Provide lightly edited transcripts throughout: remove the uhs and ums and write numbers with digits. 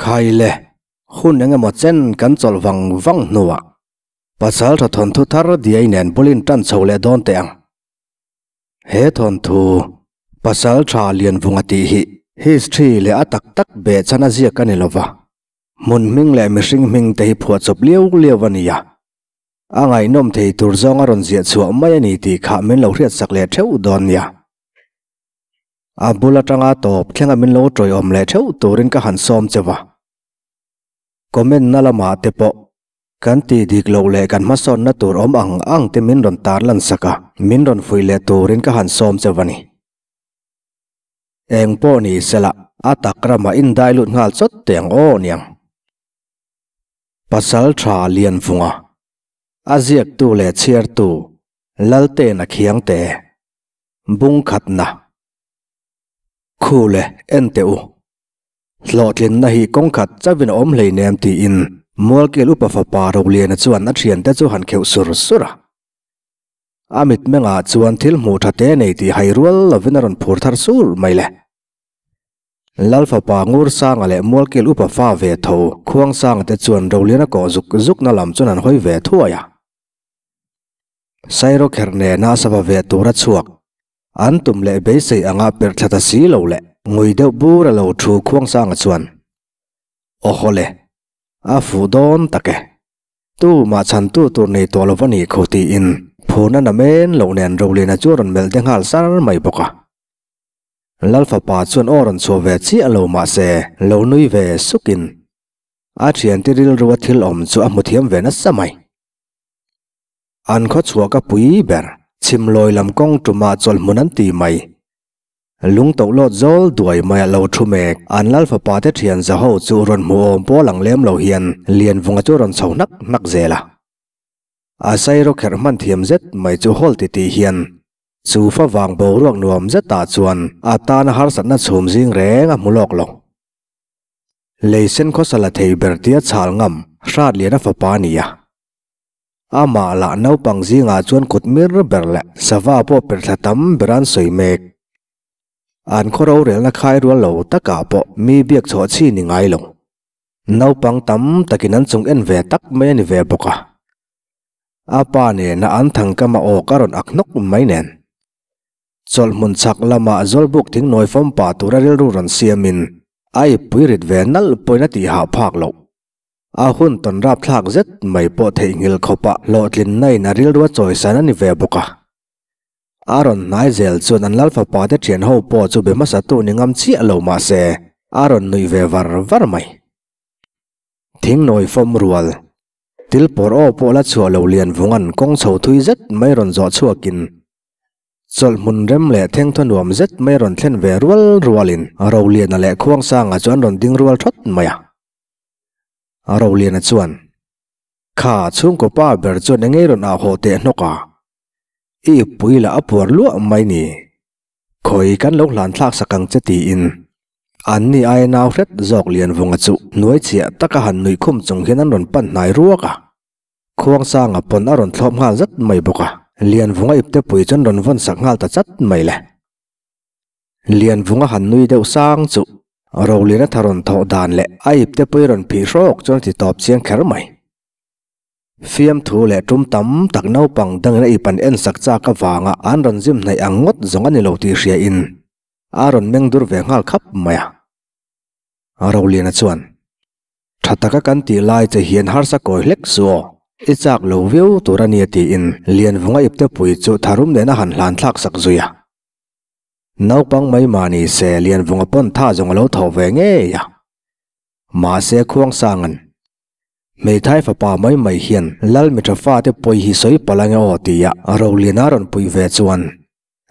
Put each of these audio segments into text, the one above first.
Khai le, hun eng emaw chen kan chawlh vang vang hnuah Pasaltha thawnthu thar diai nen bulin tan chho leh dawn teh ang. He thawnthu Pasaltha Lianvunga tih hi history leh a tak tak behchhan a ziak a ni lova, hmun hming leh mihring hming te hi phuahchawp liau liau a ni a. A ngaihnawm thei tur zawng a rawn ziah chhuah mai a ni tih kha min lo hriatsak leh theuh dawn nia. A bul atanga tawp thlenga min lo tawiawm leh theuh turin ka han sawm cheu a. Comment na lamah te pawh kan tih dik loh leh kan hmasawnna tur awm ang ang te min rawn tar lan sak a, min rawn fuih leh turin ka han sawm cheu a ni. Eng pawh ni sela, a tak ramah indai lut nghal chawt teh ang aw niang. Pasal tha Lianvunga, a ziaktu leh chhiartu Laltena Khiangte, Bungkhatna, Khule en teh u. Hlawhtlinna hi kawng khat chauhin a awm hleinem tiin Mualkel upa fapa Roliana chuan a thiante chu han kheuh sur sur a. A mitmengah chuan thil hmuh tha te nei tih hai rual lovin a rawn phur thar sur mai le. Lal fapa Ngursanga leh Mualkel upa fa ve tho Khuangsanga te chuan Roliana kawh zuk zukna lam chuan an hawi ve thuai a. Sairawkherh nena sava ve tura chhuak An tum leh beisei anga perh thla ta si lo leh ngui deuh bur a lo thu Khuangsanga chuan, Aw haw le, a fuh dawn tak e. Tu mah chhantu tur nei tawh lo va nih kho tiin phurna na men loh nen Roliana chu a rawn melh de nghal sar mai bawk a. Lalfapa chuan aw rawn chhuah ve chiah lo mahse lo nui ve sukin a thiante rilrua thil awm chu a hmu thiam ve nasa mai. An khaw chhuah ka pui ber, chhimlawi lam kawng tumah chawlhmun an ti mai. Lung toh lawt zawl duai mai a lo thu mek. An lal fapa te thian za ho chu rawn hmu awm pawl ang lem lo hian Lianvunga chu rawn chho hnak hnak zel a. A sairo kherh hman thiam zet mai chu hawl ti tih hian chu favang boruak nuam zetah chuan a tana harsatna chhum zing reng a hmu lawk lo. Lei sen khawsa la thei ber tia chhal ngam Hratliana fapa a ni a. Amah lah naupang zingah chuan kut mir ber leh sava pawh per thla tam ber an sawi mek. An khaw rorelna khai rual lo takah pawh mi biak chhuah chi ni ngai lo. Naupang tam takin an chung en ve tak mai a ni ve bawk a. A pa nena an thangkama aw ka rawn ak hnawk mai nen. Chawlhhmun chhak lamah Zawlbuk thingnawi fawm pah tura rilru rawn siamin a ippui rit ve nalh pawhin a tihhah phak loh. A hun tawn rapthlak zet mai pawh theihnghilh khawpah hlawhtlinna in a rilru a chawisan a ni ve bawk a. A rawn hnai zel chuan an lal fapa te thian ho pawh chu be hmasa tu ni ngam chiah lo mah se a rawn nuih ve var var mai. Thingnawi fawm rual, til pawr aw pawh la chhuah lo lian vungan kawng chho thui zet mai rawn zawh chhuakin Chawlhhmun rem leh thengthaw nuam zet mai rawn thlen ve rual rualin Roliana leh Khuangsanga chu an rawn ding rual thawt mai a. Roliana chuan, Kha chhungkaw pa ber chuan engei rawn ah haw teh hnawk a, i ippui lah a puar luah mai ni. Khawi kan lo hlan thlak sak ang che tiin an ni aia nau hret zawk Lianvunga chu hnuai chhiah taka han nuih khum chung hian an rawn pan hnai ruak a. Khuangsanga pawn a rawn thlawp nghal zat mai bawk a, Lianvunga iptepui chuan rawn vawn sak nghal ta chat mai le. Lianvunga han nui deuh sang chu Roliana tha rawn thawh dan leh a ipte pui rawn phih hrawk chuan a ti tawp chiang kher mai. Fiamthu leh tum tam tak naupang dangin a ip an en sak chak avanga an rawn zim hnaih ang ngawt zawng a ni lo tih hria in a rawn meng dur ve nghal khap mai a. Roliana chuan, Tha taka kan tih lai che hian harsa kawi hlek su aw, i chak lo viau tur a nia tiin Lianvunga ipte pui chu tharum nen a han hlan thlak sak zui a. Naupang mai mah ni se Lianvunga pawn tha zawng a lo tho ve ngei a. Mahse Khuangsanga'n, Hmeithai fapa mai mai hian Lal Mithra fate pawi hi sawi palh ange aw tia Roliana rawn puih ve chuan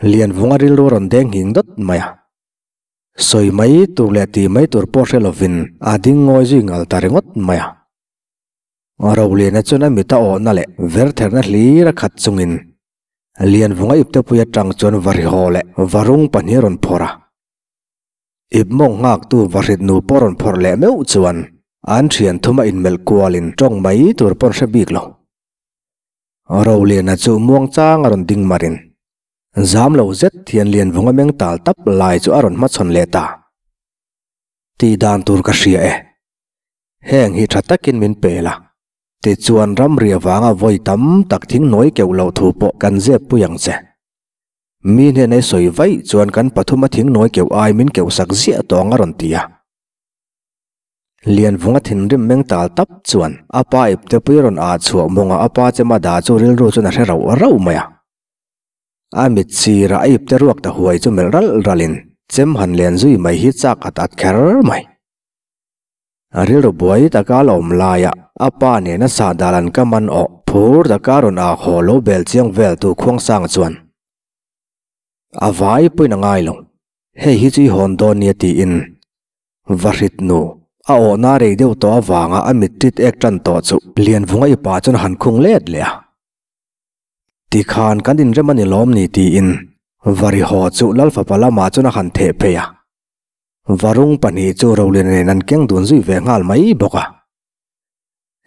Lianvunga rilru a rawn deng nghing dawt mai a. Sawi mai tur leh tih mai tur pawh hre lovin a ding ngawi zui ngal ta ringawt mai a. Roliana chuan a mit a awhna leh vertherna hlir a khat chungin Lianvunga iptepui atang chuan Varihaw leh Varung pahnih a rawn phawrh a. Ip mawng nghaktu Vahrit nu pawh rawn phawrh leh meuh chuan an thian thum a inmelh kualin tawng mai tur pawn hre bik lo. Roliana chu muangchang a rawn ding marin zam lo zet hian Lianvunga meng tal tap lai chu a rawn hmachhawn leh ta. Tih dan tur ka hria e. Heng hi tha takin min pe la, tichuan ramri avanga vawi tam tak thing nawi keuh loh thu pawh kan zep pui ang che. Mi hnenah i sawi vaih chuan kan pathuma thing nawi keuh ai min keuh sak ziah tawh ang a rawn ti a. Lianvunga thinrim meng tal tap chuan a pa ipte pui rawn ah chhuah mawngah a pa chema dah chu rilru chuan a hre rauh rauh mai a. A mit sirah a ipte ruak ta huai chu melh ralh ralhin chem han len zui mai hi chak at at kher mai. A rilru buai taka la awm laia a pa nena sahdal an ka man awh phur taka rawn ah haw lo bel chiang vel tu Khuangsanga chuan a vai pawhin a ngai lo. Hei hi chu i hawn dawn nia tiin Vahrit nu a awhna rei deuh tawh avanga a mit tit ek tan tawh chu Lianvunga i pa chuan a han khung let leh a. Tikhan kan inrem a ni lawm ni tiin Vari haw chu Lalfapa lamah chuan a han theh phei a. Varung pahnih chu Roliana nen an keng dun zui ve nghal mai bawk a.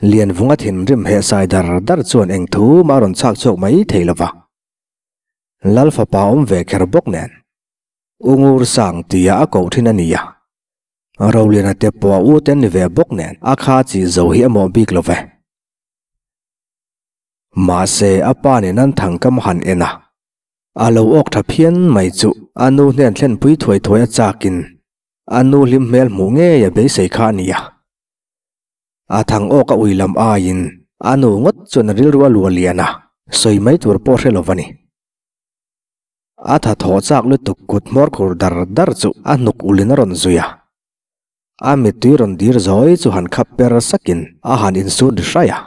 Lianvunga thinrim heh sai dar dar chuan eng thu mah a rawn chhak chhuak mai thei lo va. Lalfapa awm ve kher bawk nen U Ngur Sang tia a koh thin a ni a. Roliana te pawh a u te an ni ve bawk nen a kha chi zo hi a mawh bik lo ve. Mahse a pa nen an thangkam han en a. A lo awk tha phian mai chu a nu hnen thlenpui thuai thuai a chakin a nu hlim hmel hmuh ngei a beisei kha a ni a. A thang awk a ui lam aiin a nu ngawt chuan a rilru a luah lian a, sawi mai tur pawh hre lo va ni. A tha thaw chak lutuk kut hmawr khur dar dar chu a hnuk ulin a rawn zui a. A mittui rawn dir zawi chu han khap per sakin a han insut ri hraih a.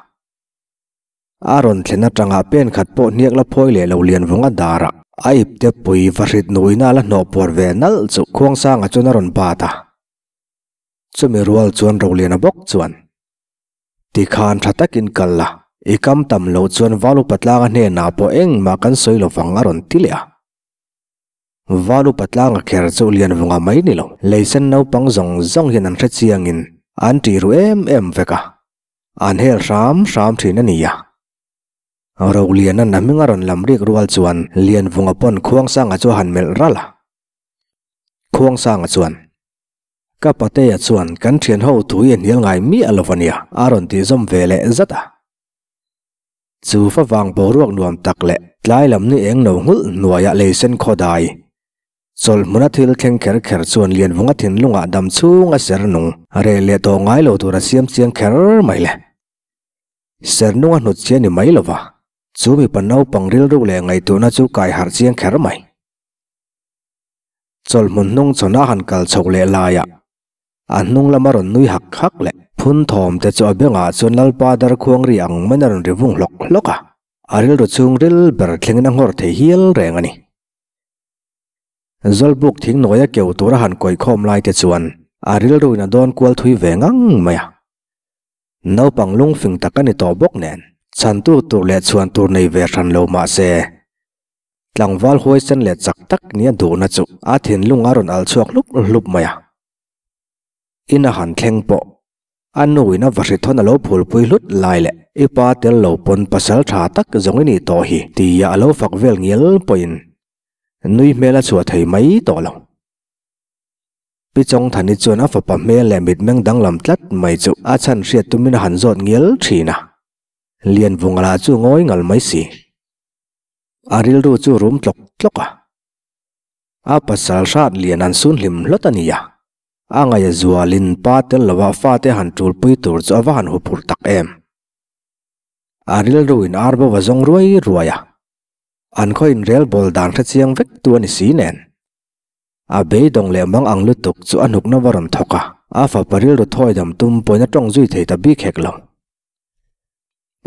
A rawn thlen atanga pen khat pawh hniak la phawi leh lo lian vawng a darah a ipte pui va hrit nuina la hnawh puar ve nalh chu Khuangsanga chuan a rawn bat a. Chumi rual chuan Roliana bawk chuan, Tikhan tha takin kal la, i kam tam loh chuan Valu Patlanga hnenah pawh engmah kan sawi lo vang a rawn ti leh a. Valu Patlanga kher chu Lianvunga mai ni lo, leisen naupang zawng zawng hian an hre chiangin an ṭih ru em em vek a. An hel hram hram thin a ni a. Roliana'n a hming a rawn lam rik rual chuan Lianvunga pawn Khuangsanga chu a han melh ralh a. Khuangsanga chuan, Ka patea chuan kan thian ho thu hi a hnial ngai miah lo a nia, a rawn tih zawm ve leh zat a. Chu favang boruak nuam tak leh tlai lam ni eng no nghulh hnuaiah leisen khawdai Chawlhmuna thil thleng kher kher chuan Lianvunga thinlungah dam chhung a ser nung reh leh tawh ngai lo tur a siam chiang kher mai le. Ser nung a hnut chian ni mai lo va, chu mipa naupang rilru leh ngaihtuahna chu kai harh chiang kher mai. Chawlhmun hnung chhawn a han kal chhoh leh laiah a hnung lama rawn nui hak hak leh phun thawm te chu a bengah chuan Lalpa darkhuang ri ang maiin a rawn ri vung hlawk hlawk a, a rilru chhung ril ber thlengin a nghawr thei hial reng a ni. Zawlbuk thing nawi a keu tur a han kawih khawm lai te chuan a rilruin a dawn kual thui ve ngang mai a. Naupang lungfing tak a ni tawh bawk nen chhantu tur leh chhuan tur nei ve hran lo mah se tlangval huaisen leh chak tak nia duhna chu a thinlung a rawn al chhuak hlup hlup mai a. In a han thleng pawh a nuin a vahri thawn a lo phulpui hlut lai leh i pa tel lo pawn pasal tha tak zawng i nih tawh hi tia a lo fak vel ngial pawhin nui hmel a chhuah thei mai tawh lo. Pi Chawngthani chuan a fapa hmel leh mitmeng danglam tlat mai chu a chhan hriat tumin a han zawt ngial thin a. Lianvunga lah chu ngawi ngal mai si. A rilru chu rum tlawk tlawk a. A pasal hrat lian an sun hlim hlawt a nia. A ngaih a zualin pa tel lova fate han tulpui tur chu a va han huphurh tak em. A rilruin ar bo a zawng ruai ruai a. An khaw inrel bawl dan hre chiang vek tu a ni si nen. A beidawng leh mang ang lutuk chu a hnukna va rawn thawk a, a fapa rilru thawi dam tum pawhin a tawng zui thei ta bik hek lo.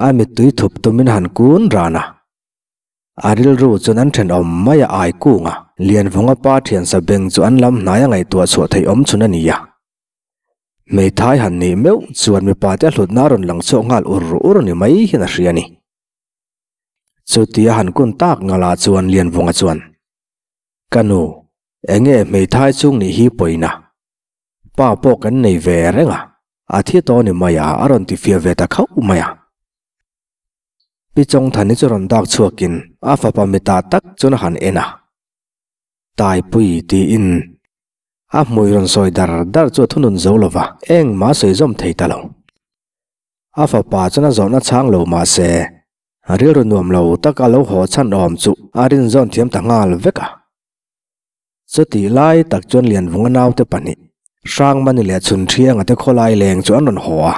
A mittui thup tumin a han kun ran a. A rilru chuan an thenawm mai a ai kung a, Lianvunga pa thiansa beng chu an lam hnai a ngaihtuah chhuah theih awm chhun a ni a. Hmeithai han nih meuh chuan mipa te a hlutna a rawn lang chhuak nghal ur ur ni mai hian a hria a ni. Chutia han kun tak ngalah chuan Lianvunga chuan, Ka nu, enge hmeithai chung nih hi pawina? Pa pawh kan nei ve reng a, a thi tawh ni mai a, a rawn ti fiah ve ta khauh mai a. Pi Chawngthani chu rawn dak chhuakin a fapa mitah tak chuan a han en a, Taipui tiin. A hmui rawn sawi dar dar chu a thunun zo lo va, engmah a sawi zawm thei ta lo. A fapa chuan a zawhna chhang lo mah se, rilru nuam lo taka lo haw chhan awm chu a rinzawn thiam ta nghal vek a. Chutih lai tak chuan Lianvunga naute pahnih, Hrangmani leh Chhunṭhianga te khawlai leng chu an rawn haw a.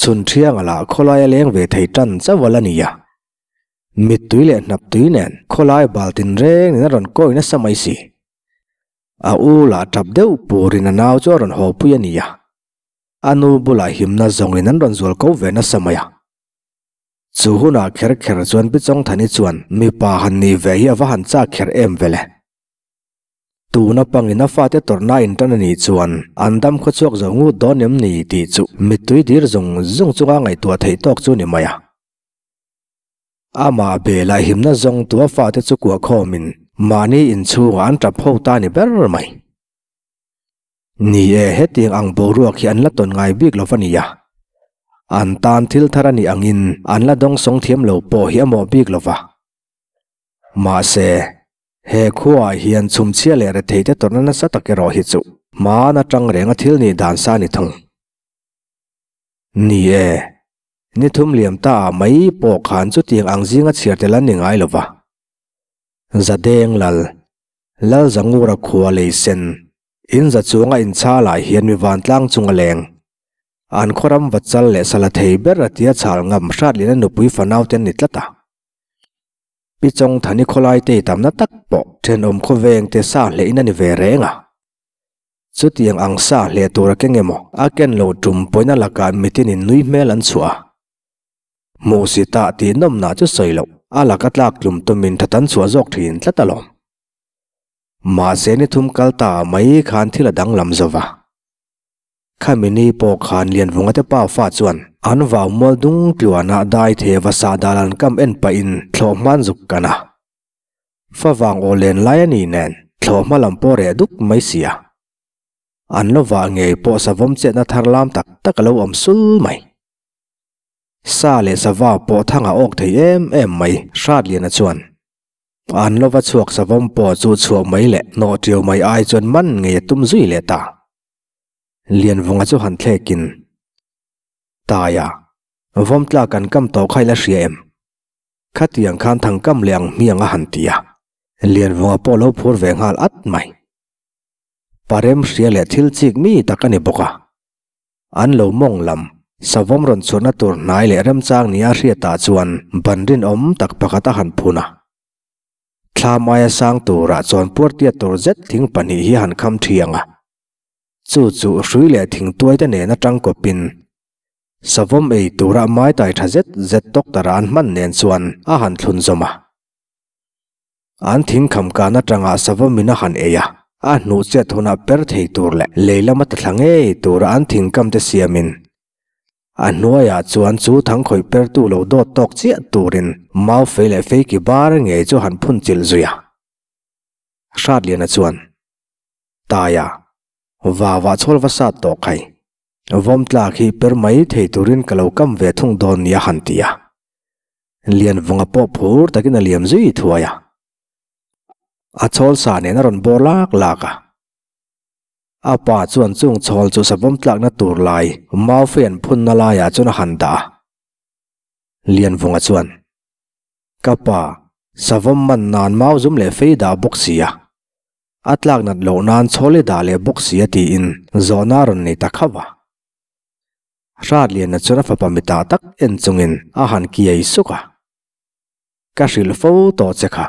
Chhunṭhianga lah khawlai a leng ve thei ṭan chauh a la ni a. Mittui leh hnaptui nen khawlai bal tinrengin a rawn kawi nasa mai si. A u lah ṭap deuh purin a nau chu a rawn haw pui a ni a. A nu bulah himna zawngin an rawn zual ko ve nasa mai a. Chu hunah kher kher chuan Pi Chawngthani chuan mipa han nih ve hi a va han chak kher em vele. Tuna pangin a fate tawrhna intan a nih chuan an dam khawchhuak zo ngut dawn em ni tih chu mittui dir zung zung chunga ngaihtuah theih tawk chu ni mai a. Amah belah himna zawngtu a fate chu kuah khawmin mahni inchhungah an tap ho ta ni ber mai. Ni e, hetiang ang boruak hi an la tawn ngai bik lo va nia. An tan thil thar a nih angin an la dawngsawng thiam lo pawh hi a mawh bik lo va. Mahse, he khuaah hian chhumchhia leh retheite tawrhna nasa tak erawh hi chu hmaan atang renga thil nih dan sa a ni thung. Ni e, ni thum liam ta ah mai pawh khan chutiang ang zinga chhiar tel an ni ngai lo va. Zadeng lal Lalzangura khua lei sen, in za chunga inchhalah hian mi vantlang chung a leng. An khawram va chal leh sala thei ber a tia chhal ngam Hratliana nupui fanau te an ni tlat a. Pi Chawngthani khawlai te tamna tak pawh thenawm khawveng te sa hlehin a ni ve reng a. Chutiang ang sa hleh tur a keng emaw a ken lo tum pawhin a lakah mitinin nui hmel an chhuah a. Hmuhsitah tih nawmnah chu sawi loh, a laka tlak tlum tumin tha tan chhuah zawk thin tlat alawm. Mahse ni thum kal ta ah mai khan thil a danglam zo va. Khami ni pawh khan Lianvunga te pa fa chuan an vau mual dung tluanah dai thei va sah dal an kam en pahin thlawh hman zuk kan a. Favang aw len lai a ni nen thlawh hma lam pawh reh duk mai si a. An lo vah ngei pawh savawm chetna thar lam tak tak a lo awm sul mai. Sa leh sava pawh thang a awk thei em em mai, Hratliana chuan. An lova chhuak savawm pawh chu chhuah mai leh hnawh ṭiau mai ai chuan man ngei a tum zui leh ta. Lianvunga chu han thlekin, Taia, vawm tlak kan kam tawh kha i la hria em? Khatiang khan thang kam leh ang hmiang a han ti a, Lianvunga pawh lo phur ve nghal at mai. Parem hria leh thil chik mi tak a ni bawk a. An lo mawng lam, savawm rawn chhuahna tur hnai leh remchang nia hriatah chuan ban rinawm tak pakhat a han phun a. Thlam aia sang turah chuan puartia tur zet thing pahnih hi a han kham thiang a. Chu chu hrui leh thing tuai te nen atang kawpin savawm ei tura maitai tha zet zet doctor-a an hman nen chuan a han thlun zawm a. An thing kham kan atanga savawmin a han ei a, a hnuh chet hunah per thei tur leh lei lama ta thla ngei tura an thing kam te siamin a hnuaiah chuan chu thang khawih pertu lo dawt tawk chiah turin mau fei leh fei ki bar ngei chu han phun chilh zui a. Hratliana chuan, Taia, vava chhawl va sat tawh khai, vawm tlak hi per mai thei turin ka lo kam ve thung dawn nia han ti a. Lianvunga pawh phur takin a liam zui thuai a. A chhawl sa nen a rawn bawr lak lak a. A pa chuan chung chhawl chu savawm tlakna tur lai Maufei an phunna laiah chuan a han dah a. Lianvunga chuan, Ka pa, savawm man nan mau zum leh fei dah bawk si a. A tlak nat loh nan chhawl i dah leh bawk si a tiin zawhna a rawn nei ta khauh a. Hratliana chuan a fapa mitah tak en chungin a han kiai suk a. Ka hrilh fo tawh che kha.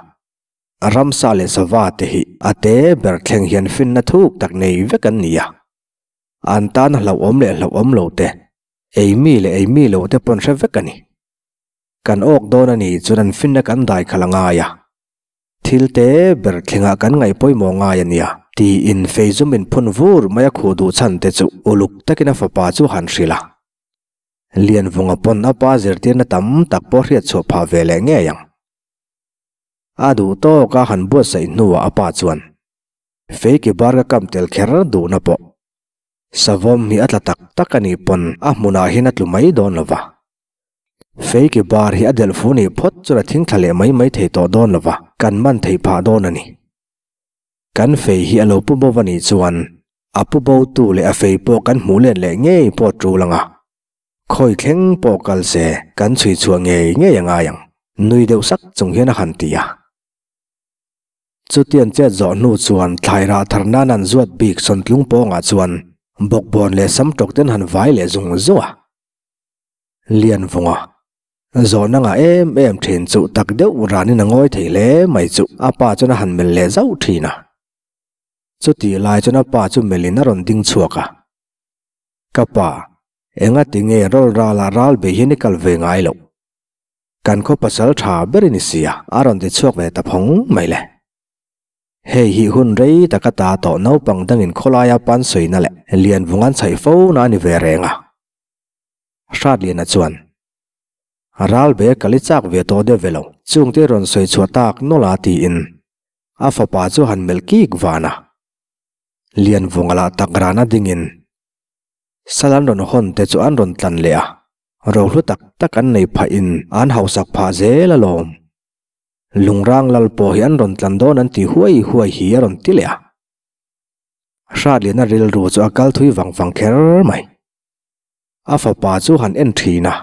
Ramsa leh sava te hi a te ber thleng hian finna thuk tak nei vek an ni a. An tan a hlauhawm leh hlauhawm lo te, ei mi leh ei mi lo te pawn hre vek a ni. Kan awk dawn a nih chuan an finna kan dai khalh a ngai a. Thil te ber thlengah kan ngaih pawimawh ngai a nia, tiin Feizum in phun vur mai a khuh duh chhan te chu uluk takin a fapa chu han hrilh a. Lianvunga pawn a pa zirtirna tam tak pawh hriat chhuah phah ve leh ngei ang. A duh tawk a han buatsaih hnuah a pa chuan, Fei ki bar ka kam tel kher duhna pawh Savawm hi a tla tak tak a nih pawn a hmunah hian a tlu mai dawn lo va. Fei ki bar hi a delh fu nih phawt chuan a thing thla leh mai mai thei tawh dawn lo va, kan man theih phah dawn a ni. Kan fei hi a lo pu bo va nih chuan a pu botu leh a fei pawh kan hmuh let leh ngei pawh tul ang a. Khawi thleng pawh kal se kan chhui chhuah ngei ngei a ngai ang, nui deuh sak chung hian a han ti a. Chutiang chet zawh hnu chuan thlai rah thar nan an zuat bik sawntlung pawngah chuan bawkbawn leh samtawk ten han vai leh zung zung a. Lianvunga zawhna ngah em em thin chu tak deuh ranin a ngawi thei hle mai chu a pa chuan a han melh leh zauh thin a. Chutih lai chuan a pa chu melhin a rawn ding chhuak a. Ka pa, engati nge rawl ralah ral bei hian i kal ve ngai loh? Kan khaw pasal tha ber i ni sia, a rawn ti chhuak ve ta phawng mai le. Hei hi hun rei taka ta tawh naupang dangin khawlaia pan sawina leh Lianvung an chhaih fo na a ni ve reng a. Hratliana chuan, Ral be kal i chak ve tawh deuh ve lo, chungte rawn sawi chhuah tak nawlh a tiin a fapa chu han melh kik van a. Lianvunga lah tak rana dingin sal an rawn hawn te chu an rawn tlan leh a, rohlu tak tak an nei phahin an hausak phah zel alawm. Lungrang lal pawh hi an rawn tlan dawn an ti huai huai hi a rawn ti leh a. Hratliana rilru chu a kal thui vang vang kher mai. A fapa chu han en thin a,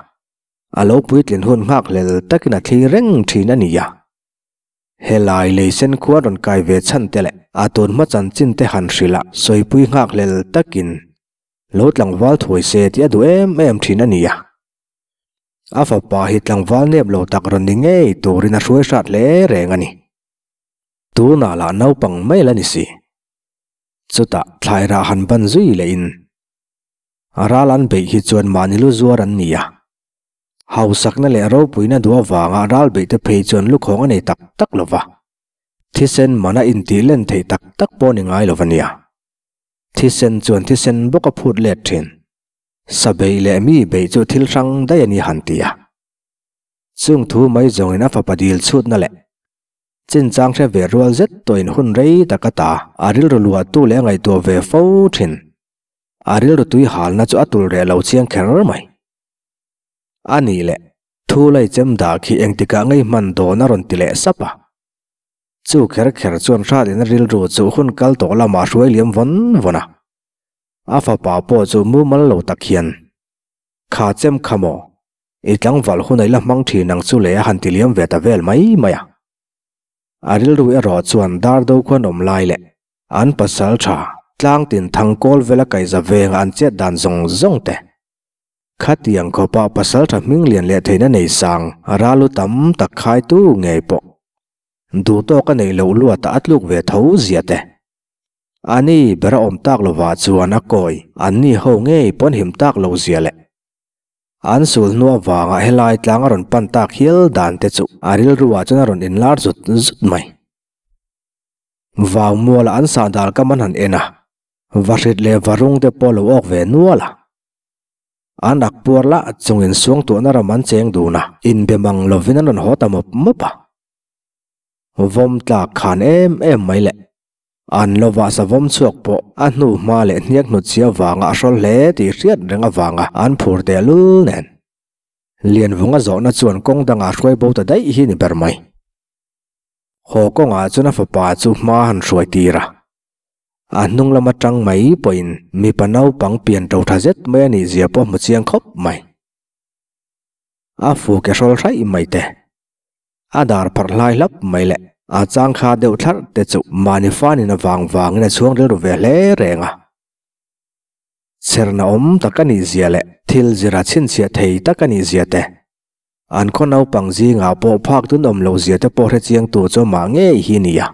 a lo puitlin hun nghakhlel takin a thlir reng thin a ni a. Helai lei sen khua rawn kai ve chhan te leh a tun hma chanchin te han hrilh a, sawipui nghakhlel takin lo tlangval thuai se tih a duh em em thin a ni a. A fapa hi tlangval nep lo tak rawn ni ngei turin a hruai hrat hle reng a ni. Tunah lah naupang mai la ni si. Chutah thlai rah han ban zui lehin a ral an beih hi chuan mahni lu zuar an ni a. Hausakna leh ropuina duh avanga ral beihte phei chuan lukhawng a nei tak tak lo va, thisen mana intih len theih tak tak pawh ni ngai lo va nia. Thisen chuan thisen bawk a phut let thin. Sa beih leh mi beih chu thil hrang daih a ni han ti a. Chung thu mai zawngin a fapa dil chhutna leh chinchang hre ve rual zet tawhin hun rei tak ata a rilru luahtu leh a ngaihtuah ve fo thin. A rilru tui halna chu a tul reh lo chiang kher mai. A nih leh, thu lai chem dah khi engtikah ngei hman dawn a rawn ti leh sap a. Chu kher kher chuan Hratlina rilru chu hun kal tawh lamah hruai liam vawn vawn a. A fapa pawh chu mumal lo tak hian, Kha chem kha maw? I tlangval hun a i la hmang thin ang chu le a han ti liam ve ta vel mai mai a. A rilru erawh chuan dar do khuan awm lai leh an pasal tha tlang tin thang kawl vela kaihza venga an chet dan zawng zawng te Khatiang khawpa pasaltha hming lian leh theihna nei sang ralu tam tak khaitu ngei pawh duh tawk a neih loh luatah a tluk ve tho zia te. A ni ber a awm tak lovah chuan a kawi an ni ho ngei pawn him tak lo zia leh an sul hnu avanga helai tlang a rawn pan tak hial dan te chu a rilru ah chuan a rawn inlar zut zut mai. Vau muala an sahdal kam an han en a, vahrit leh varung te pawh lo awk ve nual a. An ak puar lah chungin suangtuahna ram an cheng dun a, inbe mang lovin an rawn haw ta mawp mawp a. Vawm tlak khan em em mai le. An lovah savawm chhuak pawh a hnu hma leh hniak hnutchhia vanga a hrawl hle tih hriat reng avanga an phur tehlul nen. Lianvunga zawhna chuan kawng dangah hruai bo ta daih hi ni ber mai. Haw kawngah chuan a fapa chu hma han hruai tir a. A hnung lam atang mai pawhin mipa naupang pian to tha zet mai a nih zia pawh hmu chiang khawp mai. A fu ke hrawl hraih mai te, a dar pharh hlai hlap mai leh a chang kha deuh thlarh te chu mahni fanin a vang vangin a chhuang rilru ve hle reng a. Chherna awm tak a nih zia leh thil zira chhinchhiah thei tak a nih zia te, an khaw naupang zingah pawh phak dun awm loh zia te pawh hrechiang tu chu amah ngei hi a ni a.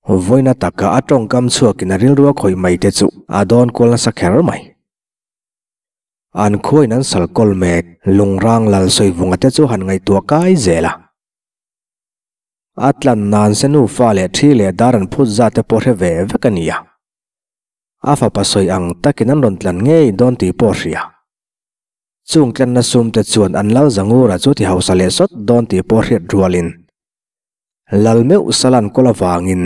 Vawiina taka a tawngkam chhuakin a rilru a khawih mai te chu a dawn kual nasa kher mai. An khuain an sal kawl mek lungrang lal sawivunga te chu han ngaihtuah kai zel a. A tlan nan se nufa leh thi leh dar an phut zat te pawh hre ve vek a ni a. A fapa sawi ang takin an rawn tlan ngei dawn tih pawh hria. Chung tlanna sum te chuan an lal zangura chu ti hausa leh sawt dawn tih pawh hriat rualin Lal meuh salan kawl avangin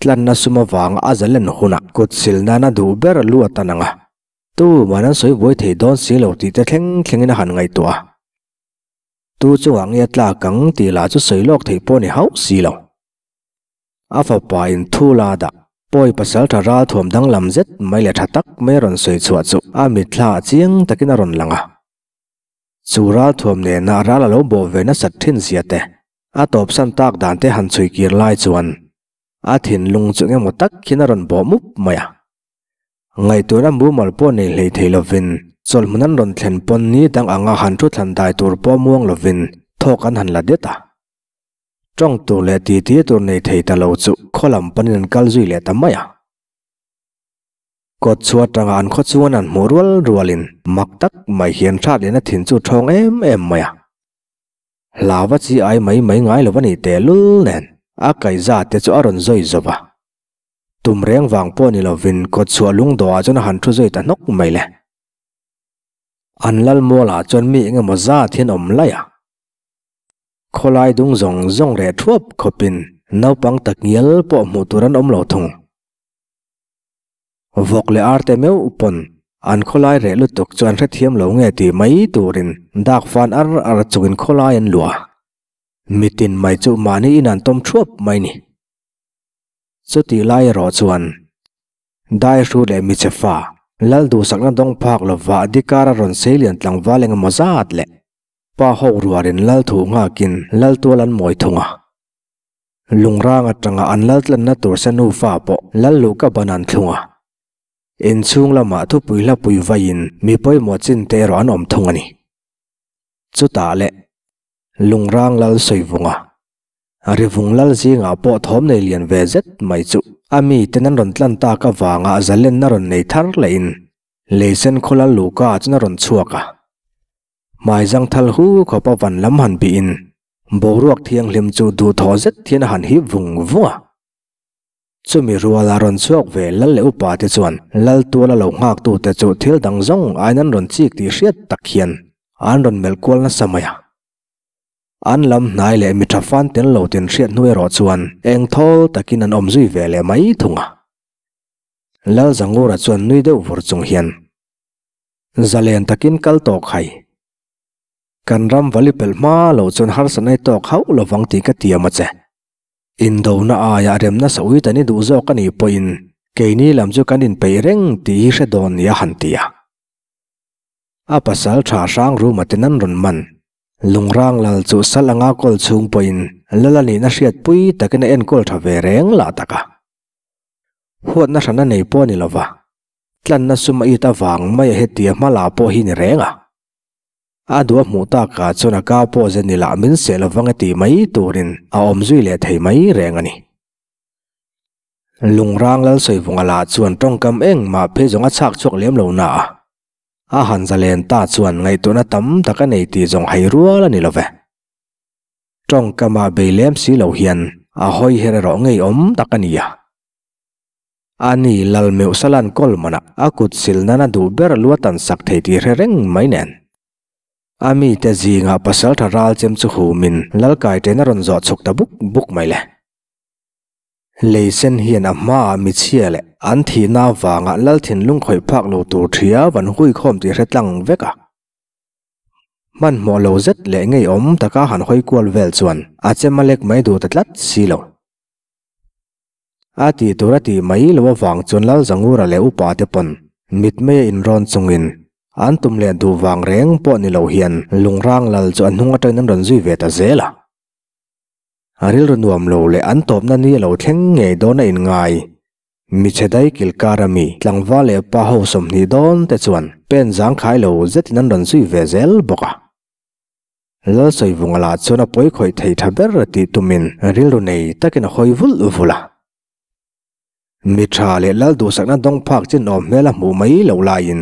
tlanna sum avanga a zalen hunah kut sil nan a duh ber lu a tan ang a, tuman an sawi buai thei dawn si lo tih te thleng thlengin a han ngaihtuah a. Tu chungah nge a tlak ang tih lah chu sawi lawk theih pawh ni hauh si lo. A fapa in thu la dah pawi pasaltha ralthuam danglam zet mai leh tha tak mai a rawn sawi chhuah chu a mitthla ah chiang takin a rawn lang a. Chu ralthuam nena ral a lo bawh ve nasat thin zia te, a tawpsan tak dan te han chhui kir lai chuan a thinlung chu engemaw tak hian a rawn bawh mup mai a. Ngaihtuahna mumal pawh nei hlei thei lovin chawlhmun an rawn thlen pawn ni dang anga han thu thlan dai tur pawh muang lovin thawk an han la det a. Tawng tur leh titi tur nei thei ta lo chu khaw lam panin an kal zui leh ta mai a. Kawt chhuah atanga an khaw chungan an hmuh rual rualin mak tak mai hian hrat lehna thin chu thawng em em mai a. Hlava chi ai mai mai ngai lo a nih tehlul nen a kaihza te chu a rawn zawi zo va. Tum reng vang pawh ni lovin kawtchhuah lungdawhah chuan a han thu zui ta hnawk mai le. An lal mualah chuan mi eng emaw zat hian awm laih a. Khawlai dung zawng zawng reh thuap khawpin naupang tak ngial pawh hmuh tur an awm lo thung. Vawk leh arte meuh pawn an khawlai reh lutuk chu an hrethiam lo nge tih mai turin dak fan ar ar chungin khawlai an luah a. Mitin mai chu mahni in an tawm thuap mai ni. Chutih lai erawh chuan Daihru leh Michefa, Lal duhsakna dawng phak lova Dikara rawn seilian tlangval eng emaw zat leh pa ho ruarin Lal thu nghakin Lal tual an mawi thung a. Lungrang atanga an Lal tlanna tur se nufa pawh Lal luhka ban an thlung a. Inchhung lamah thupui hlapui vaiin mi pawimawh chin te erawh an awm thung a ni. Chutah leh Lungrang Lal Sawivunga Rivung lal zingah pawh thawm nei lian ve zet mai chu a miten an rawn tlan tak avanga zalenna rawn nei thar lehin Leisen khaw lal Luka chuan a rawn chhuak a. Hmai zangthal hu khawpa van lam han bihin boruak thianghlim chu duhthawh zet hian a han hip vung vung a. Chumi ruala rawn chhuak ve lal leh upa te chuan lal tuala lo nghaktute chu thil dang zawng aiin an rawn chik tih hriat tak hian an rawn melh kual nasa mai a. An lam hnai leh mi tha fan tel lo tin hriat hnu erawh chuan eng thawl takin an awm zui ve leh mai thung a. Lal Zangura chuan nui deuh vur chung hian, Zalen takin kal tawk hai. Kan ram vali pelh hma lo chuan harsatna i tawk hauh lovang tih ka tiam a che. Indona aia remna sa ui tan i duh zawk a nih pawhin keini lam chu kan inpeih reng tih hi hre dawn nia han ti a. A pasal tha hrang ruma ten an rawn man. Lungrang lal chu sal anga kawl chhung pawhin lal a nihna hriatpui takin a enkawl tha ve reng lah tak a. Huatna hran a nei pawh a ni lova, tlanna sum a it avang mai a hetia hma la pawh hi ni reng a. A duh a hmuh takah chuan a ka pawh ze ni lah min seh lovang e tih mai turin a awm zui leh thei mai reng a ni. Lungrang lal Sawivunga lah chuan tawngkam engmah phei zawng a chhak chhuak lem lo na a. A han zalen ta chuan ngaihtuahna tam tak a nei tih zawng hai rual a ni lo ve. Tawngkama bei lem si lo hian a hawi her erawh ngeiawm tak a ni a. Ani lal meuh salan kawl manah a kut sil nana duh ber lu a tan sak thei tih hre reng mai nen. A mite zingah pasaltha ral chem chu humin lal kaiten a rawn zawh chhuk ta buk buk mai le. Lei sen hian a hmaah michhia leh an thihna avanga lal thinlung khawih phak lo tur thia van hui khawm tih hre tlang vek a. Hmanhmawh lo zet leh ngeiawm taka han hawi kual vel chuan a chem a lek mai duh ta tlat si lo. A tih tur a tih mai lo avang chuan Lal Zangura leh upa te pawn mitmei a inrawn chungin an tum leh duh vang reng pawh ni lo hian Lungrang Lal chu a hnung atangin an rawn zui ve ta zel a. A rilru nuam lo leh an tawpna ni a lo thleng ngei dawn a inngai. Michhe dai kilkar ami tlangval leh pa ho 20 dawn te chuan pen zangkhai lo zetin an rawn zui ve zel bawk a. Lalsawivunga lah chuan a pawi khawih thei tha ber tih tumin rilru nei takin a hawi vulh vulh a. Mi tha leh lal duhsakna dawng phak chin awm hmel a hmuh mai loh laiin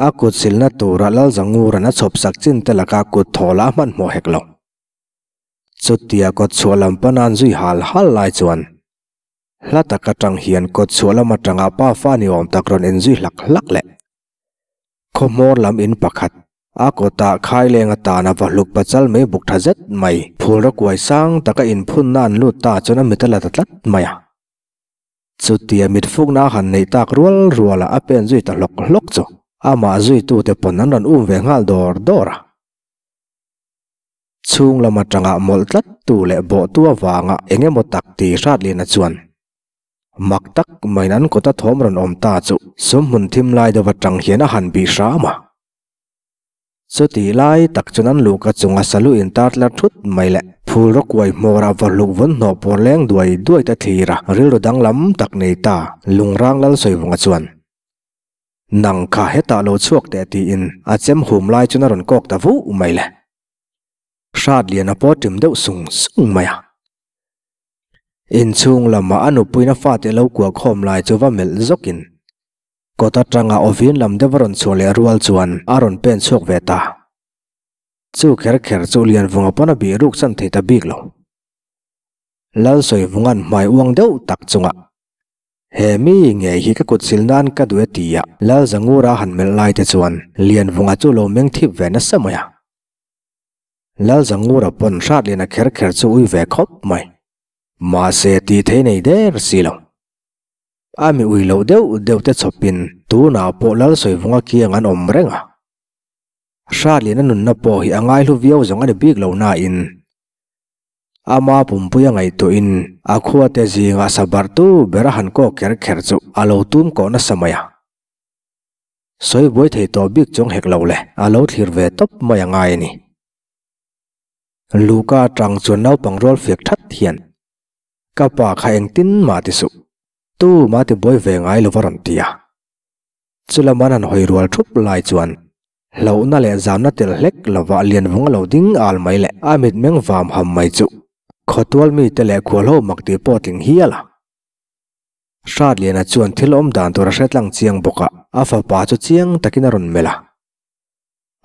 a kut silna tura lal Zanguran a chhawp sak chin te laka kut thaw lah a hmanhmawh hek lo. Chutia kawt chhuah lam pana an zui hal hal lai chuan hla tak atang hian kawt chhuah lam atanga pa fa ni awm tak rawn inzui hlak hlak leh khaw hmawr lam in pakhat a kawtah khaileng atana va hluk pachal mai buk tha zet mai phul rawkuai sang taka inphunna an lut ta chuan a mit a la ta tlat mai a. Chutia mit fukna a han neih tak rual ruala a pen zui ta hlawk hlawk chu amah zuitute pawn an rawn um ve nghal dawr dawr a. Chhung lam atanga mawlh tlat tu leh bawhtu avanga eng emaw tak ti Hratliana chuan mak tak maiin an kawta thawm rawn awm ta chu sumhmun thim lai deuh atang hian a han bih hram a. Chutih lai tak chuan an luhka chunga salu intar tlar thut mai leh phul rawkuai hmawrah vawhluk vawn hnawh pawr leng duai duai te thlir a, rilru danglam tak nei ta Lungrang Lalsawivunga chuan Nang kha hetah lo chhuak teh tiin a chem hum lai chuan a rawn kawk ta vuh mai le. Hratliana pawh ṭim deuh sung sung mai a. Inchhung lamah a nupuiin a fate lo kuah khawm lai chu va melh zawkin kawt atanga awvin lam deuh a rawn chhuah leh rual chuan a rawn pen chhuak ve ta. Chu kher kher chu Lianvunga pawn a bih ruk chan thei ta bik lo. Lalsawivunga'n hmai uang deuh tak chungah He mi ngei hi ka kut sil nan ka duh e tia Lalzangura han melh lai te chuan Lianvunga chu lo meng thip ve nasa mai a. Lalzangura pawn Hratliana kher kher chu ui ve khawp mai. Mahse tih thei nei der si lo. A mi ui loh deuh deuh te chhawpin tunah pawh Lalsawivunga kiang an awm reng a. Hratliana nunna pawh hi a ngaihlu viau zawng a ni bik lo nain Ama pumpui a ngaihtuahin a khuate zingah sabartu ber a han kawk kher kher chu a lo tum kawh nasa mai a. Sawi buai thei tawh bik chuang hek lo le, a lo thlir ve tawp mai a ngai a ni. Luka atang chuan naupang rual fiak that hian, Ka pa kha engtin mah ti suh, tu mah ti buai ve ngai lo va rawn ti a. Chulama an han hawi rual thup lai chuan Hlauhna leh zamna tel hlek lovah Lianvung a lo ding al mai leh a mitmeng vam ham mai chu khawtual mite leh khualho mak tih pawh tling hial a. Hratliana chuan thil awm dan tur a hre tlang chiang bawk a, a fapa chu chiang takin a rawn melh a.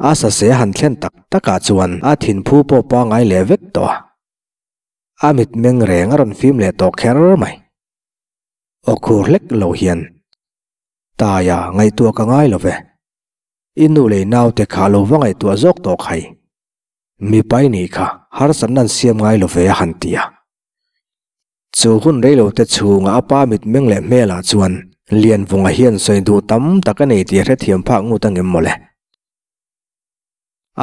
A sase a han thlen tak takah chuan a thinphu pawh pangngai leh vek tawh a. A mitmeng reng a rawn fim leh tawh kher mai. Aw khur hlek lo hian, Taia, ngaihtuah ka ngai lo ve. I nu leh i naute kha lo va ngaihtuah zawk tawh khai. Mipa i nih kha harsatna an siam ngai lo ve a han ti a. Chu hun reilote chhunga a pa mitmeng leh hmelah chuan Lianvunga hian sawi duh tam tak a nei tih a hrethiam phak ngut angem mawle.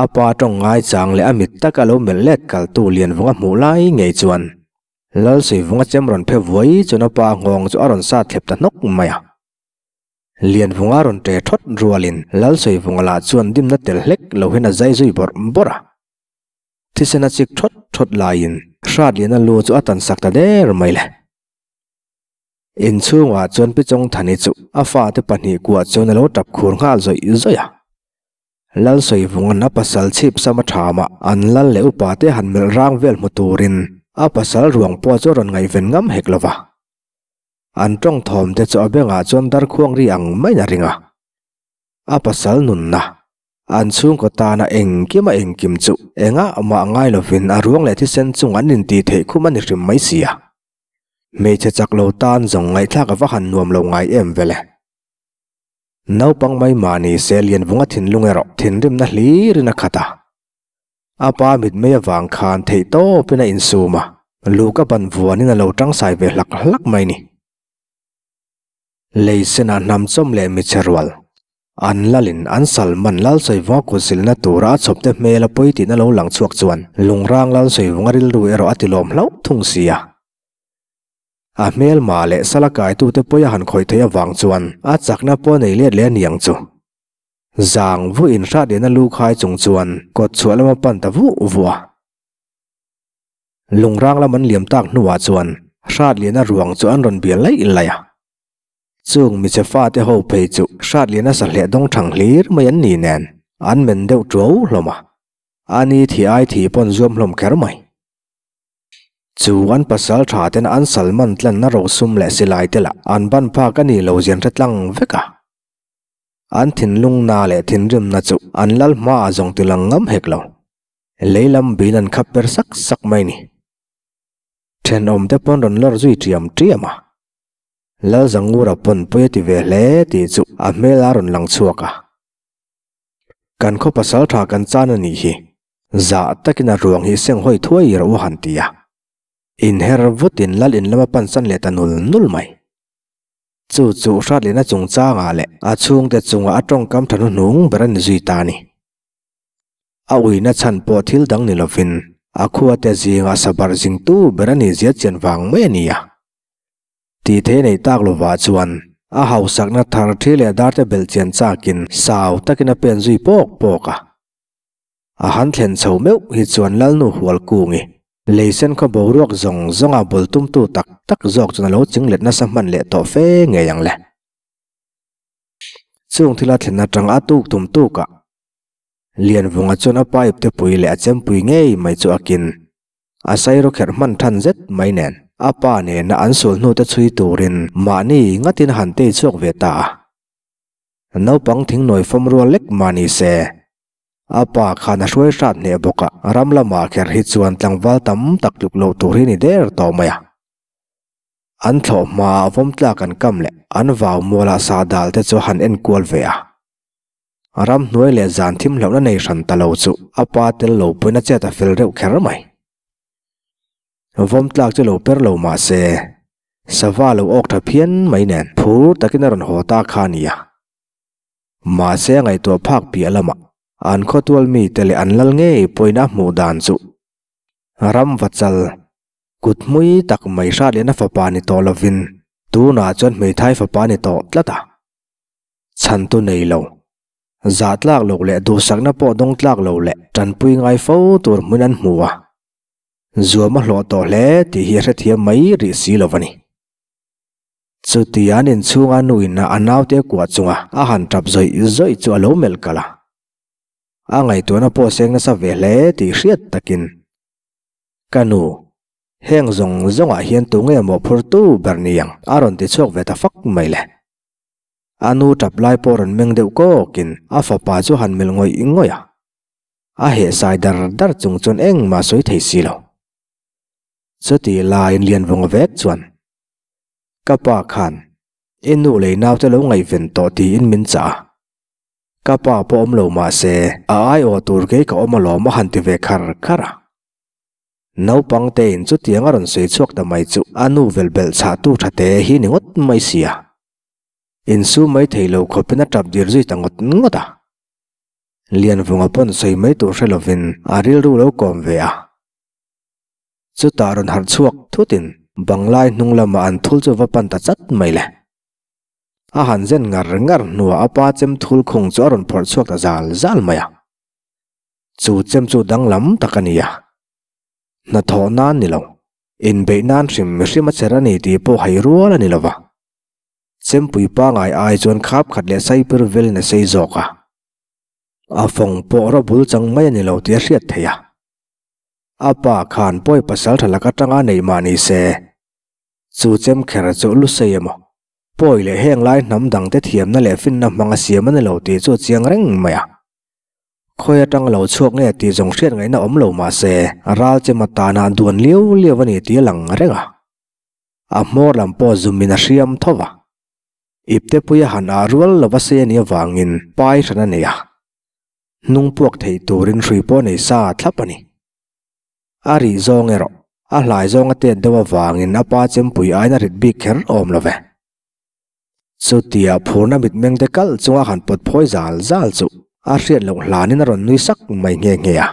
A pa tawng ngaichang leh a mit taka lo melh let kaltu Lianvunga hmuh lai ngei chuan Lalsuivunga chem rawn phe vuai chuan a pa nghawng chu a rawn sat thlep ta hnawk mai a. Lianvunga rawn ṭe ṭhawt rualin Lalsawivunga lah chuan dimna tel hlek lo hian a zai zui bawrh bawrh a. Thisen a chik ṭhawt ṭhawt laiin Hratliana lu chu a tan sak ta der mai le. Inchhungah chuan Pi Chawngthani chu a fate pahnih kuah chuan a lo ṭap khur nghal zawih zawih a. Lalsawivunga'n a pasal chhip sam a ṭhamah an lal leh upate han melh rang vel hmu turin a pasal ruang pawh chu a rawn ngaihven ngam hek lo va. An tawng thawm te chu a bengah chuan darkhuang ri ang maiin a ring a. A pasal nunna, an chhungkaw tana engkim a engkim chu engah mah ngai lovin a ruang leh thisen chung an intih theih khum a ni hrim mai si a. Hmeichhe chak lo tan zawng ngaihthlak a va han nuam lo ngai em vele. Naupang mai mahni se Lianvunga thinlung erawh thinrimna hlirin a khat a. A pa mitmei avang khan theih tawpin a insum a, Luka ban vuanin a lo tang sai ve hlak hlak mai ni. Lei senah hnam chawm leh michhe rual, an lalin an Salman Lalsawivunga kutsilna tura a chhawpte hmel a pawi tihna lo lang chhuak chuan Lungrang Lalsawivunga rilru erawh a tilawm hlauh thung si a. A hmelma leh sala kaitute pawi a han khawih theih avang chuan a chakna pawh a nei let leh a niang chu. Zang vuh in hrat lian a lu khai chung chuan kawt chhuah lam a pan ta vuh vuh a. Lungrang lam an liam tak hnuah chuan hrat lian a ruang chu an rawn bial laih laih a. Chung miche fate ho phei chu hrat lian a sa hleh dawng thang hlir mai an ni nen an men deuh tuau hlawm a. A ni thi ai thi pawn zuam hlawm kher mai. Chu an pasal tha ten an salman tlanna rosum leh silai te lah an ban phak a ni lo zian hre tlang vek a. An thinlung na leh thinrimna chu an lal hmaah zawng ti lang ngam hek lo. Lei lam bin an khap per sak sak mai ni. Thenawmte pawn rawn lawr zui ṭiam ṭiam a. Lalzangura pawn pawi a ti ve hle tih chu a hmel a rawn lang chhuak a. Kan khaw pasal ṭha kan chan a nih hi. Zah takin a ruang hi seng hawi thuai rawh u han ti a. Inher vutin lal in lama pansan leh ta nul nul mai. Chu chu Hratliana chungchangah leh a chhungte chungah a tawngkam tha hnuhnung ber a ni zui ta a ni. A uina chhan pawh thil dang ni lovin a khuate zinga sabarh zingtu ber a nih zia chian vang mai a ni a. Tih thei nei tak lovah chuan a hausakna thar thi leh darte belh chian chakin sau takin a pen zui pawk pawk a. A han thlen chho meuh hi chuan Lalnu Hualkungi, leisen khaw boruak zawng zawnga bul tumtu tak tak zawk chuan a lo ching let nasa hman leh tawh fe ngei ang le. Chung thil a thlen atang a tuk tum tuk a, Lianvunga chuan a pipe te pui leh a chempui ngei mai chu a kin. A sairo kherh hman than zet mai nen a pa nena an sul hnu te chhui turin mahni ngatin a han tei chhuak ve ta a. Naupang thingnawi fawm rual lek mah ni se, a pa khan a hruai hrat hneh bawk a, ram lamah kher hi chuan tlangval tam tak tluk loh tur hi ni der tawh mai a. An thlawh hmaah vawm tlak an kam leh an vau mualah sahdal te chu han en kual ve a. Ramhnuai leh zan thim hlauhna nei hran ta lo chu a pa tel lo pawhin a chet a fel reuh kher mai. Vawm tlak chu lo per lo mah se, sava lo awk tha phian mai nen phur takin a rawn haw ta kha a nia. Mahse a ngaihtuah phak piah lamah an khawtual mite leh an lal ngei pawhin a hmuh dan chu ram vachal Kut hmui tak mai hrat lehna fapa ni tawh lovin tunah chuan hmeithai fapa ni tawh tlat a. Chhantu nei lo, zah tlak loh leh duhsakna pawh dawng tlak lo leh tanpui ngai fo tur hmun an hmu a. Zuam a hlawh tawh hle tih hi a hrethiam mai rih si lo a ni. Chuti an inchhunga nuin a naute kuah chunga a han tap zawih zawih chu a lo melh kalh a. A ngaihtuahna pawh seng nasa ve hle tih hriat takin Ka nu, heng zawng zawngah hian tu nge mawhphurtu ber ni ang? a rawn ti chhuak ve ta fak mai le. A nu tap lai pawh rawn meng deuh kawkin a fapa chu han melh ngawih ngawih a. A hehsai dar dar chung chuan engmah sawi thei si lo. Chutih laiin Lianvunga vek chuan, Ka pa khan i nu lei naute lo ngaihven tawh tiin min chah a. Ka pa pawh awm lo mah se, a aiawh tur kei ka awm alawm a han ti ve khar khar a. Naupang tein chutiang a rawn sawi chhuak ta mai chu a nu vel belh chhahtu tha te hi ni ngawt mai sia. Insum mai thei lo khawpin a tap dir zui ta ngawt ngawt a. Lianvunga pawn sawi mai tur hre lovin a rilru lo kawm ve a. Chutah rawn harh chhuak thutin banglai hnung lamah an thul chu va pan ta chat mai le. A han zen ngar ngar hnuah a pa chem thul khung chu a rawn phawrh chhuak ta zal zal mai a. Chu chem chu danglam tak a ni a. Hnathawh nan ni lo, inbeih nan hrim hrim a cher a ni tih pawh hai rual a ni lo va. Chempui pangai ai chuan khap khat leh saipir velin a sei zawk a. A fawng pawh rawh bul chang mai a ni lo tih a hriat theih a. A pa khan pawi pasal tha lak atanga neih mah ni se, Chu chem kher chu lu sei emaw? Pawi leh heng lai hnam dangte thiamna leh finna hmang a siam a ni lo tih chu a chiang reng mai a. Khawi atang lo chhuak nge tih zawng hriat ngaihna awm lo mah se, ral chem atana duan liau liau a ni tih a lang reng a. A hmawr lam pawh zumin a hriam tho va. Iptepuia han ah rual lova sei a nih avangin pai hran a nei a. Hnung puak theih turin hrui pawh nei sa thlap a ni. A rih zawng erawh, a hlai zawng a tet deuh avangin a pa chempui aiin a rit bik kher awm lo ve. Chutia phurna mitmeng te kalh chunga han pawt phawi zal zal chu a hriat loh hlanin a rawn nui sak mai nghe nghe a.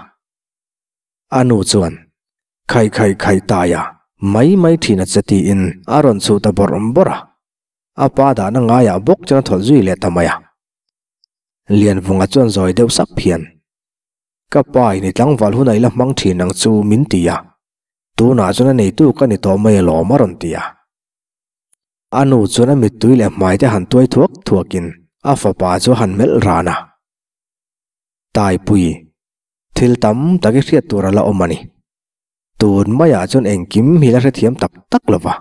A nu chuan, Khai khai khai taia, mai mai thin a che tiin a rawn chhuh ta bawrh bawrh a. A pa dahna ngaiah bawk chuan a thawlh zui leh ta mai a. Lianvunga chuan zawi deuh sap hian, Ka pa in i tlangval hunah i la hmang thin ang chu min ti a, tunah chuan a neitu ka ni tawh mai alawm a rawn ti a. A nu chuan a mittui leh hmai te han tuai thuak thuakin a fapa chu a han melh ran a. Taipui, thil tam tak i hriat tur a la awm a ni. Tun maiah chuan engkim hi la hrethiam tak tak lo va.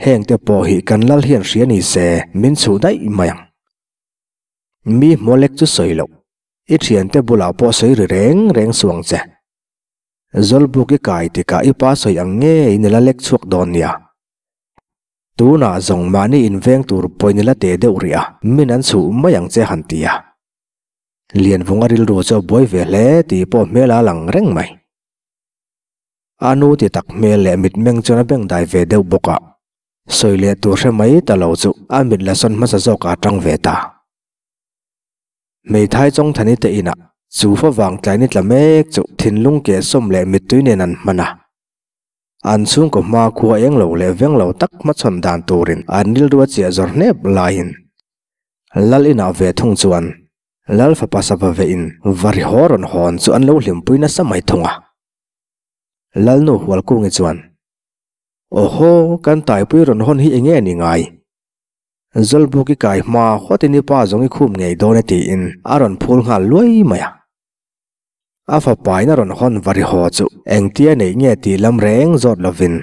Heng te pawh hi kan lal hian hria ni se min chhuh daih mai ang. Mi hmualek chu sawi loh. I thiante bulah pawh sawi ri reng reng suh ang che. Zawlbuk i kai tikah i pa sawi ang nge in ila lek chhuak dawn nia. Tunah zawng mahni inveng tur pawhin ila teh deuh rih a, min an chhuh mai ang che han ti a. Lianvunga rilru chu a buai ve hle tih pawh hmel a lang reng mai. A nu ti tak hmel leh mitmeng chuan a bengdai ve deuh bawk a, sawi leh tur hre mai ta lo chu a mit la sawn hmasa zawkah a tang ve ta. Hmeithai Chawngthani te inah Chu favang tlai ni tla mek chu thinlung kehsawm leh mittui nen an hman a. An chhungkaw hma khua eng lo leh veng lo tak hmachhawn dan turin an rilru a chiah zawr hnep laiin Lal inah ve thung chuan Lal fapa sava vein vari haw rawn hawn chu an lo hlimpui nasa mai thung a. Lalnu Hualkungi chuan, Awhaw, kan taipui rawn hawn hi enge ni ngai? Zawlbuk i kai hma hawtin i pa zawng i khum ngei dawn e tiin a rawn phul nghal luai mai a. A fapain a rawn hawn va ri haw chu engtia neih nge tih lam reng zawt lovin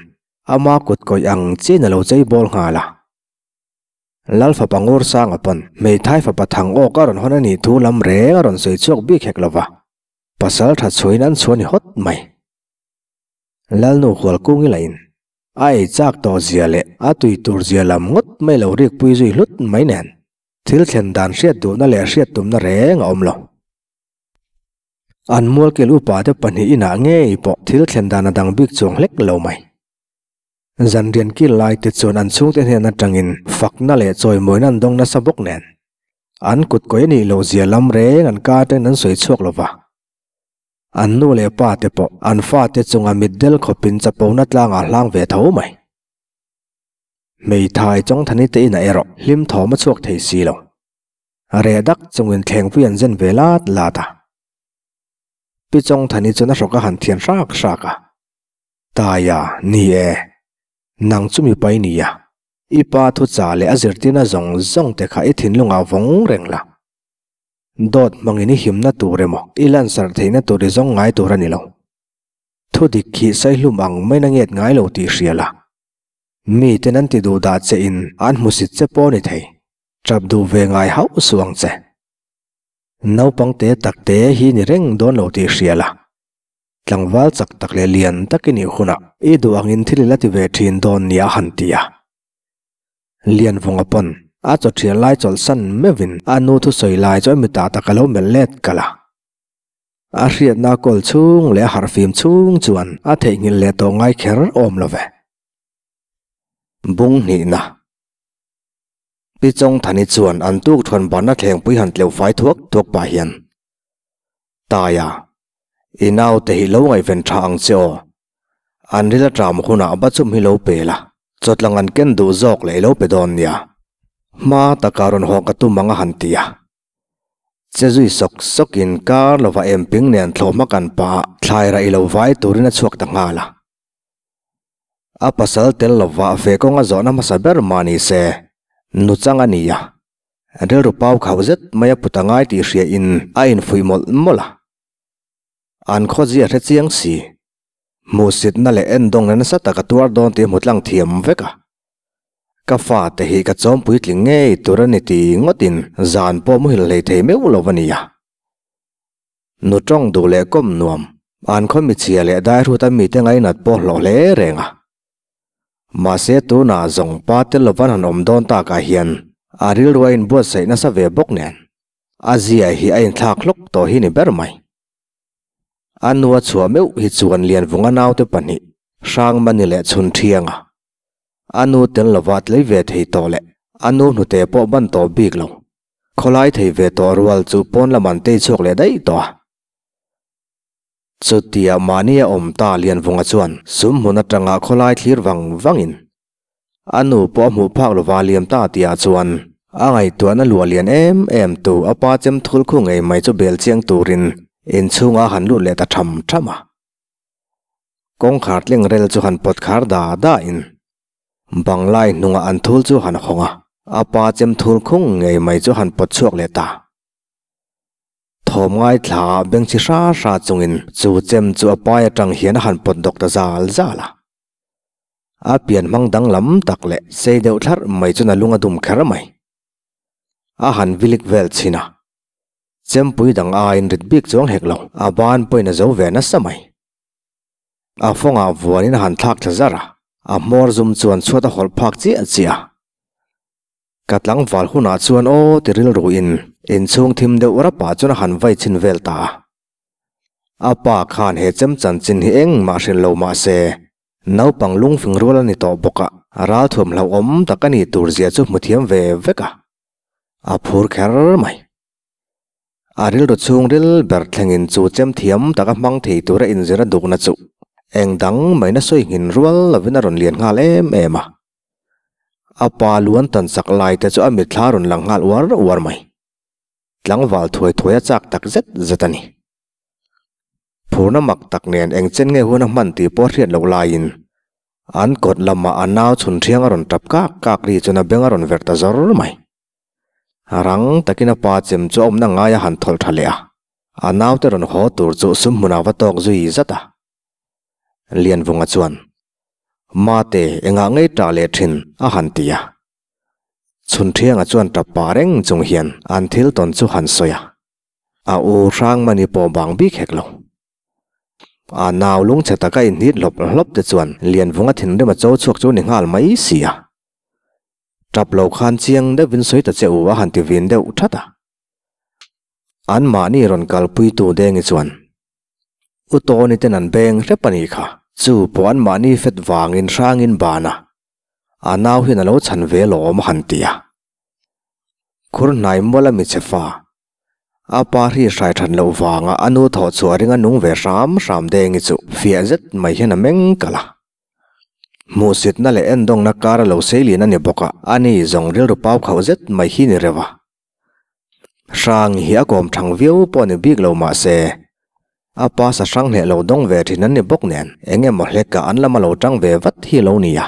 ama kut kawih ang chiin a lo chei bawl nghal a. Lal fapa Ngursanga pawn hmeithai fapa thang awk a rawn hawn a nih thu lam reng a rawn sawi chhuak bik hek lova, pasal tha chhuain an chhuah ni hawt mai. Lalnu Hualkungi lahin A ei chak tawh zia leh a tui tur zia lam ngawt mai lo rikpui zui hlut mai nen thil thlen dan hriat duhna leh hriat tumna reng a awm lo. An mualkel upa te pahnih inah ngei pawh thil thlen dan a dang bik chuang hlek lo mai. Zanrian kil lai te chuan an chhungte hnen atangin fakna leh chawimawina an dawng nasa bawk nen an kut kawi a nih loh zia lam reng an ka atangin an sawi chhuak lo va. An nu leh pa te pawh an fate chunga mitdel khawpin chapona tlangah hlang ve tho mai. Hmeithai Chawngthani te inah erawh hlim thawm a chhuak thei si lo. Reh dak chungin thlengpui an zen ve lat lat a. Pi Chawngthani chuan a hrawk a han thian hrak hrak a. Taia, ni e. Nang chu mipa i ni a. I pa thucha leh a zirtirna zawng zawng te kha i thinlungah vawng reng la. Dawt hmangin i himna tur emaw, i lansarh theihna tur i zawng ngai tur a ni lo. Thu dik khi saihlum ang main a nget ngai lo tih hria la. Miten an ti duh dah che in an hmusit che pawh a ni thei. Tap duh ve ngai hauh suh ang che. Naupang te tak te hi ni reng dawn lo tih hria la. Tlangval chak tak leh lian tak i nih hunah i duh angin thil i la ti ve thin dawn nia a han ti a. Lianvunga pawn a chaw thial lai chawlhsan meuhin a nu thusawi lai chu a mitah tak a lo melh let kalh a. A hriatna kawl chhung leh a harhfim chhung chuan a theihnghilh leh tawh ngai kher awm lo ve. Bung hnihna Pi Chawngthani chuan an tuk thuan banna thlengpui han tleuh fai thuak thuak pah hian, Taia, i naute hi lo ngaihven tha ang che aw. An ril aṭam hunah va chum hi lo pe la, chawtlang an ken duh zawk leh i lo pe dawn nia. Hma taka rawn haw ka tum ang a han ti a. Che zui sawk sawkin kar lova emping nen thlawhhma kan pah thlai rah i lo vai turin a chhuak ta nghal a. A pasal tel lova fe kawng a zawhna hmasa ber mah ni se, nuchang a ni a. Rilru pau khauh zet mai a put a ngai tih hriain a infuih mawlh mawlh a. An khawzia hre chiang si. Hmuhsitna leh endawngna nasa tak a tuar dawn tih a hmu tlang thiam vek a. Ka fate hi ka chawm puitling ngei tur a ni ti ngawtin zan pawh muhil hlei thei meuh lo a ni a. Nu tawng duh leh kawm nuam, an khaw michhia leh daihrut a mite ngainat pawh hlawh hle reng a. Mahse tunah zawng pa tel lovan han awm dawn takah hian a rilru a inbuatsaih nasa ve bawk nen a zia hi a inthlak hlawk tawh hi ni ber mai. A nu a chhuah meuh hi chuan Lianvunga naute pahnih, Hrangmani leh Chhunṭhianga. A nu tel lova tlei ve thei tawh leh a nu hnute pawh ban tawh bik lo. Khawlai thei ve tawh rual chu pawn lam an tei chhuak leh daih tawh a. Chutia mahni a awm ta Lianvunga chuan sum hmun atanga khawlai thlir vang vangin A nu pawh a hmuh phak lova liam ta tihah chuan a ngaihtuahna luah lian em em tu a pa chem thul khu ngei mai chu bel chiang turin inchhungah a han lut leh ta tham tham a. Kawngkhar tling rel chu han pawt khar da da in banglai hnungah an thul chu han hawng a, a pa chem thul khung ngei mai chu han pawt chhuak leh ta. Thawm ngaithla ah bengchhi hra hra chungin chu chem chu a pai atang hian a han pawt dawk ta zal zal a. A pian hmang danglam tak leh sei deuh thlarh mai chuan a lung a dum kher mai. A han vilik vel chhin a. Chempui dang aiin rit bik chuang hek lo, a ban pawhin a zo ve nasa mai. A fawngah vuanin a han thlak thla zar a, a hmawr zum chuan chhuat a hawlh phak chiah chiah a. Ka tlangval hunah chuan aw ti rilruin inchhung thim deuh rapah chuan a han vai chhin vel ta a. A pa khan he chem chanchin hi engmah hrilh lo mah se, naupang lungfing rual a ni tawh bawk a, ralthuam hlauhawm tak a nih tur zia chu hmu thiam ve vek a, a phur kher mai. A rilru chhungril ber thlengin chu chem thiam taka hmang thei tura inzir a dukna chu eng dang maina sawi nghin rual lovin a rawn lian nghal em em a. A pa luan tan chak lai te chu a mitthla a rawn lang nghal uar uar mai. Tlangval thuai thuai a chak tak zet zet a ni. Phurna mak tak nen eng chen nge hun a hman tih pawh hriat loh laiin an kawt lamah a nau chhun thiang a rawn tap kak kak ri chuan a beng a rawn verh ta zawr mai. Rang takin a pa chem chu a awmna ngai a han thawlh tha leh a, a naute rawn haw tur chu sum hmunah va tawk zui zat a. Lianvunga chuan, Mate, engah ngei tah leh thin? a han ti a. Chhunthianga chuan tap pah reng chung hian an thil tawn chu han sawi a, a u Hrangmani pawh bang bik hek lo. A nau lungchhe taka inhnit hlawp hlawp te chuan Lianvunga thinrim a cho chhuak chu ni nghal mai si a. Tap lo khan chiang deuhin sawi ta che u a han ti vin deuh that a. An mahni rawn kalpuitu Dengi chuan, U Tawni ten an beng hrep a nih kha, chu pawh an mahni fet vangin hrangin ban a, a nau hian a lo chhan ve lawm a han ti a. Khur hnai mual a mi che fa, a pa hri hrai that loh vanga a nu thawh chhuah ringa nung ve hram hram Dengi chu fiah zet mai hian a meng kalh a. Hmuhsitna leh endawngna kar a lo sei lian a ni bawk a, ani zawng rilru pau khauh zet mai hi ni reuh a. Hrang hi a kawm thang viau pawh ni bik lo mah se, a pa sa hrang hleh lo dawng ve thin an ni bawk nen eng emaw hlekah an lama lo tang ve vat hi lo ni a.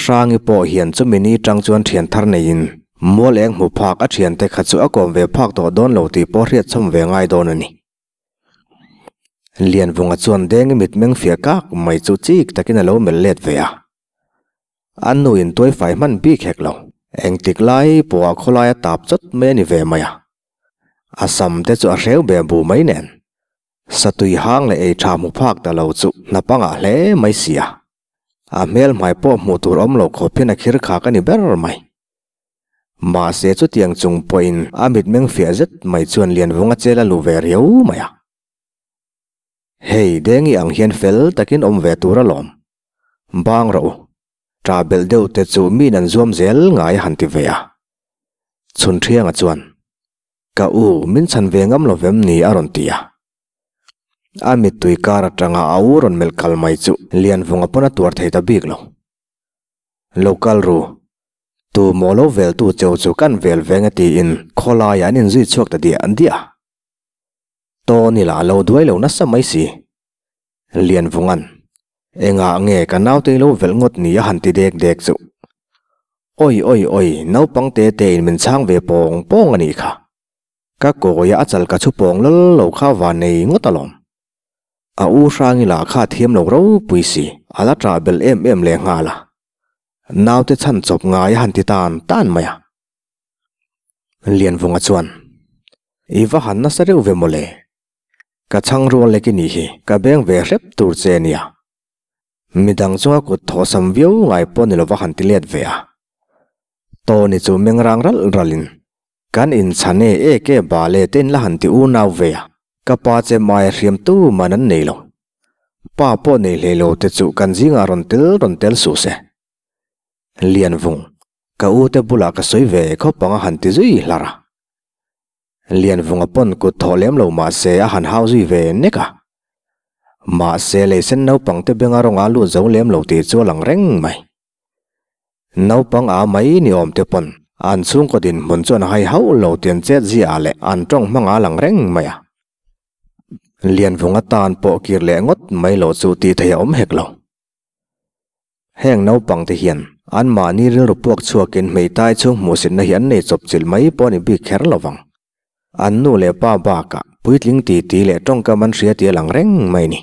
Hrangi pawh hian chumi ni tang chuan thian thar neiin mual eng hmu phak a thiante kha chu a kawm ve phak tawh dawn lo tih pawh hriat chhawm ve ngai dawn a ni. Lianvunga chuan Dengi mitmeng fiah kak mai chu chik takin a lo melh let ve a. A nuin tuaifai hman bik hek lo. Engtik lai pawha khawlaia tap chawt mai a ni ve mai a. A sam te chu a hreu be bu mai nen. Satui hang leh ei tha hmu phak ta lo chu hnapangah hle mai si a. A hmel hmai pawh hmuh tur awm lo khawp hian a khir khak a ni ber mai. Mahse chutiang chung pawhin a mitmeng fiah zet mai chuan Lianvunga chel a luh ve riau mai a. Hei Dengi ang hian fel takin awm ve tur alawm. Bang rawh u. Ṭah belh deuh te chu miin an zuam zel ngai a han ti ve a. Chhunṭhianga chuan, Ka u, min chhan ve ngam lo vem ni a rawn ti a. A mittui kar aṭanga a u rawn melh kal mai chu Lianvunga pawn a tuar thei ta bik lo. Lo kal ru. Tu maw lo vel tu cheu chu kan vel veng e tiin khawlaiah an inzui chhuak ta diah diah a. Tawni lah a lo duai lo nasa mai si. Lianvunga'n, Engah nge ka naute i lo velh ngawt ni a han ti dek dek chu. Oi oi oi, naupang te tein min chhang ve pawng pawng a nih kha. Ka kawia a chal ka chhu pawng lal lo kha va nei ngawt alawm. A u Hrangi lah kha thiam lo ropui si, a la ṭah belh em em leh nghal a. Naute chhan chawp ngai a han ti tan tan mai a. Lianvunga chuan, I va han nasa reuh ve mawle. Ka chhang rual lek i nih hi, ka beng ve hrep tur che nia. Midang chunga kut thawhsam viau ngai pawh ni lova han ti let ve a. Tawni chu meng rang ralh ralhin, Kan inchhan e ek e bal e te in la han ti unau ve a, ka pa che mai a hriam tu man an nei lo. Pa pawh nei hlei lo te chu kan zingah rawn tel rawn tel suh se. Lianvung, ka u te bulah ka sawi ve khawp ang a han ti zui hlar a. Lianvunga pawn kut thawh lem lo mah se a han hau zui ve nek a. Mahse leisen naupang te benga rawnga lut zo lem lo tih chu a lang reng mai. Naupang a mai ni awm te pawn an chhungkaw dinhmun chuan a hai hauh lo tih an chet ziah leh an tawng hmang a lang reng mai a. Lianvunga tan pawh kir leh ngawt mai lo chu tih theih a awm hek lo. Heng naupang te hian anmahni rilru puak chhuakin hmeitai chhung hmuhsitna hi an nei chawp chilh mai pawh a ni bik kher lo vang. An nu leh pa bakah puitling titi leh tawngkam an hria tih a lang reng mai a ni.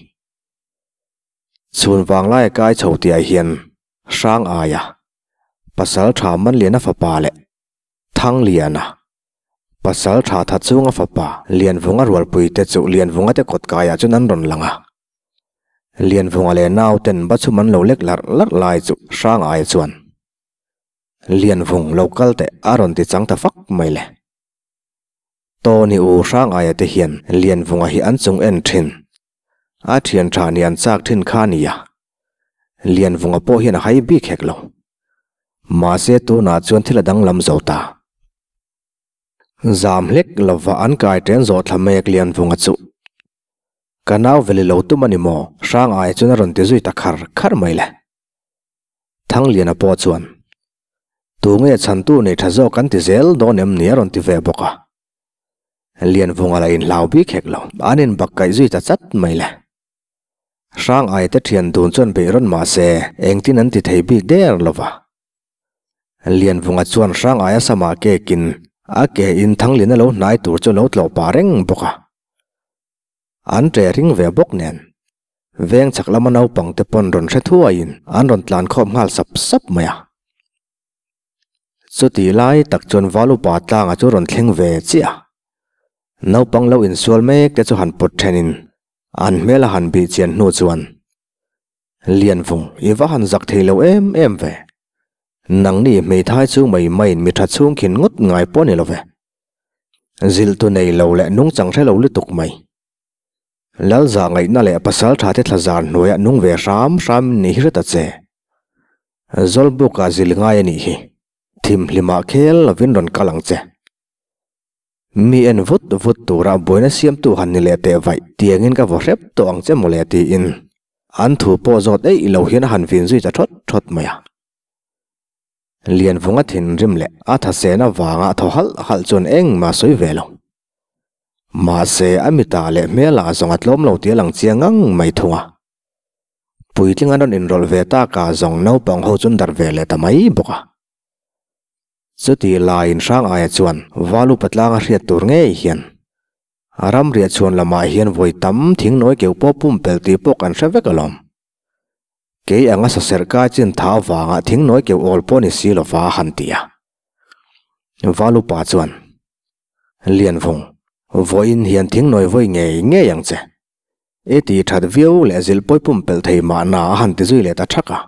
Chhun vanglaia kai chho tihah hian Hrang aia pasal tha Manliana fapa leh Thangliana pasal tha Thachunga fapa Lianvunga rualpui te chu Lianvunga te kawt kaiah chuan an rawn lang a. Lianvunga leh nauten bachhum an lo lek larh larh lai chu Hrang aia chuan Lianvung lo kal teh a rawn ti chang ta fak mai le. Tawni u Hrang aia te hian Lianvunga hi an chung en thin. A thian tha ni an chak thin kha nia. Lianvunga pawh hian a hai bik hek lo. Mahse tunah chuan thil a danglam zo ta. Zam hlek lova an kai ṭen zawh thla mek Lianvunga chu. Ka nau veli lo tum a ni maw? Hrangaia chuan a rawn ti zui ta khar khar mai le. Thangliana pawh chuan, Tunge chhantu nei tha zawk kan ti zel dawn em ni? a rawn ti ve bawk a. Lianvunga lah inhlau bik hek lo, an inbak kaih zui ta chat mai le. Hrangaia te thian dun chuan beih rawn mah se, engtin an ti thei bik der lo va. Lianvunga chuan Hrangaia samah kekin a ke in Thangliana lo hnai tur chu a lo tlawh pah reng bawk a. An ṭe ring ve bawk nen, veng chhak lama naupang te pawn rawn hre thuaiin an rawn tlan khawm nghal sap sap mai a. Chutih lai tak chuan Valupa tlanga chu rawn thleng ve chiah a. Naupang lo insual mek te chu han pawt ṭhenin an hmel a han bih chian hnu chuan, Lianvung, i va han zak thei lo em em ve. Nangni hmeithai chung mai maiin mi ṭha chhung khin ngawt ngai pawh ni lo ve. Zilhtu nei lo leh nungchang hre lo lutuk mai. Lalza ngaihna leh pasal tha te thlazar hnuaiah nung ve hram hram ni hi hre ta che. Zawlbukah zil ngai a nih hi. Thimhlimah khel lovin rawn kal ang che. Mi en vut vut tura buaina siamtu han ni leh teh vaih tiangin ka vaw hrep tawh ang che mawle tiin an thu pawh zawt eih lo hian a han vin zui ta thawt thawt mai a. Lianvunga thinrim leh a thasena vanga thaw halh halh chuan engmah sawi ve lo. Mahse, a mitah leh hmelah zawng a tlawm lo tih a lang chiang ngang mai thung a. Puitling an rawn inrawlh ve takah zawng naupang ho chu an darh ve leh ta mai bawk a. Chuti laiin Hrangaia chuan Valu Patlanga hriat tur ngei hian a ramriah chhuan lamah hian vawi tam thingnawi keuh pawh pumpelh tih pawh kan hre vek alawm. Kei anga saserh kai chin tha avanga thingnawi keuh awl pawh ni si lova a han ti a. Valupa chuan, Lianvung, vawiin hian thingnawi vawi ngei ngei ang che. I ti that viau leh zilh pawi pumpelh thei mahna a han ti zui leh ta thak a.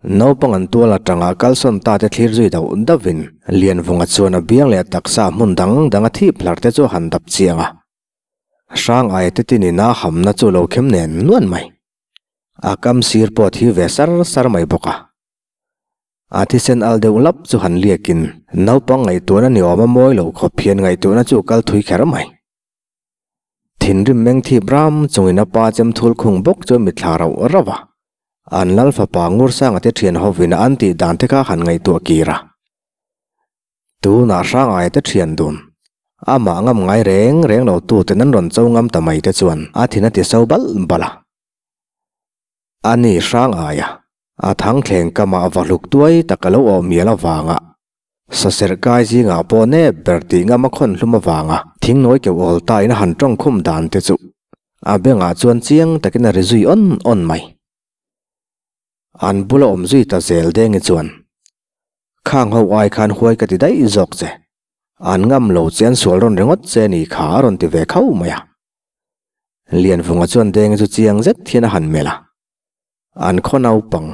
Naupang an tual atanga kalsawn ta te thlir zui dauh dauhin Lianvunga chuan a biang leh taksa hmun dang dang a thip hlar te chu a han dap chiang a. Hrang aia te tinin a hamna chu lo khem nen nuan mai. A kam sir pawh a thi ve sar sar mai bawk a. A thisen al deuh lap chu han liakin naupang ngaihtuahna ni awm a mawi lo khawp hian ngaihtuahna chu kal thui kher mai. Thinrim meng thip ram chungin a pa chem thul khung bawk chu mithla rauh rauh a. An lal fapa Ngursanga te thian hovin an tih dan te kha han ngaihtuah kir a. Tunah Hrangaia te thian dun. Amah ngam ngai reng reng lo tu ten an rawn cho ngam ta mai te chuan a thin a ti so balh balh a. A ni Hrangaia, a thangthleng kamah va hluk tuai tak a lo awm mial avanga saserh kai zingah pawh nep ber tih ngam a khawn hlum avanga thingnawi keuh awl ta in a han tawng khum dan te chu a bengah chuan chiang takin a ri zui awn awn mai. An bula awm zui ta zel Dengi chuan Khang ho ai khan huai ka ti daih zawk che. An ngam lo che an sual rawn ringawt che ni kha a rawn ti ve khauh mai a. Lianvunga chuan Dengi chu chiang zet hian a han melh a. An khaw naupang,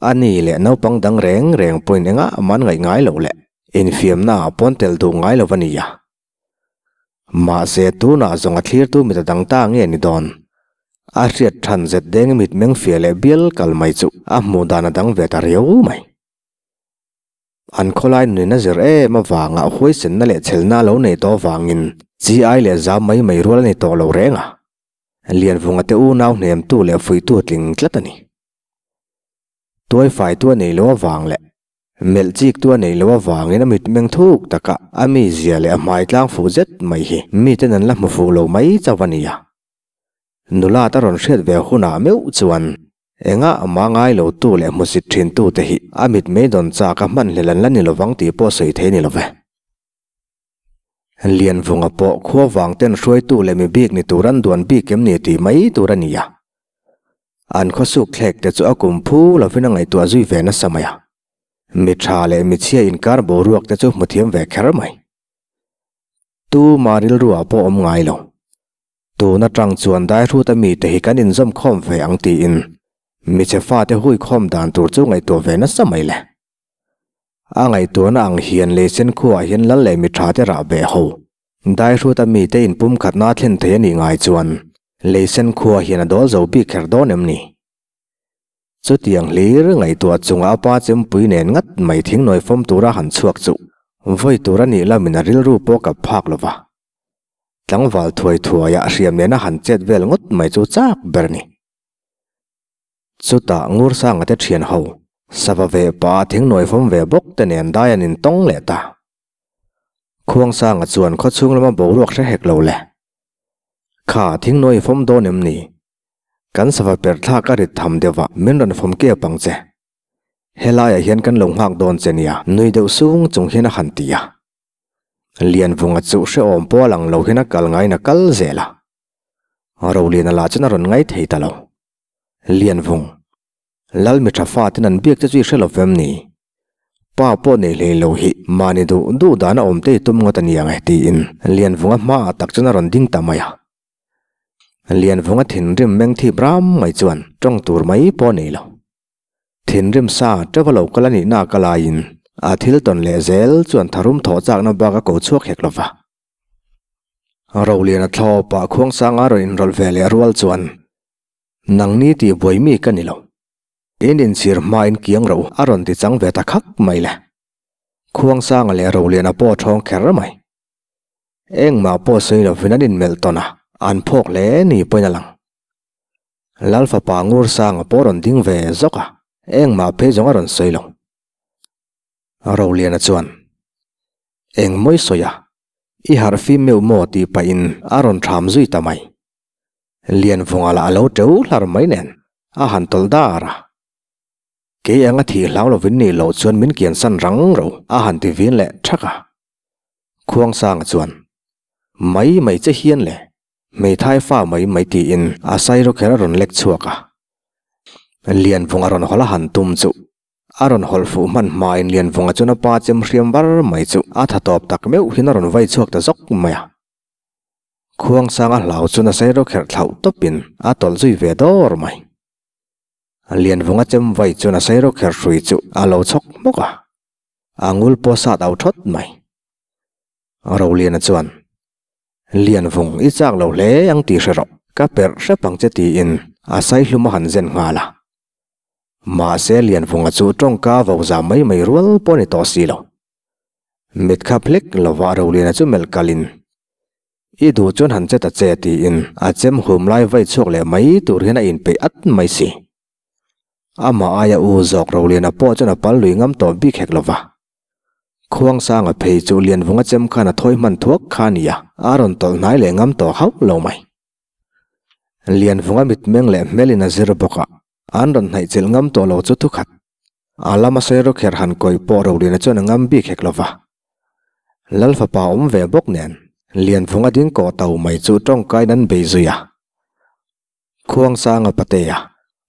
a ni leh naupang dang reng reng pawhin engah mah an ngaih ngai loh leh infiamna ah pawn tel duh ngai lo a ni a. Mahse tunah zawng a thlirtu mit a dang ta nge ni dawn? A hriat than zet Dengi mitmeng fiah leh bial kal mai chu a hmuh dan a dang ve ta riau mai. An khawlai nunin a zir em avanga huaisenna leh chhelna a lo nei tawh avangin chi ai leh zam mai mai rual a ni tawh lo reng a. Lianvunga te unau hnemtu leh fuihtu tling tlat a ni. Tuaifaitu a nei lo avang leh melh chiktu a nei lo avangin a mitmeng thuk taka a mizia leh a hmai tlang fuh zet mai hi miten an la hmu fuh lo mai chauh a ni a. Nula ta rawn hriat ve hunah meuh chuan engah mah ngai lo tu leh hmusit thin tu te hi a mit mei dawn chak a hman hlel an la ni lovang tih pawh sawi thei ni love. Lianvunga pawh khua vang ten hruaitu leh mi bik ni tur an duan bik em ni tih mai tur a ni a. An khawsuk thlek te chu a kum phu lovin a ngaihtuah zui ve nasa mai a. Mi tha leh mi chhia inkar boruak te chu hmu thiam ve kher mai. Tu mah rilruah pawh awm ngai lo. Tun atang chuan Daihruta mite hi kan inzawm khawm ve ang tiin michhe fate hui khawm dan tur chu ngaihtuah ve nasa mai le. A ngaihtuahna ang hian Leisen khuaah hian lal leh mi tha te rah beh ho. Daihruta mite inpumkhatna a thlen thei a nih ngai chuan Leisen khua hian a dawl zo bik kher dawn em ni? Chutiang hlir ngaihtuah chunga a pa chempui nen ngat mai thingnawi fawm tura han chhuak chu. Vawi tur a nih lamin a rilru pawh kap phak lo va. Tlangval thuai thuaia hriam nena han chet vel ngawt mai chu chak ber a ni. Chutah Ngursanga te thian ho, sava ve pa thingnawi fawm ve bawk te nen dai an intawng leh ta. Khuangsanga chuan khawchhung lama boruak hre hek lo le. Kha thingnawi fawm dawn em ni? Kan sava per thlak a rit tham deuh a, min rawn fawm kep ang che. Helaiah hian kan lo nghak dawn che nia, nui deuh sung chung hian a han ti a. Lianvunga chu hrehawm pawh a lang lo hian a kal ngaiin a kal zel a. Roliana lah chuan a rawn ngai thei ta lo. Lianvung, Lal mi tha fatin an biak che chu i hre lo vem ni? Pa pawh nei hlei lo hi mahni duh duh dan a awm te i tum ngawt a ni ang e tiin Lianvunga hmaah tak chuan a rawn ding ta mai a. Lianvunga thinrim meng thip ram mai chuan tawng tur mai pawh a nei lo. Thinrim sa teuh a lo kal a nihna ka laiin a thil tawn leh zel chuan tharum thawh chakna bak a ko chhuak hek lo va. Roliana thlawpah Khuangsanga rawn inrawlh ve leh rual chuan Nangni tih buai mi ka ni lo. In inchhir hmain kiang ro a rawn ti chang ve ta khak mai le. Khuangsanga leh Roliana pawh a ṭhawng kher mai. Engmah pawh sawi lovin an inmelh tawn a, an phawk hle ni pawhin a lang. Lal fapa Ngursanga pawh a rawn ding ve zawk a, engmah phei zawng a rawn sawi lo. Roliana chuan, Eng mawi sawi a, i harh fim meuh maw tih pahin a rawn ṭham zui ta mai. Lianvunga lah a lo teu hlar mai nen a han tawlh dar a. Kei anga thih hlau lovin nih loh chuan min kiansan rang ro a han ti vin leh thak a. Khuangsanga chuan, Mai mai che hian le, hmeithai fa mai mai tiin a sairo kher a rawn lek chhuak a. Lianvunga rawn hawlh a han tum chu a rawn hawlh fuh hman hmain Lianvunga chuan a pa chem hriam var mai chu a tha tawp tak meuh hian a rawn vai chhuak ta zawk mai a. Khuangsanga hlau chu nasa erawh kherh thlauh tawpin a tawlh zui ve dawr mai. Lianvunga chem vai chu nasa erawh kherh hrui chu a lo chhawk hmawk a, a ngul pawh sat au thawt mai. Roliana chuan, Lianvung i chak lo hle ang tih hre rawh, ka perh hrep ang che tiin a saihlum a han zen nghal a. Mahse Lianvunga chu tawngka vo za mai mai rual pawh a ni tawh si lo. Mit kha hlek lova Roliana chu melh kalin, I duh chuan han che ta che tiin a chem hum lai vai chhuak leh mai tur hian a inpeih at mai si. Amah aia u zawk Roliana pawh chuan a pal lui ngam tawh bik hek lova. Khuangsanga phei chu Lianvunga chem khan a thawi hman thuak kha a nia, a rawn tawlh hnai leh ngam tawh hauh lo mai. Lianvunga mitmeng leh hmelin a zir bawk a, An rawn hnaih chilh ngam tawh lo chu thukhat. A lama sawi rawkher han kawih pawh Roliana chuan a ngam bik hek lo va. Lal fapa awm ve bawk nen Lianvunga ding kawh to mai chu tawngkaiin an bei zui a. Khuangsanga Patea,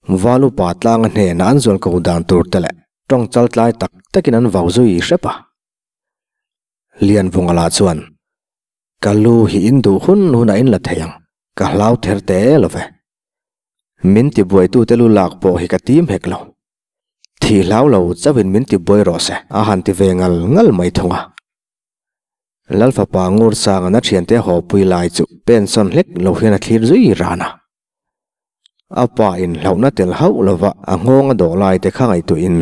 Val upa tlanga hnena an zual ko dan tur te leh tawng chal tlai tak takin an vau zui hrep a. Lianvunga lah chuan, Ka lu hi in duh hun hunah in la thei ang, ka hlau ther te lo ve. Min tibuaitute lu lak pawh hi ka tim hek lo. Thih hlau lo chauhin min tibuai rawh se, a han ti ve ngal ngal mai thung a. Lal fapa Ngursanga'n a thiante haw pui lai chu pensawn hlek lo hian a thlir zui ran a. A pa in hlauhna tel hauh lova a nghawng a dawh lai te kha ngaihtuahin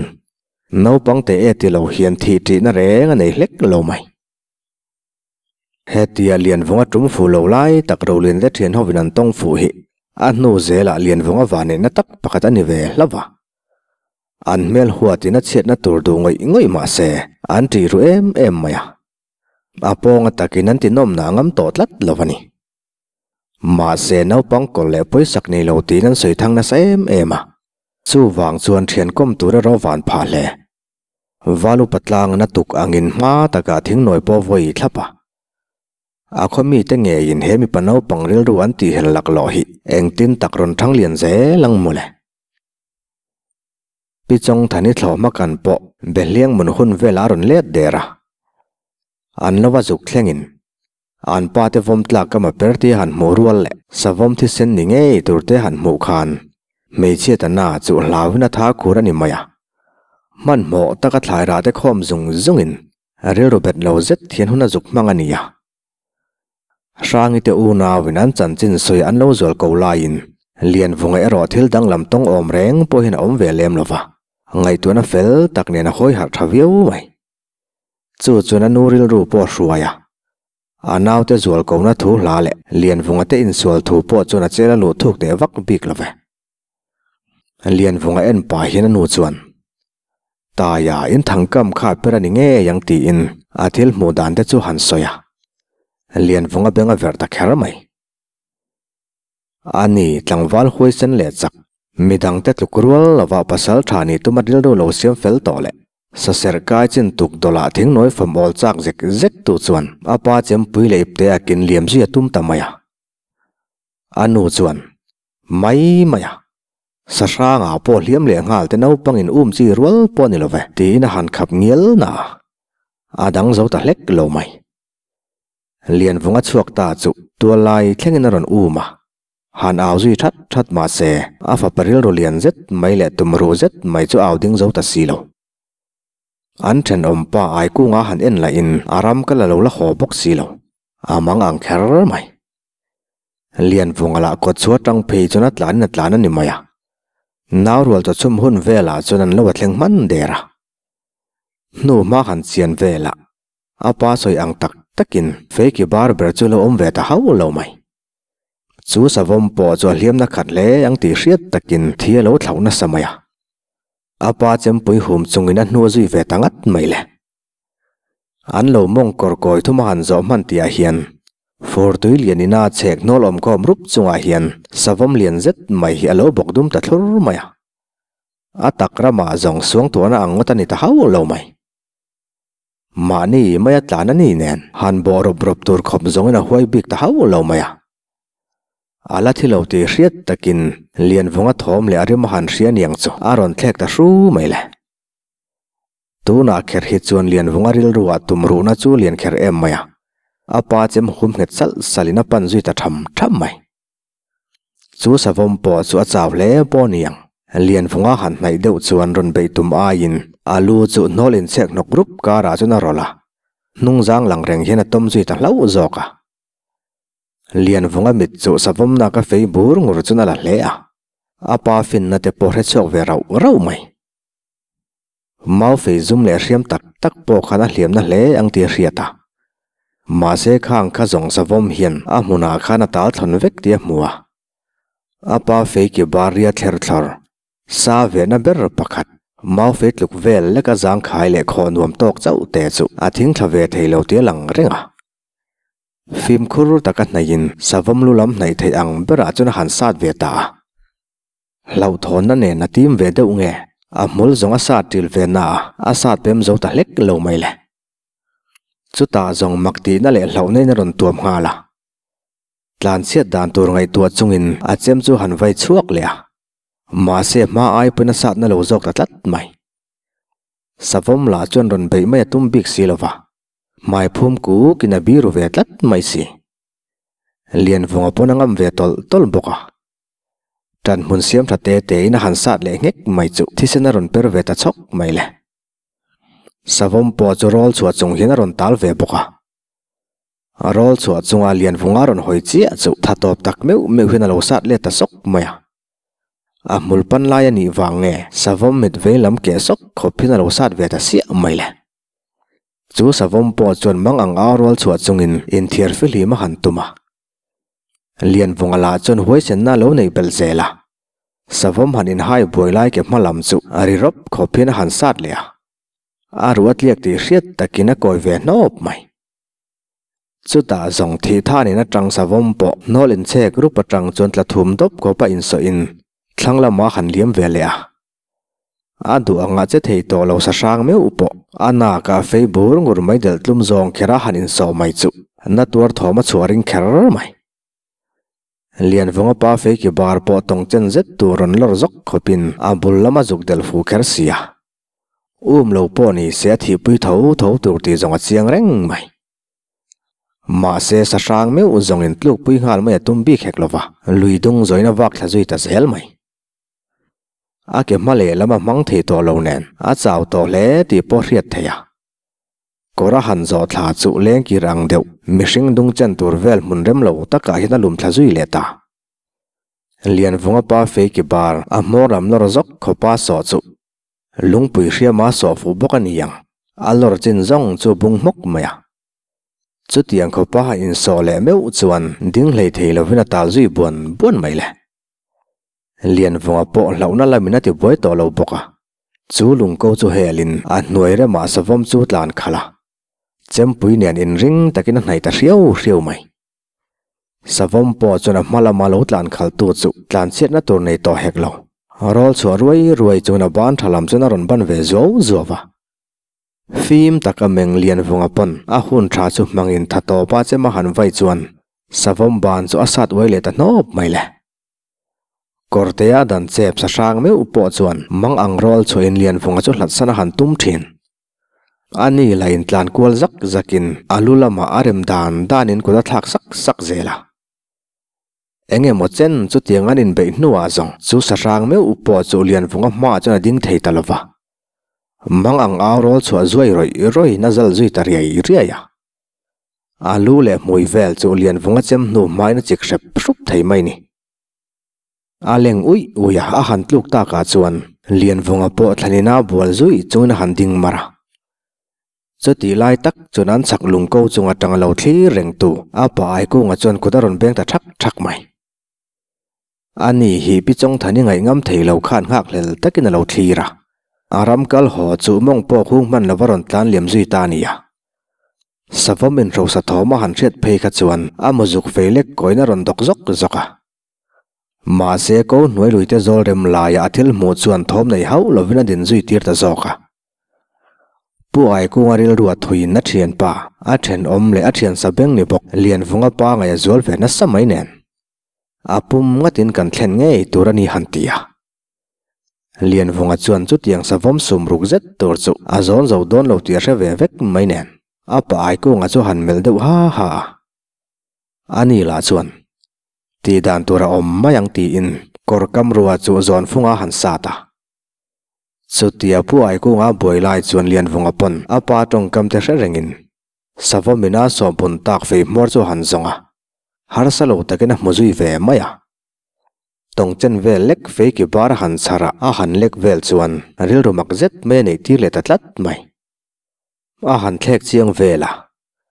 naupang te e ti lo hian thih ṭihna reng a nei hlek lo mai. Hetia Lianvunga tum fuh lo lai tak Rolian te thian hovin an tawng fuh hi a hnu zelah Lianvunga vanneihna tak pakhat a ni ve hlauh a. An hmel huatin a chhiatna tur duh ngawih ngawih mah se an ṭih ru em em mai a. A pawnga takin an tinawmna a ngam tawh tlat lo a ni. Mahse naupang kawlh leh pawisak nei lo tiin an sawi thang nasa em em a. Chuvang chuan thian kawm tur erawh van phah hle. Valu patlang na tuk angin hma takah thingnawi pawh vawi thlap a. A khaw mite ngeiin he mipa naupang rilru an tihel laklawh hi engtin tak rawn thang lian zel ang mawle. Pi Chawngthani thlawhhma kan pawh Behliang mun hun velah a rawn let der a. An lova zuk thlengin an pa te vawm tlak ka ma per tia han hmuh rual leh savawm thisen ni ngei tur te han hmuh khan hmeichhia ta na chu hlauin a tha khur a ni mai a. Hmanhmawh taka thlai rah te khawm zung zungin rilru bet lo zet hian hun a zuk hmang a ni a. Hrangi te unauin an chanchin sawi an lo zual ko laiin Lianvunga erawh thil danglam tawng awm reng pawhin a awm ve lem lo va, ngaihtuahna fel tak nen a hawi harh tha viau mai. Chu chuan a nu rilru pawh a hruai a. A naute zualkona thu hla leh Lianvunga te insual thu pawh chuan a chel a luh thuk teh vak bik lo ve. Lianvunga en pah hian a nu chuan, Taia, in thangkam kha per a ni ngei ang tiin a thil hmuh dan te chu han sawi a. Lianvunga beng a verh ta kher mai. A ni, tlangval huaisen leh chak, midangte tluk rual lova pasal tha nih tuma rilru lo siam fel tawh leh saserh kai chin tuk dawlah thingnawi fam awl chak zek zek tu chuan a pa chempui leh ipte a kin liam zui a tum ta mai a. A nu chuan, Mai mai a, sahrangah pawh hliam leh nghal te naupangin um chi rual pawh a ni lo ve, tiin a han khap ngial na a, a dang zo ta hlek lo mai. Lianvunga chhuak ta chu tuallai thlengin a rawn um a, han au zui that that mah se a fapa rilru lian zet mai leh tumruh zet mai chu au ding zo ta si lo. An thenawm pa Aikunga han en lahin a ram kal a lo la haw bawk si lo, a mang ang kher mai. Lianvunga lah kawt chhuah tang phei chuan a tlanin a tlan a ni mai a, naurual chawchhum hun velah chuan an lo a thleng hman der a, hnu hma han chian velah A pa sawi ang tak takin Feiki bar ber chu lo awm ve ta hauh lo mai. Chu savawm pawh chu a hliamna khat hle ang tih hriat takin thi a lo thlauh nasa mai a. A pa chempui hum chungin a hnu a zui ve ta ngat mai le. An lo mawng kawr kawi thum a han zawh hman tihah hian Furtui lian ina chhek hnawl awmkhawm rup chungah hian savawm lian zet mai hi a lo bawk dum ta thlur mai a. A tak ramah zawng suangtuahna ang ngawt a ni ta hauh lo mai. Mahni maia tlan a ni nen han bawh rawp rawp tur khawp zawngin a huai bik ta hauh lo mai a. A la thi lo tih hriat takin Lianvunga thawm leh a rim a han hria niang chu a rawn thlek ta hru mai le. Tunah kher hi chuan Lianvunga rilruah tum ruhna chu lian kher em mai a, a pa chem hum nghet salh salhin a pan zui ta tham tham mai. Chu savawm pawh chu a chau hle pawh niang. Lianvunga han hnaih deuh chuan rawn beih tum aiin a lu chu hnawl inchhek hnawk rup karah chuan a rawlh a, hnungzang lang reng hian a tawm zui ta hlauh zawk a. Lianvunga mit chu savawmna ka fei bur ngur chuan a la hle a, a pa finna te pawh hre chhuak ve rauh rauh mai. Mau fei zum leh hriam tak tak pawh khan a hliamna hle ang tih a hriat a. Mahse khang kha zawng savawm hian a hmunah khan a tal thlawn vek tih a hmu a. A pa fei ki bar ria thler thlawr, sa vehna ber pakhat, mau fei tluk vel leka zangkhai leh khawh nuam tawk chauh te chu a thing thla ve thei lo tih a lang reng a. Fimkhur taka hnaihin savawm lu lam hnaih theih ang berah chuan a han sat ve ta a. Hlauhthawnna nen a tim ve deuh nge? A hmul zawng a sat ṭil ve na a, a sat pem zo ta hlek lo mai le. Chutah zawng mak tihna leh hlauhna in a rawn tuam nghal a. Tlanchhiat dan tur ngaihtuah chungin a chem chu han vai chhuak leh a. Mahse hma ai pawn a satna lo zawk ta tlat mai. Savawm lah chuan rawn beih mai a tum bik si lo va, hmai phum kukin a biru ve tlat mai si. Lianvunga pawn a ngam ve tawlh tawlh bawk a. Tan hmun siam tha te te in a han sat leh nghek mai chu thisen a rawn per ve ta chhawk mai le. Savawm pawh chu rawl chhuah chung hian a rawn tal ve bawk a. A rawl chhuah chunga Lianvunga rawn hawi chiah chu tha tawp tak meuh meuh hian a lo sat let ta sawk mai a. A hmul pan lai a nih vang nge Savawm mit vei lam keh sawk khawp hian a lo sat ve ta siah mai le. Chu Savawm pawh chuan mang ang a rawl chhuah chungin inthiar fihlim a han tum a. Lianvunga lah chuan huaisenna a lo neih belh zel a, savawm han inhai buai lai ke hma lam chu a ri rawp khawp hian a han sat leh a, a ruh a tliak tih hriat takin a kawi ve hnawp mai. Chutah zawng thih thanin atang savawm pawh hnawl inchhek rup atang chuan tla thum dawp khawp a insawhin thlang lamah a han liam ve leh a. A duh angah che thei tawh lo sa hrang meuh pawh a nak a fei bur ngur mai delh tlum zawng kher a han insawh mai chuh na tuar thawm a chhuah ring kher mai. Lianvunga pa fei ki bar pawh tawng chen zet tur rawn lawr zawk khawpin a bul lama zuk delh fu kher si a. Um lo pawh ni se a thihpui tho tho tur tih zawng a chiang reng mai. Mahse sa hrang meuh zawngin tlukpui nghal mai a tum bik hek lova, lui dung zawin a vak thla zui ta zel mai. A ke hma leh lam a hmang thei tawh lo nen a chau tawh hle tih pawh hriat theih a. Kawr a han zawh thla chu lengkir ang deuh mihring dung chen tur vel hmun rem lo takah hian a lum thla zui leh ta. Lianvunga pa fei ki bar a hmawr lam nawr zawk khawpa sawh chu lungpui hriama sawh fuh bawk a ni ang. A lawr chin zawng chu bung hmawk mai a. Chutiang khawpa a insawh leh meuh chuan ding hlei thei lovin a tal zui buan buan mai le. Lianvunga pawh hlauhna lamin a ti buai tawh lo bawk a. Chu lungko chu helin a hnuai remah savawm chu tlan khalh a. Chempui nen inring takin a hnaih ta hriau hriau mai. Savawm pawh chuan a hma lama lo tlan khaltu chu tlan chhiatna tur nei tawh hek lo. Rawl chhuah ruai ruai chuan a ban tha lam chuan a rawn ban ve zuau zuau va. Fim taka meng lian vunga pawn a hun tha chu hmangin tha tawpa chem a han vai chuan Savawm ban chu a sat uai leh ta hnawp mai le. Kawrtea dan chep sa hrang meuh pawh chuan mang ang rawl chhuahin Lianvunga chu hlatsan a han tum thin. A ni la intlan kual zak zakin a lu lamah a rem dan danin kut a thlak sak sak zel a. Eng emaw chen chutiang an inbeih hnuah zawng chu sahrang meuh pawh chu Lianvunga hmaah chuan a ding thei ta lo va. Mang ang au rawl chhuah zuai rawih rawih in a zal zui ta riai riai a. A lu leh hmui vel chu Lianvunga chem hnu hmain a chik hrep hrup thei mai ni. A leng uih uih a, a han tluk takah chuan Lianvunga pawh thlanin a bual zuih chungin a han ding mar a. Chutih lai tak chuan an chhak lung ko chung atang a lo thlir reng tu a pa Aikunga chuan kut a rawn beng ta thak thak mai. A ni hi Pi Chawngthani ngaih ngam thei lo khan nghakhlel takin a lo thlir a. A ram kal haw chu mawng pawh hung hman lova rawn tlan liam zui ta a ni a. Savawm inhrosa thawm a han hriat phei kha chuan a mawzuk fei lek kawiin a rawn dawk zawk zawk a. Mahse, ko hnuai luite zawl rem laia a thil hmuh chuan thawm nei hauh lovin a din zui tir ta zawk a. Pu Aikunga rilru a thuiin a thianpa, a thenawm leh a thiansa beng ni bawk Lianvunga pa ngaih a zual ve nasa mai nen. A pum ngatin kan thlen ngei tur a ni han ti a. Lianvunga chuan chutiang savawm sum ruk zet tur chu a zawn zo dawn lo tih a hre ve vek mai nen. A pa Aikunga chu han melh deuh ha ha a. Ani lah chuan Tih dan tur a awm mai ang tiin kawr kam rua chu zawn funga han sat a. Chutia Pu Aikunga buai lai chuan Lianvunga pawn a pa tawngkam te hre rengin Savawmina sawmpun tak fei hmawr chu a han zawng a, harsa lo takin a hmu zui ve mai a. Tawngchen vel lek fei ki bar a han chhar a, a han lek vel chuan rilru mak zet mai a neih tir leh ta tlat mai. A han thlek chiang vel a,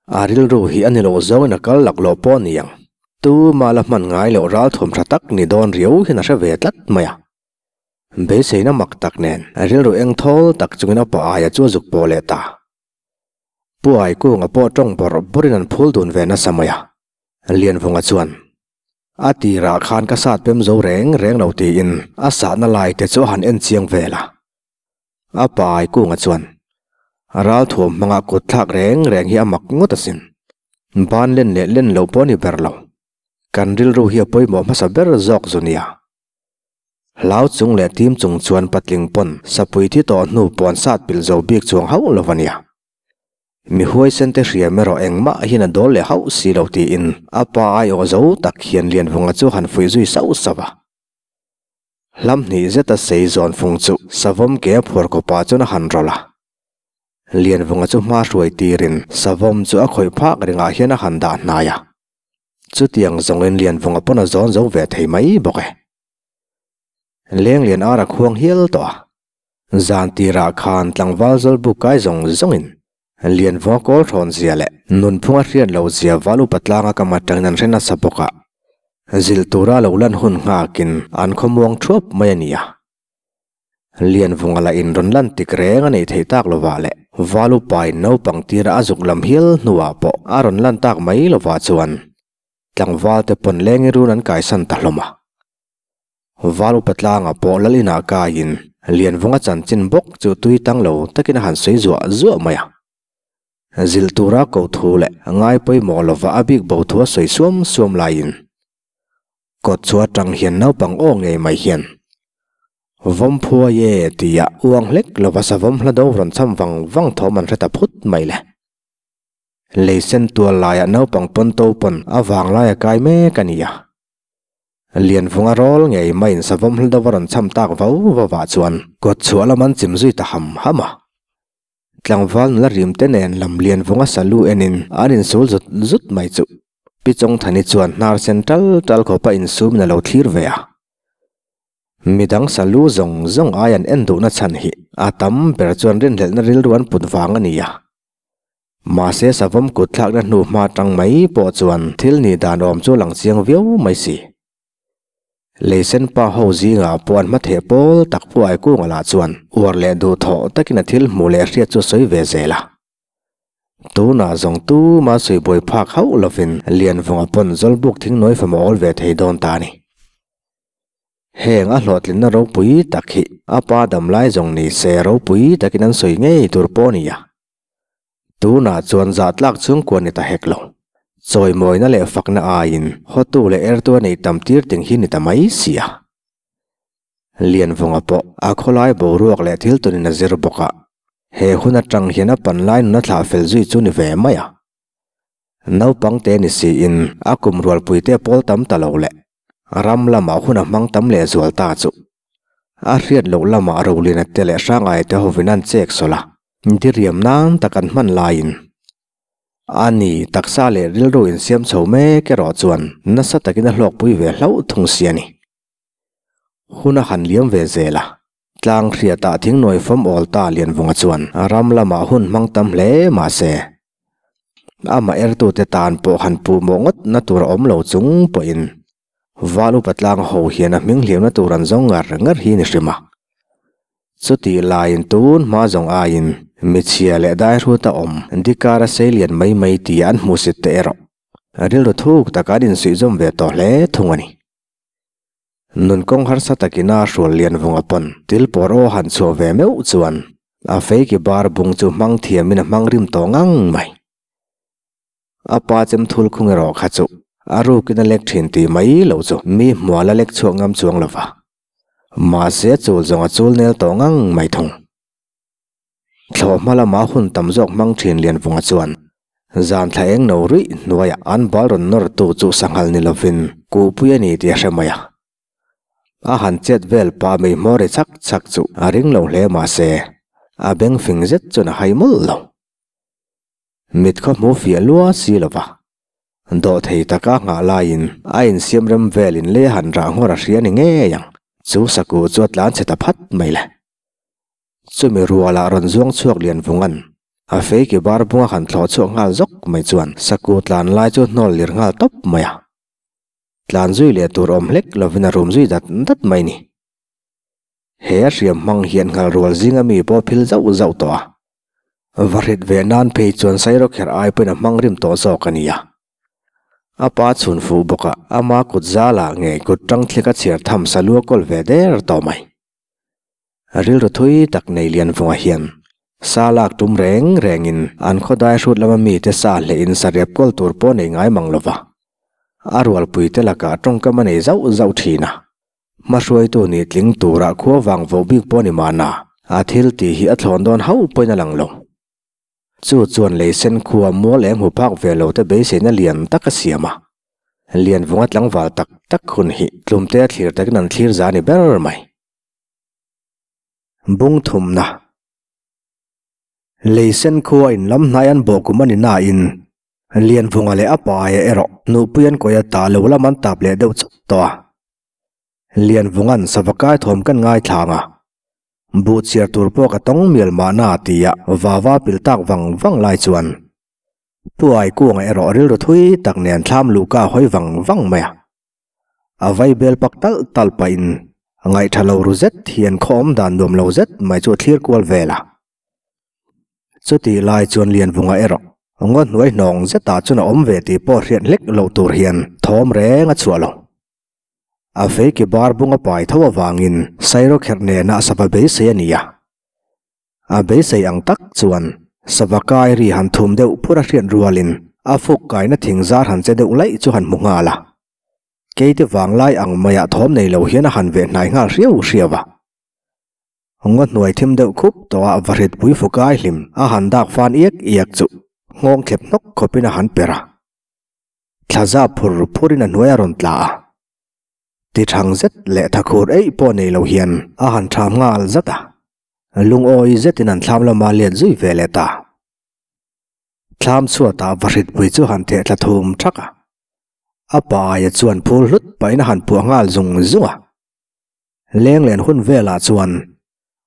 a rilru hi a ni loh zawngin a kal laklawh pawh a ni ang. Tuma la hman ngai loh ralthawm tha tak ni dawn riau hian a hre ve tlat mai a. Beiseina mak tak nen a rilru eng thawl tak chungin a pa aia chu a zuk pawh leh ta. Pu Aikunga pawh tawng bawrh bawrhin an phul dun ve nasa mai a. Lianvunga chuan, A tirah khan ka sat pem zo reng reng lo tiin a sahna lai te chu a han en chiang vel a. A pa Aikunga chuan, Ralthuam hmanga kut thlak reng reng hi a mak ngawt asin. Ban len leh len loh pawh a ni ber lo. Kan rilru hi a pawimawh hmasa ber zawk zu nia. Hlau chung leh tim chung chuan patling pawn sapui thi tawh hnu pawn sat pilh zo bik chuang hauh lo a nia. Mi huaisen te hriam erawh engmah hian a dawl leh hauh si lo tiin a pa aiawh zo tak hian Lianvunga chu han fuih zui sauh sauh a. Hlam hnih zeta sei zawn fung chu savawm ke a phuar kawpah chuan a han rawlh a. Lianvunga chu hma hruai tirin savawm chu a khawih phak ringah hian a han dah hnai a. Chutiang zawngin Lianvunga pawn a zawn zo ve thei mai bawk e. Lenglian ar a khuang hial tawh a. Zan tirah khan tlangval zawlbuk kai zawng zawngin Lianvunga kawl hrawn zia leh nunphunga hriat lo zia val upa tlanga kam atangin an hre nasa bawk a. Zilh tura lo lan hun nghakin an khawmuang thuap mai a ni a. Lianvunga lah in rawn lan tik reng a neih theih tak lovah leh val upain naupang tira a zuk lam hial hnuah pawh a rawn lan tak mai lovah chuan tlangval te pawn leng i run an kaisan ta hlawm a. Val upa tlanga pawh lal inah kaiin Lianvunga chanchin bawk chu tui tang lo takin a han sawi zuah zuah mai a. Zilh tura ko thu leh ngai pawimawh lova a bik bo thu a sawi suam suam laiin kawt chu atang hian naupang aw ngei mai hian Vawm phuai e tia uang hlek lova savawm hla do rawn cham vang vang thawm an hre ta phut mai le. Lei sen tual laiah naupang pawn to pawn a vanglai a kai mek a nia. Lianvunga rawl ngei maiin savawm hla deuh a rawn cham tak vau vauah chuan kawt chhuah lam an chim zui ta ham ham a. Tlangval nula rim te nen lam Lianvunga salu enin an insul zut zut mai chu Pi Chawngthani chuan hnar sen tal tal khawpa insumin a lo thlir ve a. Midang salu zawng zawng ai an en duhna chhan hi. a tam ber chuan rinhlelhna rilru an put vang a ni a. Mahse savawm kut thlakna hnu hma tang mai pawh chuan thil nih dan awm chu a lang chiang viau mai si. Leisen pa ho zingah pawh an hmatheh pawl tak Pu Aikunga lah chuan uar leh duhthawh takin a thil hmuh leh hriat chu a sawi ve zel a. Tunah zawng tuma sawi buai phak hauh lovin Lianvunga pawn Zawlbuk thingnawi fam a awl ve thei dawn ta a ni. Heng a hlawhtlinna ropui tak hi a pa damlai zawng ni se ropui takin an sawi ngei tur pawh a ni a. Tunah chuan zahtlak chhungkua ni ta hek lo. Chawimawina leh fakna aiin hawtu leh ertu a neih tam tir ting hi ni ta mai si a. Lianvunga pawh a khawlai boruak leh thil tunin a zir bawk a, he hun atang hian a panlai nun a thlah fel zui chu ni ve mai a. Naupang te ni siin a kum rualpuite pawl tam ta lo leh Ram lamah hun a hmang tam leh zual ta chu. A hriat loh lamah Rolina te leh Hrangai te hovin an chek sawlh a, diriam nan tak an hman laiin. A ni, taksa leh rilru insiam chho mek erawh chuan nasa takin a hlawkpui ve hlauh thung si a ni. Hun a han liam ve zel a, tlang hriatah thingnawi fawm awl ta Lianvunga chuan ram lamah hun hmang tam hle mah se, Amah ertute tan pawh han puh mawh ngawt na tur a awm lo chung pawhin Val upa tlang ho hian a hming hliamna tur an zawng ngar ngar hi ni hrim a. Chutih laiin tun hma zawng aiin michhia leh daihrut a awm dikar a sei lian mai mai tih an hmuhsit te erawh rilru thuk taka an insuihzawm ve tawh hle thung a ni. Nun kawng harsa takin a hrual lian vunga pawn til pawr aw han chhuah ve meuh chuan a feiki bar bung chu hmang thiamin a hmang rim tawh ngang mai. A pa chem thul khung erawh kha chu a rukin a lek thin tih mai lo chu mi hmual a lek chhuak ngam chuang lo va. Mahse a chul zawng a chul nel tawh ngang mai thung. Thlawh hma lama hun tam zawk hmang thin Lianvunga chuan zan thla eng no ruih hnuaiah an bal rawn nawr tu chu sanghal ni lovin kuhpui a ni tih a hre mai a. A han chet vel pah mei hmawr ri chak chak chu a ring lo hle mahse a beng fing zet chuan a hai mawlh lo. Mit khaw hmu fiah lua si lova dawhthei taka nghah laiin a insiam rem velin lei a han rah nghawr a hria ni ngei ang chu saku chu a tlan chhe ta phat mai le. Chumi rualah rawn zuang chhuak lian vungan a feiki bar bunga han thlawh chhuak nghal zawk mai chuan saku tlan lai chu hnawl lir nghal tawp mai a. Tlan zui leh tur awm hlek lovin a rum zui dat dat mai ni. He a hriam hmang hian nghal rual zinga mi pawh phil zauh zauh tawh a. Va hrit ve nan phei chuan Sairawkherh ai pawhin a hmang rim tawh zawk a nia. A pa chhun fuh bawk a, ama kut zalah ngei kut tang thlik a chhiar tham salu a kawl ve der tawh mai. Rilru thui tak nei Lianvunga hian sa lak tum reng rengin an khawdai hrut lama mite sa hlehin sarep kawl tur pawh nei ngai mang lova. A rualpuite lakah tawngkam a nei zauh zauh thin a. Hmahruaitu nih tling turah khua vang voh bik pawh ni mahna a thil tih hi a thlawn dawn hauh pawhin a lang lo. Chu chuan leisen khua mual eng hmu phak ve lo te beiseina lian tak a siam a. Lianvunga tlangval tak tak hun hi tlumte a thlir takin an thlir za ni ber mai. Bung thumna Lei sen khua in lam hnai an bawh kum a ni nain Lianvunga leh a pa aia erawh hnuhpui an kawih a ta lo lam an tap leh deuh chauh tawh a. Lianvunga'n sava kai thawm kan ngaithlang a, buh chhiar tur pawh ka tawng mial mahna tia vava pil tak vang vang lai chuan Pu Aikuanga erawh rilru thui tak nen thlam luhka a hawi vang vang mai a. A vai bel pak talh talh pahin ngaihṭha lo ru zet hian khaw awm dan nuam lo zet mai chu a thlir kual vel a. Chutih lai chuan Lianvunga erawh ngaw hnuai hnawng zetah chuan a awm ve tih pawh hriat hlek loh tur hian thawm reng a chhuah lo. A feiki bar bunga pai tho avangin Sairawkherh nena sava beisei a ni a. A beisei ang tak chuan sava kai ri han thum deuh phur a hriat rualin a fuk kaina thing zar han che deuh laih chu han hmu nghal a. Keite vanglai ang maiah thawm nei lo hian a han veh hnai nghal hriau hriau a. Ngaw hnuai thim deuh khup tawhah vahrit pui fu kai hlim a han dak fan iak iak chu nghawng thlep hnawk khawpin a han per a. Thla zap phur phurin a hnuai a rawn tla a. Ti thang zet leh thakhur eih pawh nei lo hian a han tham nghal zat a. Lungawi zetin an thlam lama let zui ve leh ta. Thlam chhuatah vahritpui chu han theh thla thum thak a. A pa aia chuan phul hlut pahin a han puah nghal zung zung a. Lenglen hun velah chuan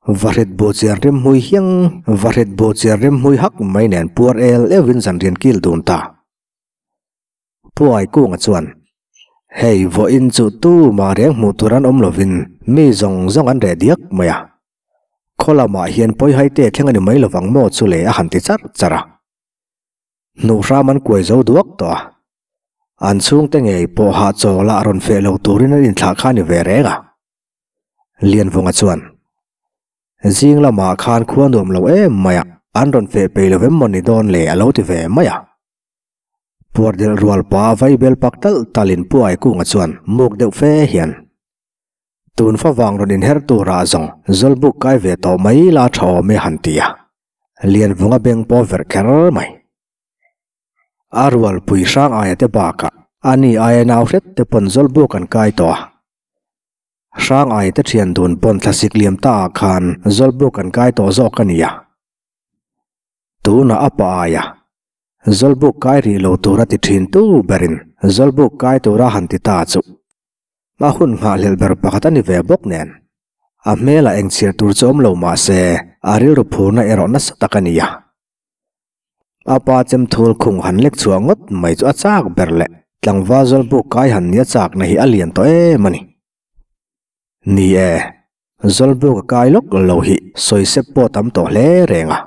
Vahrit bu chian rim hmui hiang, vahrit bu chian rim hmui hak mai nen puar el euhin zanrian kil dun ta. Puai Kunga chuan, Hei vawiin chu tu mah reng hmuh tur an awm lovin mi zawng zawng an reh diak mai a. Khaw lamah hian pawihai te thleng a ni mai lovang maw chu le a han ti charh charh a. Hnuh hram an kuai zo duak tawh a. An chhungte ngei pawh hahchawl ah rawn feh lo turin an inthlah kha a ni ve reng a. Lianvunga chuan, Zing lamah khan khua nuam lo em mai a, an rawn feh peih lo em maw ni dawn le a lo ti ve mai a. Puar delh rual pa vaibel pak talh talhin Puai Kunga chuan muk deuh fe hian, Tun favang rawn inher turah zawng Zawlbuk kai ve tawh mai la tha awm e han ti a. Lianvunga beng pawh verh kher mai. A rualpui hrang aia te bakah ani aia nau hret te pawn Zawlbuk an kai tawh a. Hrang ai te thian dun pawn thlasik liam ta ah khan Zawlbuk an kai tawh zawk a nia. Tunah a pa aia Zawlbuk kai rih lo tura ti thin tu berin Zawlbuk kai tura han ti ta chu a hun nghahhlelh ber pakhat a ni ve bawk nen. A hmelah eng chhiar tur chu awm lo mah se a rilru phurna erawh nasa tak a nia. A pa chemthul khung han lek chhuah ngawt mai chu a chak ber leh tlangval Zawlbuk kai han nia chakna hi a lian tawh em a ni. Ni e, Zawlbuk a kai lawk lo hi sawisep pawh tam tawh hle reng a.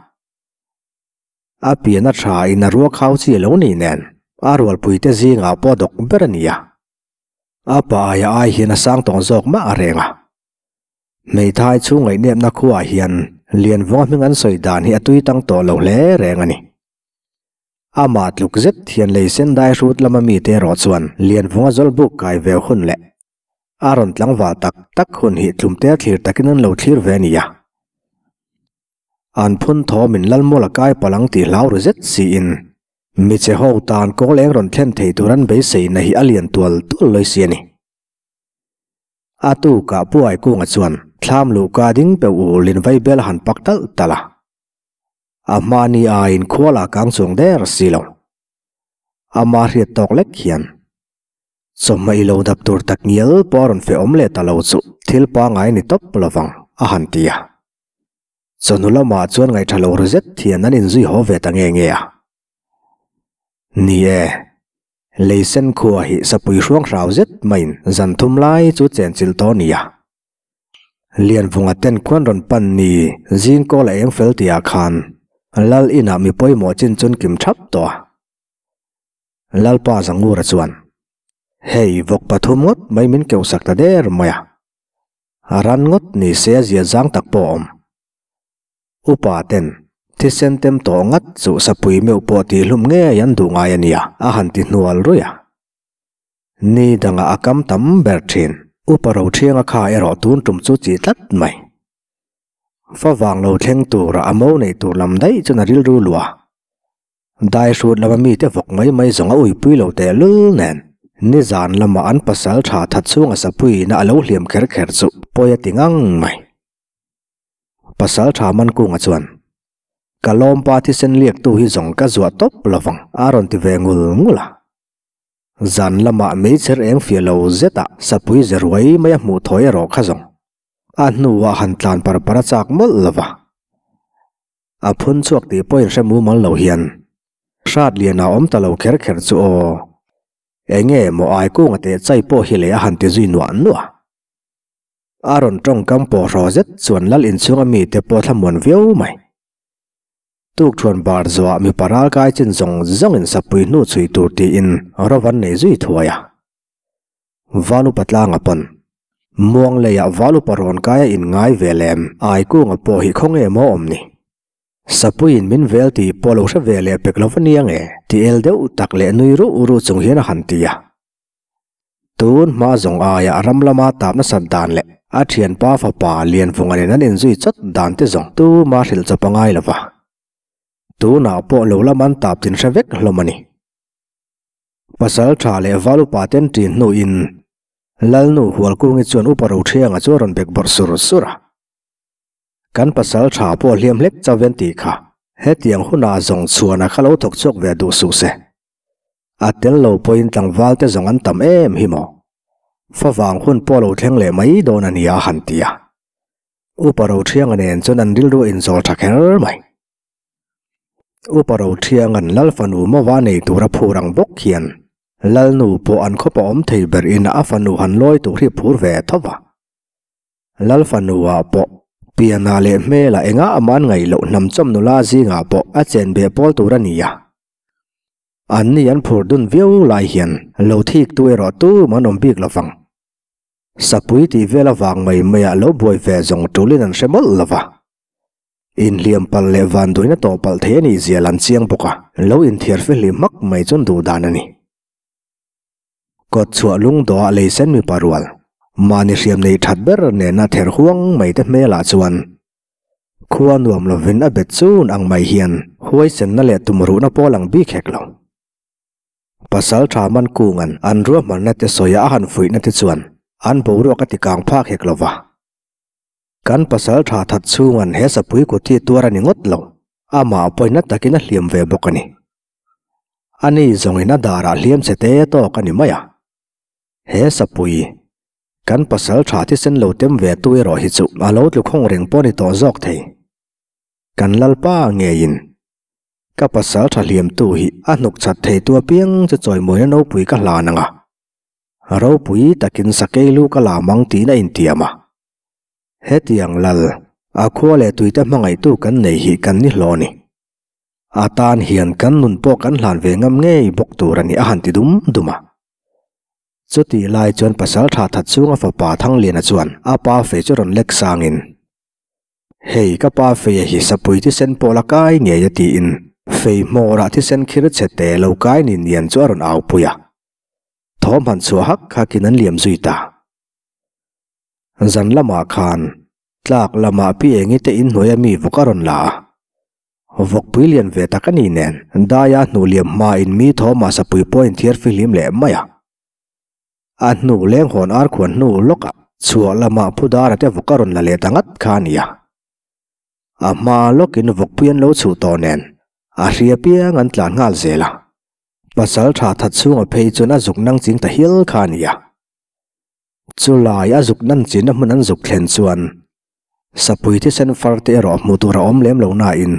A pian a tha in a ruak hau chi a lo ni nen a rualpuite zingah pawh a dawk ber a ni a. A pa aia ai hian a sang tawng zawk mah a reng a. Hmeithai chhung ngaihnepna khuaah hian Lianvunga hming an sawi dan hi a tui tang tawh lo hle reng a ni. Amah tluk zet hian lei sen dai hrut lama mite erawh chuan Lianvunga zawlbuk kai ve hun leh a rawn tlangval tak tak hun hi tlumte thlir takin an lo thlir ve a ni a. An phun thawmin Lalmawla kai palh ang tih hlau ru zet siin miche ho tan kawl eng rawn thlen thei tur an beiseina hi a lian tual tual lawi si a ni. A tukah Puai Kunga chuan thlam luhka ding peuh ulin vaibel a han pak talh talh a. A hmani aiin khuala kang chuang der si lo. Ama hriat tawk lek hian chawhmeh i lo dap tur tak ngial pawh a rawn feh awm leh ta lo chu thil pangngai ni tawp lovang a han ti a. Chawhnu lamah chuan ngaihṭha lo ru zet hian an inzui haw ve ta nge nge a. Ni e, lei sen khua hi sapui hruang hrau zet maiin zan thum lai chu chen chilh tawh a ni a. Lianvunga ten khuan rawn pan ni zing kawl a eng fel tihah khan Lal inah mi pawimawh chin chun kim thap tawh a. Lalpa Zangura chuan, Hei vawk pathum ngawt mai min keuhsak ta der mai a. A ran ngawt ni se a zia zang tak pawh a awm. Upa ten thisen tem tawh ngat chu sapui meuh pawh tih hlum ngei an duh ngai a nia a han ti hnual ruih a. Ni dangah a kam tam ber thin. Upa Rothianga kha erawh tun tum chu chi tlat mai. Favang lo thleng tura a mo neih tur lam daih chuan a rilru luah a. Dai hrut lama mite vawk mai mai zawng a uipui lo teh lul nen nizan lama an pasal tha that chhunga sapuiin a lo hliam kher kher chu pawi a ti ngang mai. Pasal tha Mankunga chuan, Ka lawmpa thisen liaktu hi zawng ka zuah tawp lovang a rawn ti ve ngul ngul a. Zan lamah meichher eng fiah lo zetah sapui ze ruai mai a hmuh thawi erawh kha zawng a hnuah han tlan par par a chak mawlh lova. A phun chhuak tih pawhin hre mumal lo hian hrat lian a awm ta lo kher kher chu aw. Enge maw ai kunga teh chai pawh hi leh a han ti zui nuah nuah. A rawn tawngkam pawh hraw zet chuan lal inchhunga mite pawh thlamuan viau mai. Tukthuan bar zawhah mipa ralkai chin zawng zawngin sapui hnu chhui tur tiin ro van nei zui thuai a. Valu patlanga pawn muang leiah valu parawn kai a inngai ve lem ai kunga pawh hi khawnge maw awm ni. Sapuiin min vel tih pawh lo hre ve leh pek lo va nia nge ti el deuh tak leh nui ruh ruh chung hian a han ti a. Tun hma zawng aia ram lama tap nasat dan leh a thianpa fapa Lianvunga nen an inzui chawt dan te zawng tuma hrilh chawp a ngai lo va. Tunah pawh lo lam an tap tin hre vek hlawm a ni. Pasal tha leh val upa ten ṭin hnuin Lalnu Hualkungi chuan Upa Rothianga chu a rawn bek bawrh sur sur a. Kan pasal tha pawh hliam hlek chauh en tih kha hetiang hunah zawng chhuana kha lo thawk chhuak ve duh suh se. A tel lo pawhin tlangval te zawng an tam em hi maw? Favang hun pawh lo thleng leh mai dawn a nia a han ti a. Upa Rothianga nen chuan an rilru a inzawl tha kher mai. Upa Rothianga'n Lal fanu mawa nei tura phur ang bawk hian Lalnu pawh an khawpa awm thei ber in a fanu han lawi tur hi phur ve tho va. Lal fanua pawh pianah leh hmelah engah aman ngaih loh hnam chawm nula zingah pawh a chen beh pawl tur a ni a. Anni an phur dun viau lai hian lo thik tu erawh tum an awm bik lo vang. Sapui tih vel avang mai maiah lo buai ve zawng tulin an hre mawlh lo va. Inhliam palh leh vanduaina tawh palh thei a nih zia lan chiang bawk a, lo inthiar fihlim hmak mai chuan duh dan a ni. Kawt chhuah lungdawhah lei sen mipa rual, mahni hriam nei that ber nena ther huang mai te hmelah chuan khua nuam lovin a bet chun ang mai hian huaisenna leh tumruhna pawh lang bik hek lo. Pasal tha man kungan an ruahmanna te sawia a han fuihna te chuan an boruak a ti kang phak hek lo va. Kan pasal tha that chhungan he sapui kut hi tuar a ni ngawt lo, amah pawhin a takin a hliam ve bawk a ni. Ani zawngin a darah hliam chhe te tawk a ni mai a. He sapui, kan pasal tha thisen lo tem ve tu erawh hi chu a lo tlu khawng reng pawh a ni tawh zawk thei. Kan Lalpa ngeiin ka pasal tha hliam tu hi a hnuk chat thei tu apiang chu chawimawina nopui ka hlan ang a. Ropui takin sakei lu ka lam ang tiin a intiam a. Hetiang lal, a khua leh tuite hmangaihtu kan nei hi kan ni hlawh a ni. A tan hian kan nun pawh kan hlan ve ngam ngei bawk tur a ni a han ti dum dum a. Chutih lai chuan pasal tha that chhunga fapa Thangliana chuan a pa fei chu rawn lek sangin, Hei ka pa feia hi sapui thisen pawh la kai ngei a tiin fei hmawrah thisen khir chhe te lo kai ni nian chu a rawn au pui a. Thawm han chhuah hak hakin an liam zui ta. Zan lamah khan tlak lamah pi engi te inhnuai a mi vawk a rawn la a, vawkpui lian ve tak a ni nen daia hnuh liam hmain mi thawmah sapui pawh a inthiar fihlim leh mai a. A hnu leng hawn ar khuan hnu lawkah chhuah lamah phudara te vawk a rawn la leh ta ngat kha a ni a. A hma lawkin vawkpui an lo chhuh tawh nen a hria piang an tlan nghal zel a, pasal tha that chhunga phei chuan a zuk nang ching ta hial kha a ni a. Chulai a zuk nan chin a hmun an zuk thlen chuan sapui thisen far te erawh hmuh tur a awm lem lo nain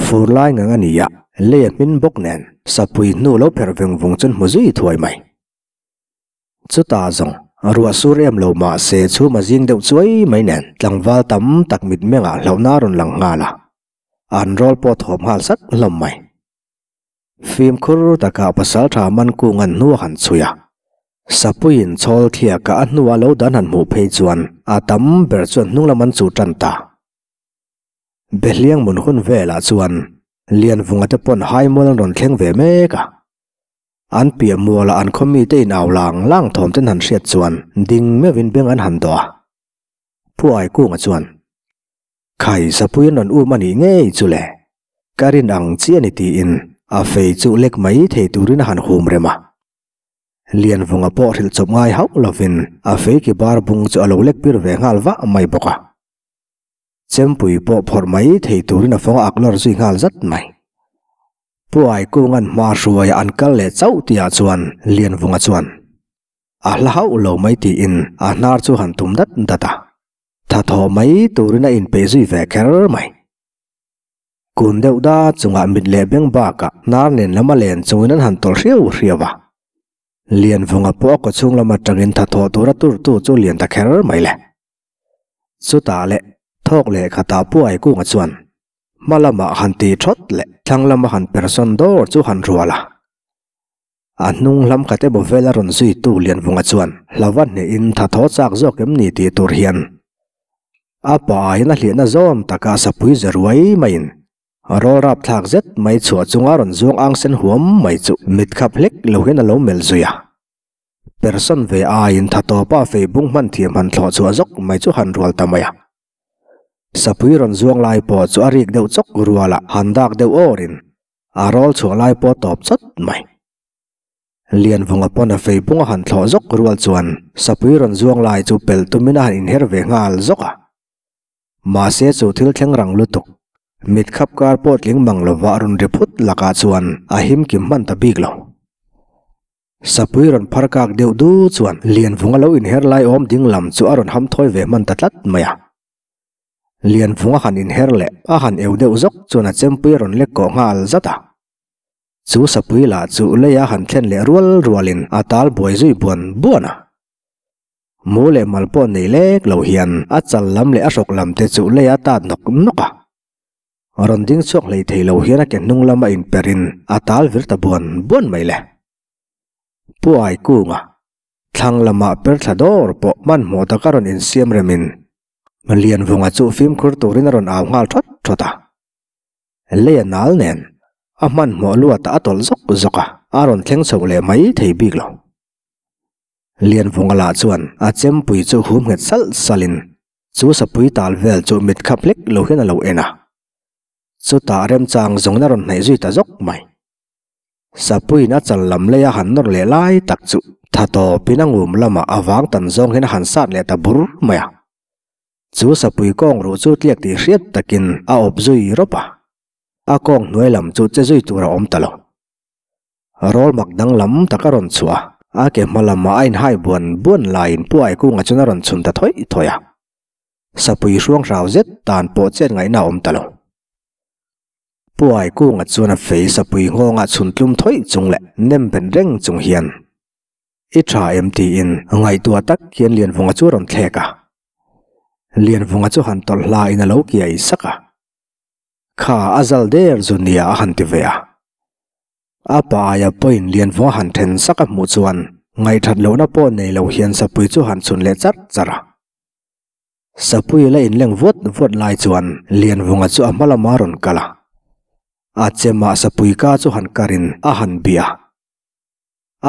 fur lai ngang a ni a, lei a hmin bawk nen sapui hnu lo pherh veng vung chuan hmu zui thuai mai. Chutah zawng ruah sur em lo mah se chhum a zing deuh chuai mai nen tlangval tam tak mitmengah hlauhna a rawn lang nghal a, an rawl pawh thawm nghal sat hlawm mai. Fimkhur takah pasal tha man kung an hnu a han chhui a, Sapuiin chhawl thliaka a hnua lo dan han hmuh phei chuan a tam ber chuan hnung lam an chuh tan ta. Behliang mun hun velah chuan Lianvunga te pawn haimual an rawn thleng ve mek a. An piah mualah an khaw mite in au lang lang thawm ten han hriat chuan ding meuhin beng an han dawh a. Pu Aikunga chuan, Khai Sapui an rawn um a nih ngei chu le, ka rin ang chiah a ni tiin a fei chu lek mai thei turin a han hum rem a. Lianvunga pawh hrilh chawp ngai hauh lovin a fei ki bar bung chu a lo lek pir ve nghal vah mai bawk a. Chempui pawh phawrh mai thei turin a fawng a ak lawr zui nghal zat mai. Pu Aikunga'n hma hruaia an kal leh chauh tihah chuan Lianvunga chuan a hla hauh lo mai tiin a hnar chu han tum dat dat a. Tha thaw mai turin a inpeih zui ve kher mai. Kun deuh da chungah mit leh beng bakah hnar nen lama len chungin an han tawlh hriau hriau a. Lianvunga pawh a kawchhung lam atangin tha thawh tura turtu chu lian ta kher mai le. Chutah leh thawk leh khatah Pu Aikunga chuan hma lamah han ti thawt leh thlang lama han persawn dawr chu han rual a. A hnung hlam khat emaw vel a rawn zuitu Lianvunga chuan hlauva hnehin tha thaw chak zawk em ni tih tur hian a pa aiin a hliahna zawm taka sapui ze ruai maiin rawl rapthlak zet mai chhuah chunga rawn zuang ang sen huam mai chu mit khap hlek lo hian a lo melh zui a. Person ve aiin tha tawpa fei bung hman thiam han thlawh chhuah zawk mai chu han rual ta mai a. Sapui rawn zuang lai pawh chu a rik deuh chawk ruala han dak deuh awrin A rawl chhuah lai pawh tawp chawt mai. Lianvunga pawn a fei pung a han thlawh zawk rual chuan sapui rawn zuang lai chu pelh tumin a han inher ve nghal zawk a. Mahse chu thil thleng rang lutuk, mit khap kar pawh tling mang lova a rawn ri phut lakah chuan a him kim hman ta bik lo. Sapui rawn phar kak deuh du chuan Lianvunga lo inher lai awm ding lam chu a rawn ham thawi ve hman ta tlat mai a. Lianvunga han inher leh a han eu deuh zawk chuan a chempui a rawn lek kawh nghal zat a. Chu sapui lah chu leia han thlen leh rual rualin a tal buai zui buan buan a. Mu leh mal pawh nei lek lo hian a chal lam leh a hrawk lam te chu leia tat nawk nawk a. Rawn ding chhuak hlei thei lo hian a ke hnung lama inperin a tal vir ta buan buan mai le. Pu Aikunga thlang lamah per thla dawr pawh hmanhmawh taka rawn insiam remin Lianvunga chu fimkhur turin a rawn au nghal thawt thawt a. Lei a nal nen a hmanhmawh luatah a tawlh zawk zawk a, a rawn thleng chho leh mai thei bik lo. Lianvunga lah chuan a chempui chu hum nghet salh salhin chu sapui tal vel chu mit khap hlek lo hian a lo en a. Chutah remchang zawngin a rawn hnaih zui ta zawk mai. Sapuiin a chal lam leia han nawr leh lai tak chu tha tawpin a ngum lamah a vang tan zawng hian a han sat leh ta bur mai a. Chu sapui kawng ruh chu tliak tih hriat takin a awp zui rawp a, a kawng hnuai lam chu che zui tur a awm ta lo. Rawl mak danglam tak a rawn chhuah a, a ke hma lamah a inhai buan buan laiin puai kungah chuan a rawn chhun ta thawih thawih a. Sapui hruang hrau zet tan pawh chet ngaihna a awm ta lo. Puai kunga chuan a fei sapui nghawngah chhun tlum thawih chung leh nem ben reng chung hian, I tha em? tiin ngaihtuah tak hian Lianvunga chu a rawn thlek a. Lianvunga chu han tawlh hlain a lo kiai sak a. Kha a zal der zu nia a han ti ve a. A pa aia pawhin Lianvunga han then sak a hmuh chuan ngaihthat lohna pawh nei lo hian sapui chu han chhun leh char char a. Sapui la inleng vuat vuat lai chuan Lianvunga chu a hma lama rawn kal a. A chemah sapui ka chu han karin a han bia.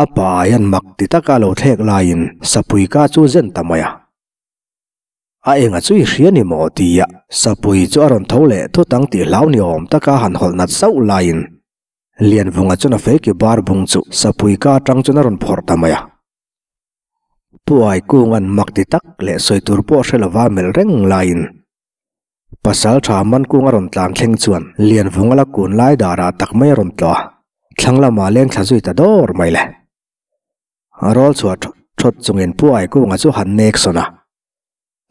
A pa aian mak ti taka lo thlek laiin sapui ka chu zen ta mai a. A enga chu i hria ni maw tia sapui chu a rawn tho leh thut ang tih hlau ni awm taka han hawlh nat sauh laiin Lianvunga chuan a feiki bar bung chu sapui ka atang chuan a rawn phawrh ta mai a. Puai kunga'n mak ti tak leh sawi tur pawh hre lova melh reng laiin Pasal tha man kung a rawn tlan thleng chuan Lianvunga la kun lai darah tak mai a rawn tlawh a, thlang lamah leng thla zui ta dawr mai le. A rawl chhuah thawt thawt chungin Puai kunga chu han nek sawn a,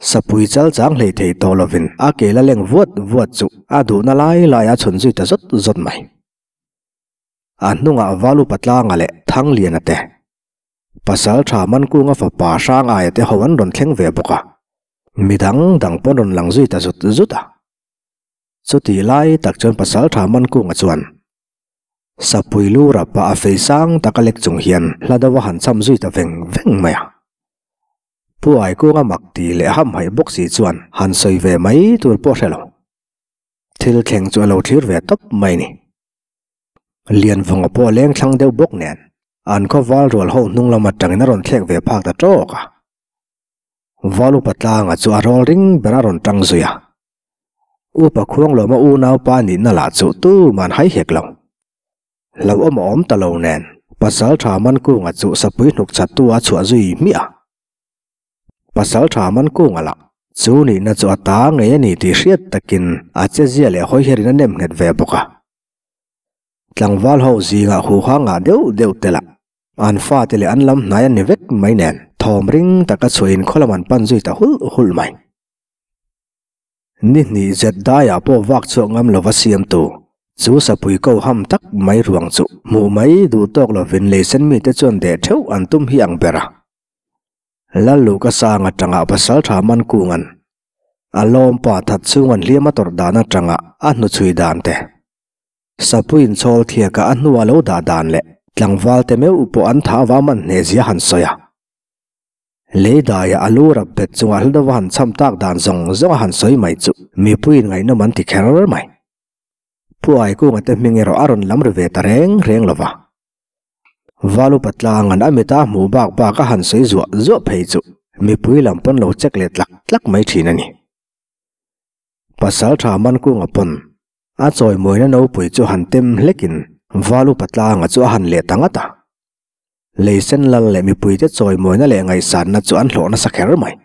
sapui chal chang hlei thei tawh lovin a ke la leng vuat vuat chu a duhna lai lai a chhun zui ta zawt zawt mai. A hnungah Valupa tlanga leh Thangliana te Pasal tha Mankunga fapa Hrangaia te ho an rawn thleng ve bawk a, mi dang dang pawn rawn lang zui ta zut zut a. Chutih lai tak chuan Pasal tha Mankunga chuan Sapui lu rapa a fei sang taka lek chung hian hla deuh a han cham zui ta veng veng mai a. Pu Aikunga mak tih leh hamhaih bawk si chuan han sawi ve mai tur pawh hre lo. Thil thleng chu a lo thlir ve tawp mai ni. Lianvunga pawh a leng thlang deuh bawk nen an khaw val rual ho hnung lam atangin a rawn thlek ve phak ta tawk a. Val upa tlanga chu a rawl ring ber a rawn tang zui a. Upa Khuanglawma unaupa nihna lah chu tuman hai hek lo. Hlauhawm a awm ta lo nen Pasal tha Mankunga chu sapui hnuk chhattu a chhuah zui hmiah a. Pasal tha Mankunga lah chu nihna chu a ta ngei a ni tih hriat takin a chezia leh hawiherin a nem nghet ve bawk a. Tlangval ho zingah huha ngah deuh deuh te lah an fate leh an lam hnai an ni vek mai nen thawm ring taka chhuahin khaw lam an pan zui ta hulh hulh mai. Ni hnih zet daiah pawh vak chhuak ngam lova siamtu chu sapui ko ham tak mai ruang chu hmuh mai duh tawk lovin leisen mite chuan deh theuh an tum hi ang ber a. Lalluka sang atanga pasal tha man kungan a lawmpa that chhung an hliam a tawrh dan atanga a hnuchhui dan te. Sapui inchhawl thiaka a hnua lo dah dan leh tlangval te meuh pawh an tha va man hneh zia han sawi a. Lei daia a lu rap bet chunga hla deuha han cham tak dan zawng zawng a han sawi mai chu mipuiin ngaihnawm an ti kher mai. Pu Aikunga te hming erawh a rawn lam ri ve ta reng reng lo va. Valupa tlangan a mita hmuh bak bak a han sawi zuah zuah phei chu mipui lam pawn lo check leh tlak tlak mai thin a ni. Pasal tha Mankunga pawn A chawimawina nopui chu han tem hlekin val upa tlanga chu a han leh ta ngat a. Leisen lal leh mipuite chawimawina leh ngaihsanna chu an hlawh nasa kher mai.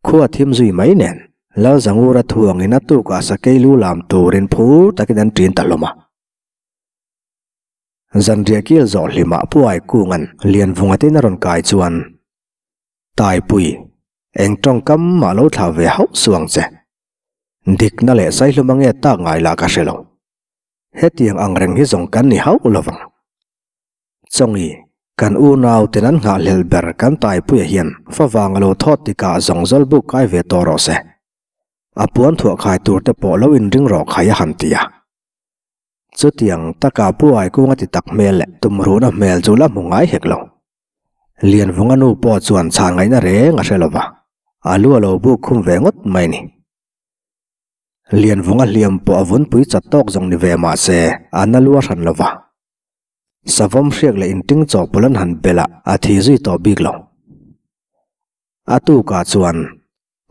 Khua thim zui mai nen Lalzangura thuangin a tukah sakei lu lam turin phur takin an ṭin ta hlawm a. Zanriah kil zawh hlimah Puai Kunga'n Lianvunga tein a rawn kai chuan Taipui. Eng tawngkam mah lo thlah ve hauh suh ang che. Dikna leh saihlum ange tak ngai lah ka hre lo. Hetiang ang reng hi zawng kan ni hauh lo vang. Chawngi, kan unau ten an nghahhlelh ber kan Taipuia hian favang a lo thawt tikah zawng zawl buk kai ve tawh rawh se. A puan thuah khai tur te pawh lo inring rawh khai a han ti a. Chutiang taka Pu Aikunga ti tak hmel leh tumruhna hmel chu la hmu ngai hek lo. Lianvunga nu pawh chuan chhan ngaihna reng a hre lo va, a lu a lo buk khum ve ngawt mai ni. Lianvunga hliam pawh a vunpui chat tawk zawng ni ve mah se a na lu a hran lo va. Savawm hriak leh inting chawhpawlh an han belh a, a thi zui tawh bik lo. A tukah chuan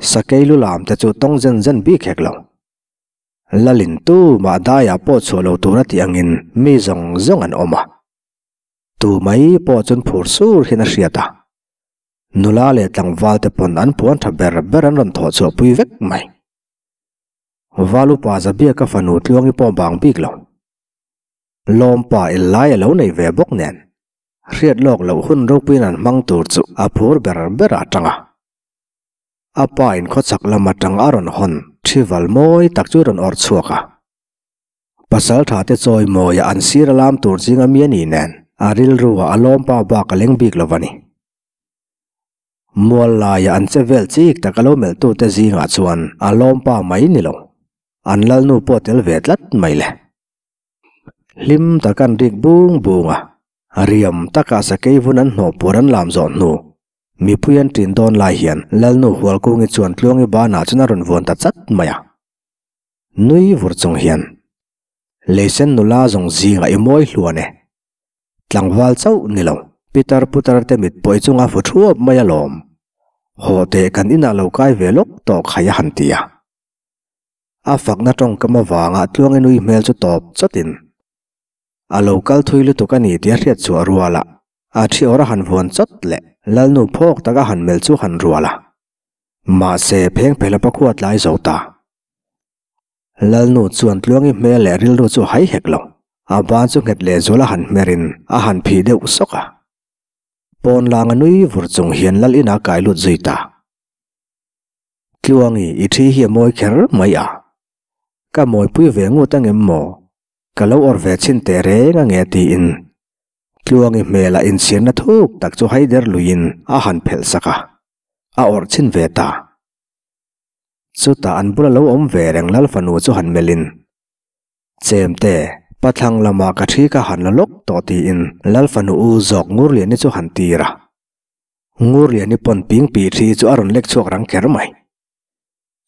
sakei lu lam te chu tawng zen zen bik hek lo. Lalin tu mah daiah pawh chhuah lo tura tih angin mi zawng zawng an awm a. Tu mai pawh chuan phur sur hian a hriat a. Nula leh tlangval te pawn an puan tha ber ber an rawn thawh chhuah pui vek mai. Val upa Zabiaka fanu Tluangi pawh bang bik lo. Lawmpa el lai a lo nei ve bawk nen hriat lawk loh hun ropuiin an hmang tur chu a phur ber ber a tang a. A pa in khawchhak lam atang a rawn hawn thival mawi tak chu rawn awrh chhuak a. Pasal tha te chawi mawia an sir a lam tur ching a mi a nih nen a rilru ah a lawmpa bak a leng bik lo a ni. Mual laia an che vel chik tak a lo melh tu te zingah chuan a lawmpa mai ni lo, an lalnu pawh tel ve tlat mai le. Hlim tak an rik bung bung a, riam taka sakei vun an hnawh puar an lam zawh hnu mipui an ṭin dawn lai hian lalnu Hualkungi chuan Tluangi banah chuan a rawn vuan ta chat mai a. Nui vur chung hian, Leisen nula zawng zingah i mawi hluan e. Tlangval chauh ni lo, pitar putar te mit pawh i chunga fu thuap mai alawm. Haw teh kan inah lo kai ve lawk tawh khai a han ti a. A fakna tawngkam avanga Tluangi nui hmel chu tawp chawtin, A lo kal thui lutuk a ni tih a hriat chhuah ruala a thi awr a han vuan chawt leh Lalnu phawk taka han melh chu han rual a. Mahse, pheng phela pakhua tlai zo ta. Lalnu chuan Tluangi hmel leh rilru chu hai hek lo. A ban chu nghet leh zual a han hmerin a han phih deuh sawk a. Pawn lang a nui vur chung hian Lal inah kai lut zui ta. Tluangi, i thi hi a mawi kher mai a. Ka mawipui ve ngut angem maw? Ka lo awr ve chhin teh reng ange tiin Tluangi hmelah inchhirna thuk tak chu haider luiin a han phelh sak a. A awrh chhin ve ta. Chutah an bula lo awm ve reng Lal fanu chu han melhin, Chemte, pathlang lamah ka thi ka han la lawk tawh tiin Lal fanu u zawk Ngurliani chu han tir a. Ngurliani pawn pingpi thi chu a rawn lek chhuak rang kher mai.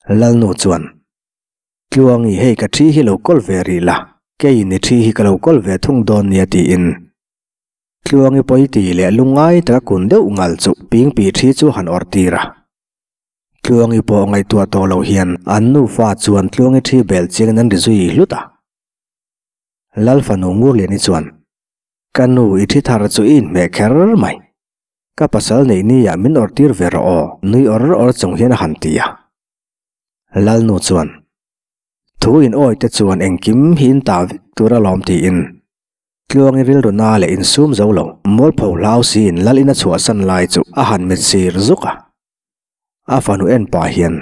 Lalnu chuan, Tluangi hei ka thi hi lo kawl ve rih la, keiin i thi hi ka lo kawl ve thung dawn nia tiin Tluangi pawi ti leh lungngai taka kun deuh ngal chu pingpi thi chu han awrh tir a. Tluangi pawh ngaihtuah tawh loh hian an nufa chuan Tluangi thi bel chiangin an ri zui hlut a. Lal fanu Ngurliani chuan, Ka nu i thi thar chu i inhmeh kher mai. Ka pasal neih ni ah min awrh tir ve rawh aw, nui awr awr chung hian a han ti a. Lalnu chuan, Thu in awi te chuan engkim hi in ta vek tur alawm tiin Tluangi rilru na leh insum zo lo, mualpho hlau siin Lal in a chhuahsan lai chu a han mit sir zuk a. A fanu en pah hian,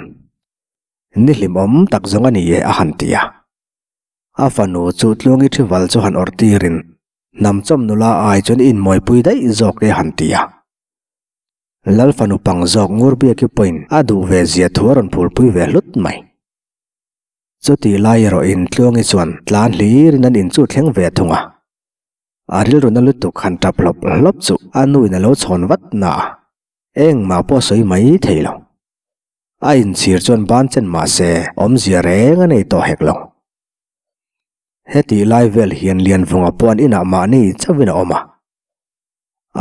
Ni hlimawm tak zawng a ni e a han ti a. A fanu chu Tluangi thival chu han awrh tirin, Hnam chawm nula ai chuan i inmawipui daih zawk e a han ti a. Lal fanu pang zawk Ngurbiaki pawhin a duh ve zia thu a rawn phulpui ve hlut mai. Chuti lai erawhin Tluangi chuan tlan hlirin an in chu thleng ve thung a. A rilru na lutuk han tap hlawp hlawp chu a nuin a lo chhawn vat na a. Engmah pawh sawi mai thei lo. A inchhir chuan ban chen mah se awmzia reng a nei tawh hek lo. Hetih lai vel hian Lianvunga pawh an inah mahni chauhin a awm a.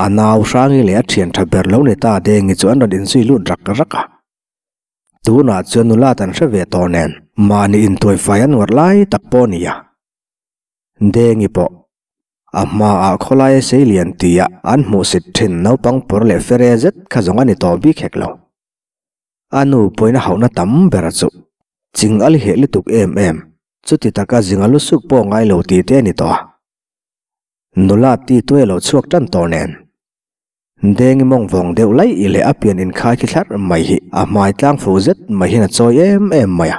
A nau Hrangi leh a thian tha ber lo ni ta Dengi chu an rawn inzui lut rak rak a. Tunah chuan nula tan hre ve tawh nen mahni intuaifai an uar lai tak pawh a ni a. Dengi pawh a hmaah khawlaia sei lian tia an hmuhsit thin naupang pawr leh fere zet kha zawng a ni tawh bik hek lo. A nu pawhin a hauhna tam ber chu ching a li heh lutuk em em, chuti taka zinga lu suk pawh ngai lo tih te a ni tawh a. Nula ti tuai lo chhuak tan tawh nen. Dengi mawng vawng deuh laih leh a pian inkhai khi thlarh mai hi a hmai tlang fu zet mai hian a chawi em em mai a.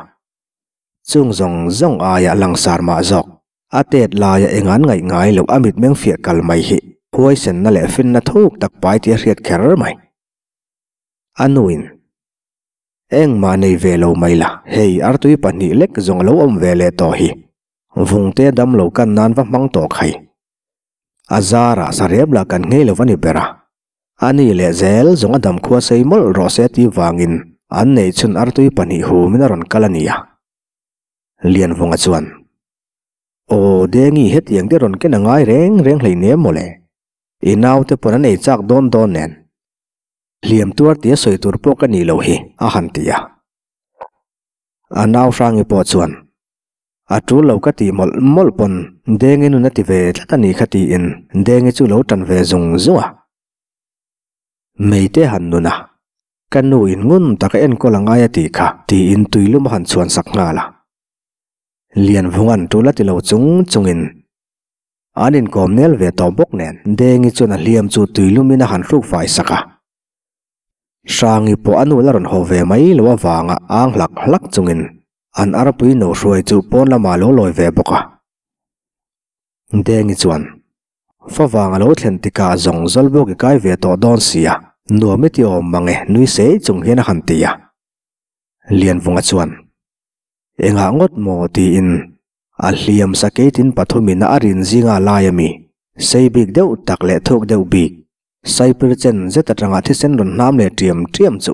Chung zawng zawng aia langsar mah zawk, a tet laia eng an ngaih ngai loh a mitmeng fiah kal mai hi huaisenna leh finna thuk tak pai tih a hriat kher mai. A nuin, Engmah nei ve lo mai la, hei artui pahnih lek zawng a lo awm ve leh tawh hi, vungte dam lo kan nan va hmang tawh khai. A zarah sarep lah kan nghei lo va ni ber a. A ni leh zel zawng a dam khua sei mawlh rawh se tih vangin an neih chhun artui pahnih humin a rawn kal a ni a. Lianvunga chuan, Aw Dengi hetiang te rawn ken a ngai reng reng hleinem mawle. I naute pawn an ei chak dawn dawn nen. Hliam tuar tia sawi tur pawh ka nih loh hi, a han ti a. A nau Hrangi pawh chuan, A tul lo ka tih mawlh mawlh pawn Dengi nun a ti ve tlat a nih kha tiin Dengi chu lo tan ve zung zung a. Meite han nun a, ka nu in ngun taka enkawl a ngai a tih kha tiin tuilum a han chhuan sak nghal a. Lianvunga'n tul a ti lo chung chungin an inkawm nel ve tawh bawk nen Dengi chuan a hliam chu tuilumin a han hruk fai sak a. Hrangi pawh a nu la rawn haw ve mai lo avanga ang hlak hlak chungin an arpui no hruai chu pawn lamah a lo lawi ve bawk a. Dengi chuan, Favang a lo thlen tikah zawng zawlbuk i kai ve tawh dawn sia, nuam i ti awm mang e nui sei chung hian a han ti a. Lianvunga chuan, Engah ngawt maw? tiin a hliam sakeitin pathumin a rin zinga lai ami sei bik deuh tak leh thuk deuh bik Saipir chen zet atanga thisen rawn hnam leh ṭiam ṭiam chu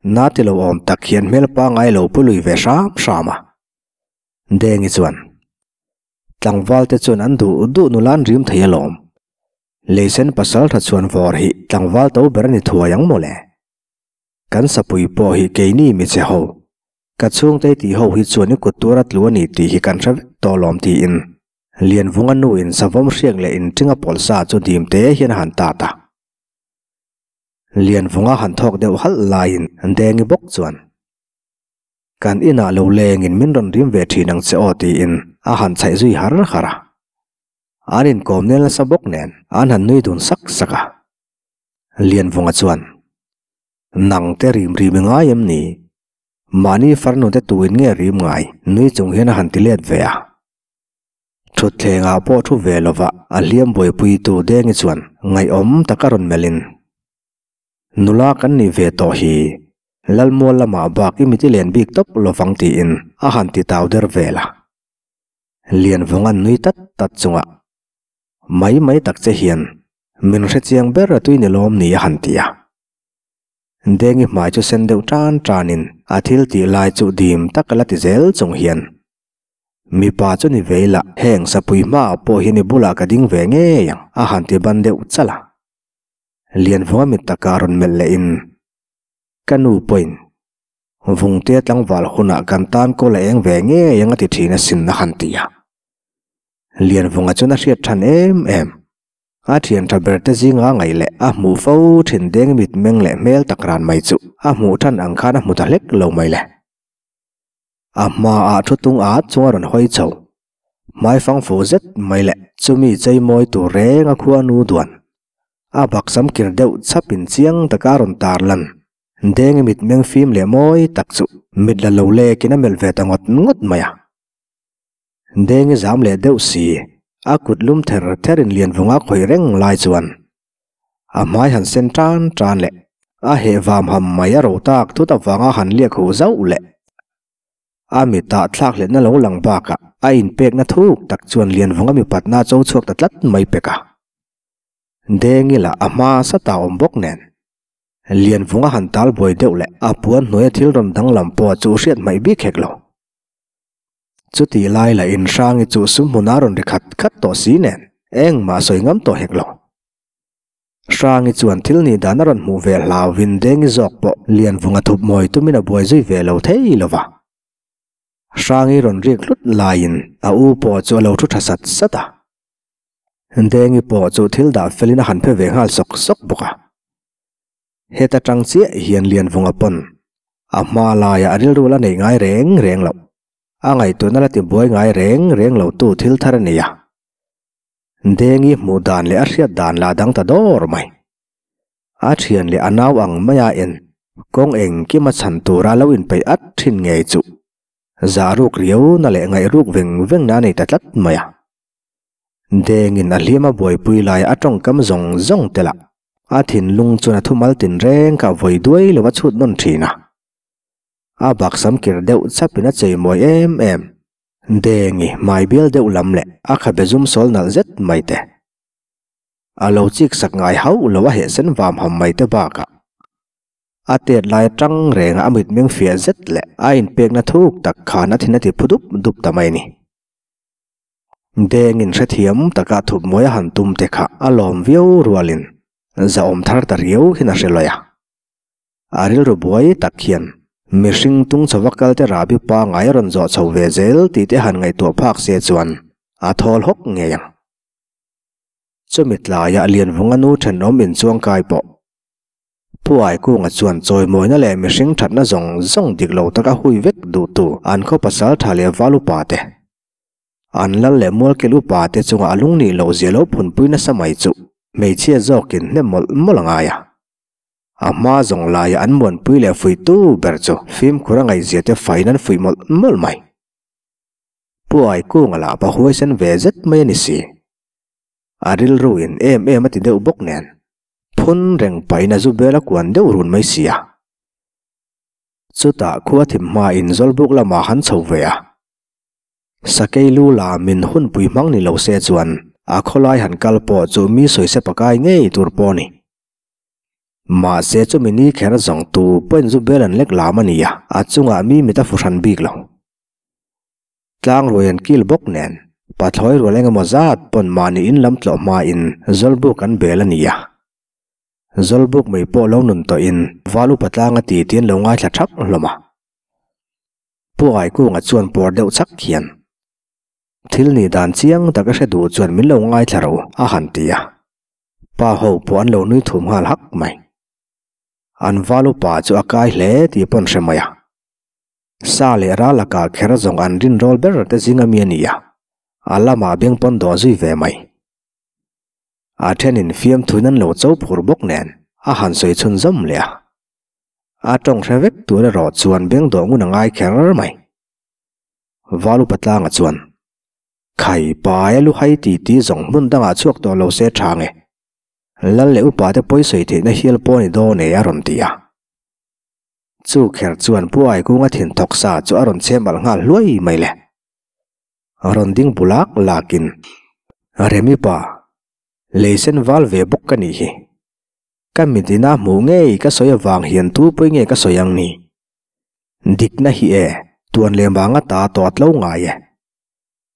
na ti lo awm tak hian hmel pangngai lo pu lui ve hram hram a. Dengi chuan, Tlangval te chuan an duh duh nula an rim thei alawm. Leisen pasal tha chhuan vawr hi tlangval to ber a ni thuai ang mawle. Kan sapui pawh hi keini mi che ho. Ka chhungte tih ho hi chuan i kut tur a tlu a ni tih hi kan hre vek tawh alawm tiin Lianvunga nuin savawm hriak leh inṭinga pawlsa chu dim te hian a han tat a. Lianvunga han thawk deuh halh laiin Dengi bawk chuan, Kan inah lo lengin min rawn rim ve ṭhin ang che aw tiin a han chhaih zui har har a. An inkawm nel nasa bawk nen an han nui dun sak sak a. Lianvunga chuan, Nang te rim rim i ngai em ni? Mahni farnu te tuin nge rim ngai? nui chung hian a han ti let ve a. Thutthlengah pawh thu ve lova a hliam buaipuitu Dengi chuan ngaihawm taka rawn melhin, Nula kan nih ve tawh hi, Lalmual lamah bak i miti len bik tawp lovang tiin a han ti tau der vel a. Lianvunga'n nui tat tat chunga mai mai tak che hian min hrechiang ber a tui ni lawm ni a han ti a. Dengi hmai chu sen deuh tan tanin a thil tih lai chu dim tak a la ti zel chung hian, Mipa chu ni ve ila, heng sapui hmaah pawh hian i bulah ka ding ve ngei ang, a han ti ban deuh chalh a. Lianvunga mit takah rawn melh lehin, Ka nu pawhin Vungte tlangval hunah kan tan kawl a eng ve ngei ang a ti thin asin a han ti a. Lianvunga chuan a hriat than em em. A thian tha ber te zinga ngaih leh a hmuh fo thin deng mit meng leh hmel tak ran mai chu a hmuh than ang khan a hmu ta hlek lo mai le. A hmaah thu tung at chung a rawn hawi chho. Hmai fang fu zet mai leh chumi chei mawi tur reng a khua nu duan. A baksam kir deuh chhap in chiang taka a rawn tar lan. Deng mit meng fim leh mawi tak chu mit la lo lekin a melh ve ta ngawt ngawt mai a. Dengi zam leh deuh si, a kut lum ther ther in Lianvunga khawih reng lai chuan a hmai han sen tan tan leh a heh vam ham mai a ro tak thut avanga han liak huh zauh leh a mitah thlak hletna lo lang bakah a inpekna thuk tak chuan Lianvunga mipatna a cho chhuak ta tlat mai pek a. Dengi lah a hma sata awm bawk nen Lianvunga han tal buai deuh leh a puan hnuaia thil rawn danglam pawh chu hriat hmaih bik hek lo. Chutih lai lah in Hrangi chu sum hmun a rawn ri khat khat tawh si nen engmah sawi ngam tawh hek lo. Hrangi chuan thil nih dan a rawn hmuh ve hlauhin Dengi zawk pawh Lianvunga thup mawi tumin a buai zui ve lo thei lo va. Hrangi rawn rik hlut laiin a u pawh chu a lo thu tha sat sat a. Dengi pawh chu thil dah felin a han phe ve nghal sawk sawk bawk a. Heta tang chiah hian Lianvunga pawn a hma laiah a rilru la nei ngai reng reng loh. A ngaihtuahna la tibuai ngai reng reng lo tu thil thar a nei a. Dengi hmuh dan leh a hriat dan lah dang ta dawr mai. A thian leh a nau ang maia en kawng engkima chhan tura lo inpeih at thin ngei chu zah ruk riau na leh ngaih ruk veng veng na a nei ta tlat mai a. Dengin a hliam a buaipui laia a tawngkam zawng zawng tel ah a thinlung chuan a thumal tinreng kha vawi duai lo a chhut nawn thin a. A baksam kir deuh chapin a chei mawi em em. Dengi hmai bial deuh lam leh a khabe zum sawl nalh zet mai te. A lo chik sak ngai hauh lo a heh sen vam ham mai te bakah a tet lai atang renga a mitmeng fiah zet leh a inpekna thuk tak khan a thin a ti phu dup dup ta mai ni. Dengin hrethiam taka thup mawi a han tum te kha a lawm viau rualin zahawm thar ta riau hian a hre lawi a. A rilru buai tak hian mihring tung chhova kal te rahbi pangngai a rawn zawh chho ve zel tih te han ngaihtuah phak se chuan a thawl hawk ngei ang. Chumi tlaiah Lianvunga nu thenawm inchuang kai pawh Pu Aikunga chuan chawimawina leh mihring thatna zawng zawng dik lo taka hui vek duhtu an khaw pasal tha leh val upa te, an lal leh mualkil upa te chunga a lung nih loh zia lo phunpui nasa mai chu hmeichhia zawkin hnem mawlh mawlh a ngai a. A hma zawng laia an muanpui leh fuihtu ber chu fimkhur a ngaihzia te faiin an fuih mawlh mawlh mai. Pu Aikunga lah pa huaisen ve zet mai a ni si. A rilru in em em a ti deuh bawk nen, phun reng pahin a zu bel a kuan deuh run mai si a. Chutah khua thim hmain Zawlbuk lamah han chho ve a. Sakei lu la min hunpui hmang ni lo se chuan a khawlai han kal pawh chu mi sawise pakai ngei tur pawh a ni. Mahse chumi ni kher zawng tu pawhin zu bel an lek lam a ni a, a chungah mi mit a fu hran bik lo. Tlang ruai an kil bawk nen, pathlawi rual eng emaw zat pawn mahni in lam tlawh hmain Zawlbuk an bel a ni a. Zawlbuk mai pawh lo nun tawhin val upa tlanga ti ti an lo ngaithla thap hlawm a. Pu Aikunga chuan pawr deuh chak hian, Thil nih dan chiang tak a hre duh chuan min lo ngaithla ro a han ti a. Pa ho pawh an lo nui thum nghal hak mai. An val upa chu a kai hle tih pawn hre mai a. Sa leh ral lakah kher zawng an rinrawl ber te zing ami a ni a, a lamah beng pawn dawh zui ve mai. A thenin fiamthuin an lo cho phur bawk nen a han sawi chhun zawm leh a. A tawng hre vek tur erawh chuan beng dawh ngun a ngai kher mai. Valu Patlanga chuan, Khai pai a lu hai ti ti zawng hmun dangah chhuak tawh lo se tha nge. Lal leh upa te pawi sawi theihna hial pawh a ni dawn e a rawn ti a. Chu kher chuan Pu Aikunga thin thawk sa chu a rawn chhem alh nghal hluai mai le. Rawn ding bu lak lakin, Remi pa, lei sen val ve bawk ka nih hi. Ka mit ina hmuh ngei ka sawi avang hian tu pawi nge ka sawi ang ni? Dikna hi e, tuan leh vanga ta tawh a tlo ngai e.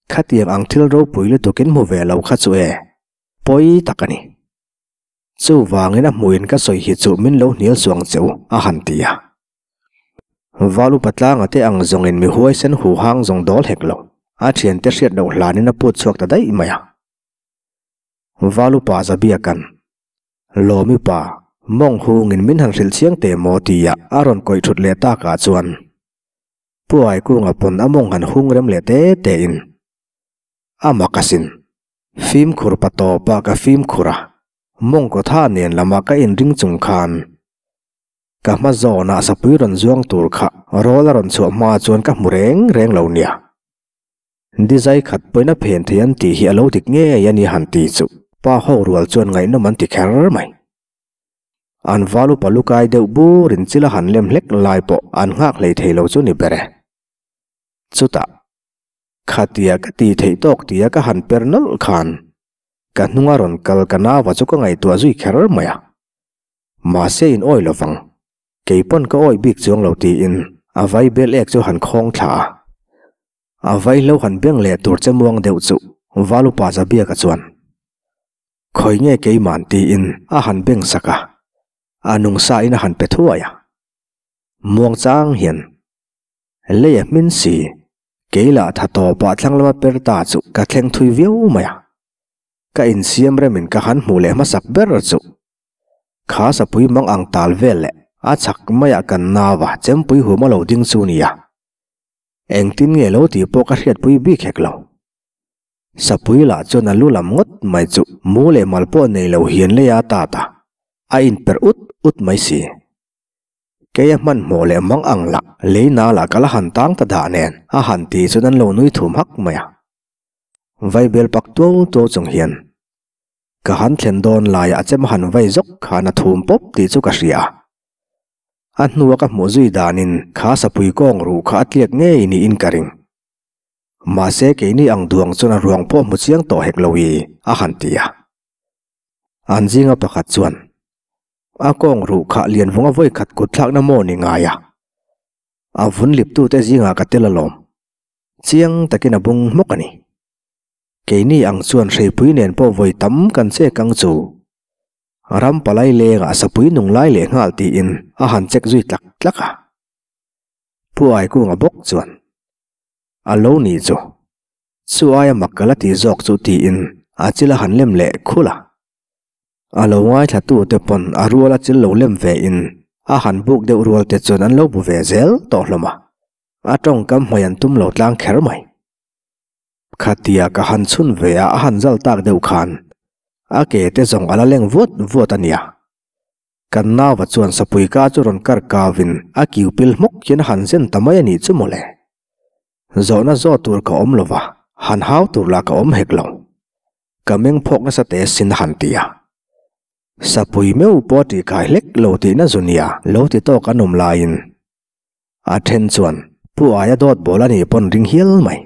Khatiang ang thil ropui lutukin hmu ve lo kha chu e, pawi tak a ni. Chuvangin a hmuhin ka sawi hi chu min lo hnial suang che u, a han ti a. Val upa tlanga te ang zawngin mi huaisen hu hang zawng dawl hek lo, a thiante hriat loh hlanin a put chhuak ta daih mai a. Val upa Zabiaka'n, Lawmi pa, mawng hungin min han hrilh chiang teh maw tia a rawn kawih thut leh takah chuan Pu Aikunga pawn a mawng han hung rem leh te tein a mak asin. Fimkhur pa tawpa ka fimkhur a, mawngkaw tha nen lama ka inring chung khan ka hma zawnah sapui rawn zuang tur kha rawl a rawn chhuah hma chuan ka hmu reng reng lo nia. Dizai khat pawhin a phen thei an tih hi a lo dik ngei a ni han ti chu pa ho rual chuan ngaihnawm an ti kher mai. An val upa lukai deuh burin chil a han lem hlek lai pawh an nghak hlei thei lo chu ni ber e. Chutah. Khatia ka ti theih tawk tia ka han per nawlh khan ka hnunga rawn kal ka nauva chu ka ngaihtuah zui kher mai a. Mahse in awi lovang, kei pawn ka awi bik chuang lo tiin a vai bel ek chu han khawng thla a. A vai hlo han beng leh tur che muang deuh chu Valupa Zabiaka chuan Khawi nge keiman tiin a han beng sak a, a nungsa in a han pe thuai a. Muang chang hian Lei a hmin si, kei lah tha tawpah thlang lama per ta chu ka thleng thui viau mai a. Ka insiam remin ka han hmuh leh hmasak ber chu. Kha sapui mang ang tal vel leh a chhak maiah kan nau a chempui hum a lo ding chu nia. Engtin nge lo tih pawh ka hriatpui bik hek lo. Sapui lah chuan a lu lam ngawt mai chu mu leh mal pawh nei lo hian lei a tat a. A inperh ut ut mai si. Kei a hmanhmawh leh mang ang lah lei nal ah ka la han tang ta dah nen a han ti chuan an lo nui thum hak mai a. Vaibel pak tuau tuau chung hian ka han thlen dawn laiah a chem han vai zawk khan a thum pawp tih chu ka hria a. A hnua ka hmuh zui danin kha sapui kawng ruh kha a tliak ngei niin ka ring. Mahse keini ang duang chuan a ruang pawh hmu chiang tawh hek lo i a han ti a. An zinga pakhat chuan a kawng ruh kha Lianvunga vawi khat kut thlakna maw ni ngai a, a vun liptute zingah ka tel alawm. Chiang takin a bung hmawk a ni. Keini ang chuan hreipui nen pawh vawi tam kan chek ang chu. Ram palai lengah sapui nung lai leh nghal tiin a han chek zui tlak tlak a. Pu Aikunga bawk chuan, A lo ni chu. Chu aia mak ka la ti zawk chu tiin a chil a han lem leh khul a. A lo ngaithlatute pawn a rual a chil lo lem ve in a han buk deuh rual te chuan an lo bu ve zel tawh hlawm a. A tawngkam hmai an tum lo tlang kher mai. Khatia ka han chhun ve a a han zal tak deuh khan a ke te zawng a la leng vuat vuat a nia. Kan nauva chuan sapui ka chu rawn kar kau in a kiu pil hmawk hian a han zen ta mai a nih chu mawle. Zawhna zawh tur ka awm lova, han hau tur lah ka awm hek lo. Ka meng phawk nasa teh sin a han ti a. Sapui meuh pawh a tihkai hlek lo tihna zu nia lo ti tawk an awm laiin A then chuan Pu Aia dawt bawl a nih pawn ring hial mai.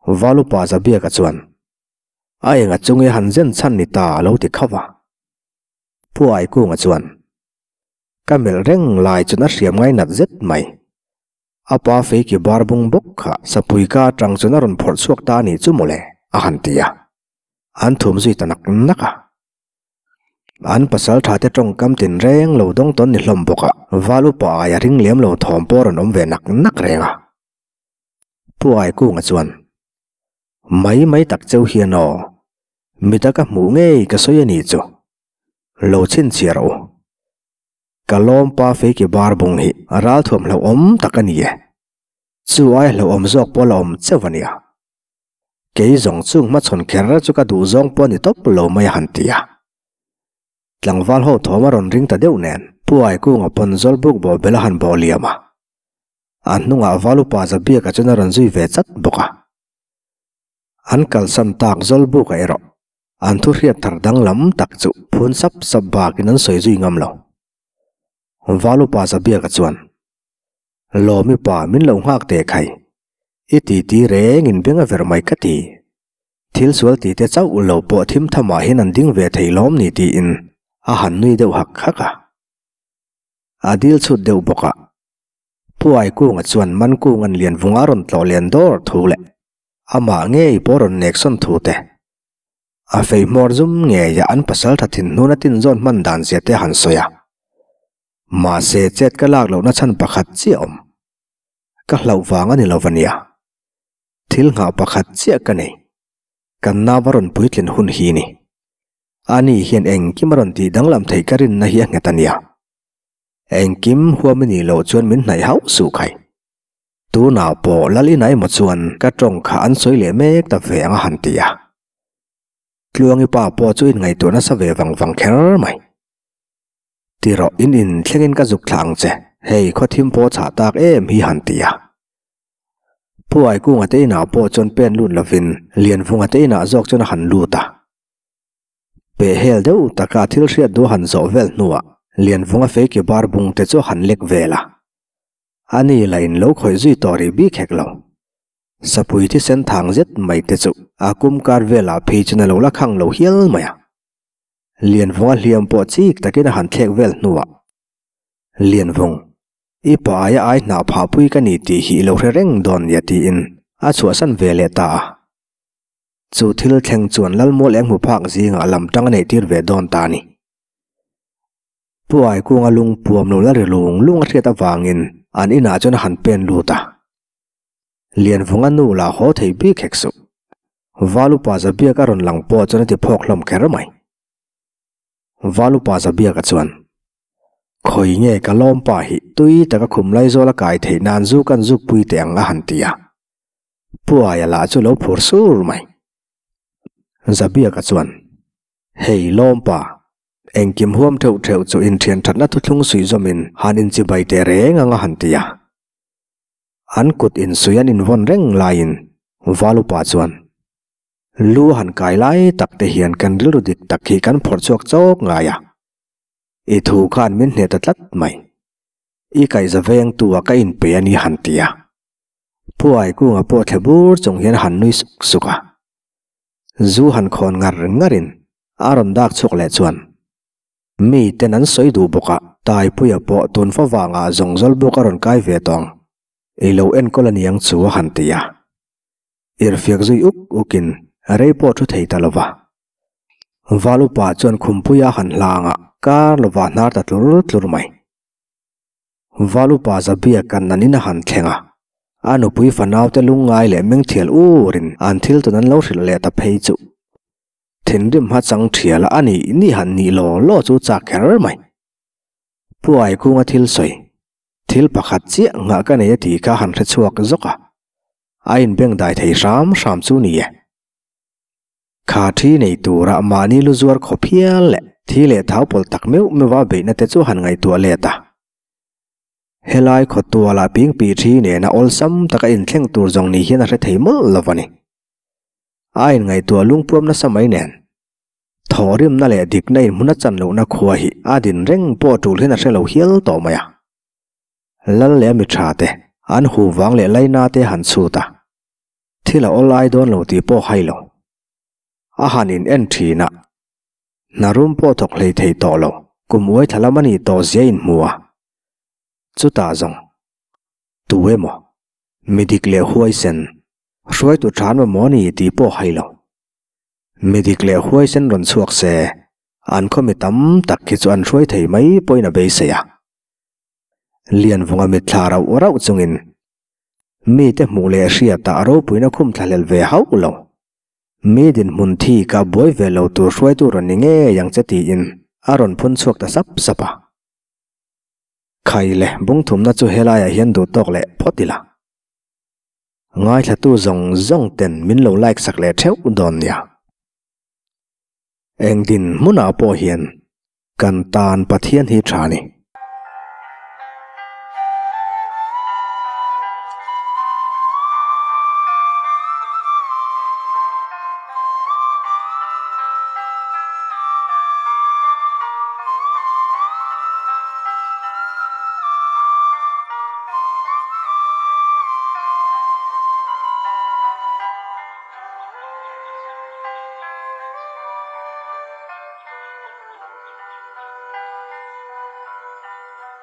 Valupa Zabiaka chuan a enga chunge han zen chhan ni ta a lo ti khauh a. Pu Aikunga chuan ka melh reng lai chuan a hriam ngainat zet mai. A pa feiki bar bung bawk kha sapui ka atang chuan a rawn phawrh chhuak ta a nih chu mawle a han ti a. An thum zui ta nak nak a. An pasal tha te tawngkam tinreng lo dawng tawn ni hlawm bawk a, val upa aia ring lem lo thawm pawh rawn awm ve nak nak reng a. Pu Aikunga chuan, Mai mai tak cheu hian aw, mita ka hmuh ngei ka sawi a nih chu. Lo chhinchhiah rawh u. Ka lawmpa feiki bar bung hi ralthuam hlauhawm tak a ni e. Chu aia hlauhawm zawk pawh la awm cheuh a nia. Kei zawng chung hmachhawn kher chu ka duh zawng pawh a ni tawp lo mai a han ti a. Tlangval ho thawm a rawn ring ta deuh nen Pu Aikunga pawn Zawlbuk bawh bel a han bawh liam a. A hnungah Valupa Zabiaka chuan a rawn zui ve chat bawk a. An kalsan tak Zawlbuka erawh an thu hriat thar danglam tak chu phun sap sap bakin an sawi zui ngam lo. Valupa Zabiaka chuan, Lawmi pa min lo nghak teh khai. I titi reng in beng a ver mai ka ti. Thil sual ti te chauh lo pawh thim thamah hian an ding ve thei lawm ni tiin a han nui deuh hak hak a. A dil chhut deuh bawk a. Pu Aikunga chuan Mankunga'n Lianvunga rawn tlawh lian dawr thu leh amah ngei pawh rawn nek sawn thu te, a fei hmawr zum ngeia an pasaltha thinhnuna tinzawn hman dan zia te a han sawi a. Mahse chet ka lak lohna chhan pakhat chiah awm. Ka hlauh vang a ni lo va nia. Thil nghah pakhat chiah ka nei. Kan nau a rawn puitlin hun hi ni. Ani hian engkim a rawn tih danglam theih ka rinna hi a nghet a nia. Engkim huam i nih loh chuan min hnaih hauh suh khai. Tunah pawh Lal inah emaw chuan ka tawng kha an sawi leh mek ta ve ang a han ti a. Tluangi pa pawh chu inngaihtuah nasa ve vang vang kher mai. Ti rawh, in in thlengin ka zuk thlah ang che, hei khawthim pawh chhah tak em hi han ti a. Pu Aikunga te inah pawh chuan pen lut lovin Lianvunga te inah zawk chuan a han lut a. Peh hel deuh taka thil hriat duh a han zawh vel hnuah Lianvunga feiki bar bung te chu a han lek vel a. Ani la in lo khawih zui tawh rih bik hek lo. Sapui thisen thang zet mai te chu a kum kar velah phei chuan a lo la khang lo hial mai a. Lianvunga hliam pawh chik takin a han thlek vel hnuah, Lianvung, i pa aia ai hnah phahpui ka ni tih hi i lo hre reng dawn nia tiin a chhuahsan ve leh ta a. Chu thil thleng chuan Lalmual eng hmu phak zingah lam tang a neih tir ve dawn ta a ni. Pu Aikunga lungpuam lo la ri lung lung a hriat avangin an inah chuan a han pen lut a. Lianvunga nu lah haw thei bik hek suh. Valupa Zabiak a rawn lang pawh chuan a ti phawk hlawm kher mai. Valupa Zabiaka chuan, Khawi nge ka lawmpa hi tui taka khum laizawl a kai theih nan zu kan zuk pui teh ang a han ti a. Pu Aia lah chu lo phur sur mai. Zabiaka chuan, Hei lawmpa. Engkim huam theuh theuh chu inthian thatna thuthlung suih zawmin han inchibai teh reng ang a han ti a. An kut insuih an invawn reng laiin Valupa chuan, Lu han kai lai tak te hian kan rilru dik tak hi kan phawrh chhuak chawk ngai a. I thu khan min hneh ta tlat mai. I kaihza vengtu a ka inpe a ni han ti a. Phuai kunga pawh thle bur chung hian han nui suk suk a. Zu han khawn ngar ngarin a rawn dak chhuak leh chuan mi ten an sawi duh bawk a, Taipuia pawh tun fa vangah zawng zawl bawk a rawn kai ve tawng. I lo enkawl a niang chu a han ti a. Irhfiak zui uk ukin rei pawh thu thei ta lo va. Val upa chuan khumpuia han hlang a, kar lovah hnar ta tlur tlur mai. Val upa Zabia kan nan in a han thleng a, a nupui fanaute lungngai leh mengthial urin an thil tawn an lo hrilh leh ta phei chu. Thinrim hma chang thial a nih nih han nih law law chu chak kher mai. Pu Aikunga thil sawi, thil pakhat chiah nghah ka nei a tih kha han hre chhuak zawk a, a inbengdai thei hram hram chu ni e. Kha thi nei tura mahni lu zuar khawp hial leh thi leh thau pawlh tak meuh meuha beihna te chu han ngaihtuah let a. Helai khawtualah pingpi thi nena awlsam taka inthleng tur zawng ni hian a hre thei mawlh lo a ni. A inngaihtuah lungpuam nasa mai nen. Thawhrimna leh dikna inhmun a chan lohna khua hi a din reng pawh tul hian a hre lo hial tawh mai a. Lal leh a mi tha te, an hu vang leh laina te han chhut a. Thil a awl ai dawn lo tih pawh hai lo. A han in en thin a, hna rum pawh thawk hlei thei tawh lo, kum uai thla lam a nih tawh zia in hmu a. Chutah zawng, tu emaw, mi dik leh huaisen, hruaitu than mamawh a ni tih pawh hai lo. Mi dik leh huaisen rawn chhuak se, an khaw mi tam tak khi chu an hruai thei mai pawhin a beisei a. Lianvunga mitthla rauh rauh chungin Mite hmuh leh hriatah ropuina khum thlahlel ve hauh lo. Mi dinhmun thi ka buai ve lo tur hruaitu rawn ni ngei ang che tiin a rawn phun chhuak ta sap sap a. Khai le bungthumna chu helaiah hian duh tawk leh phawt ila. Ngaithlatu zawng zawng ten min lo like sak leh theuh dawn nia. Eng dinhmunah pawh hian kan tan Pathian hi tha ni.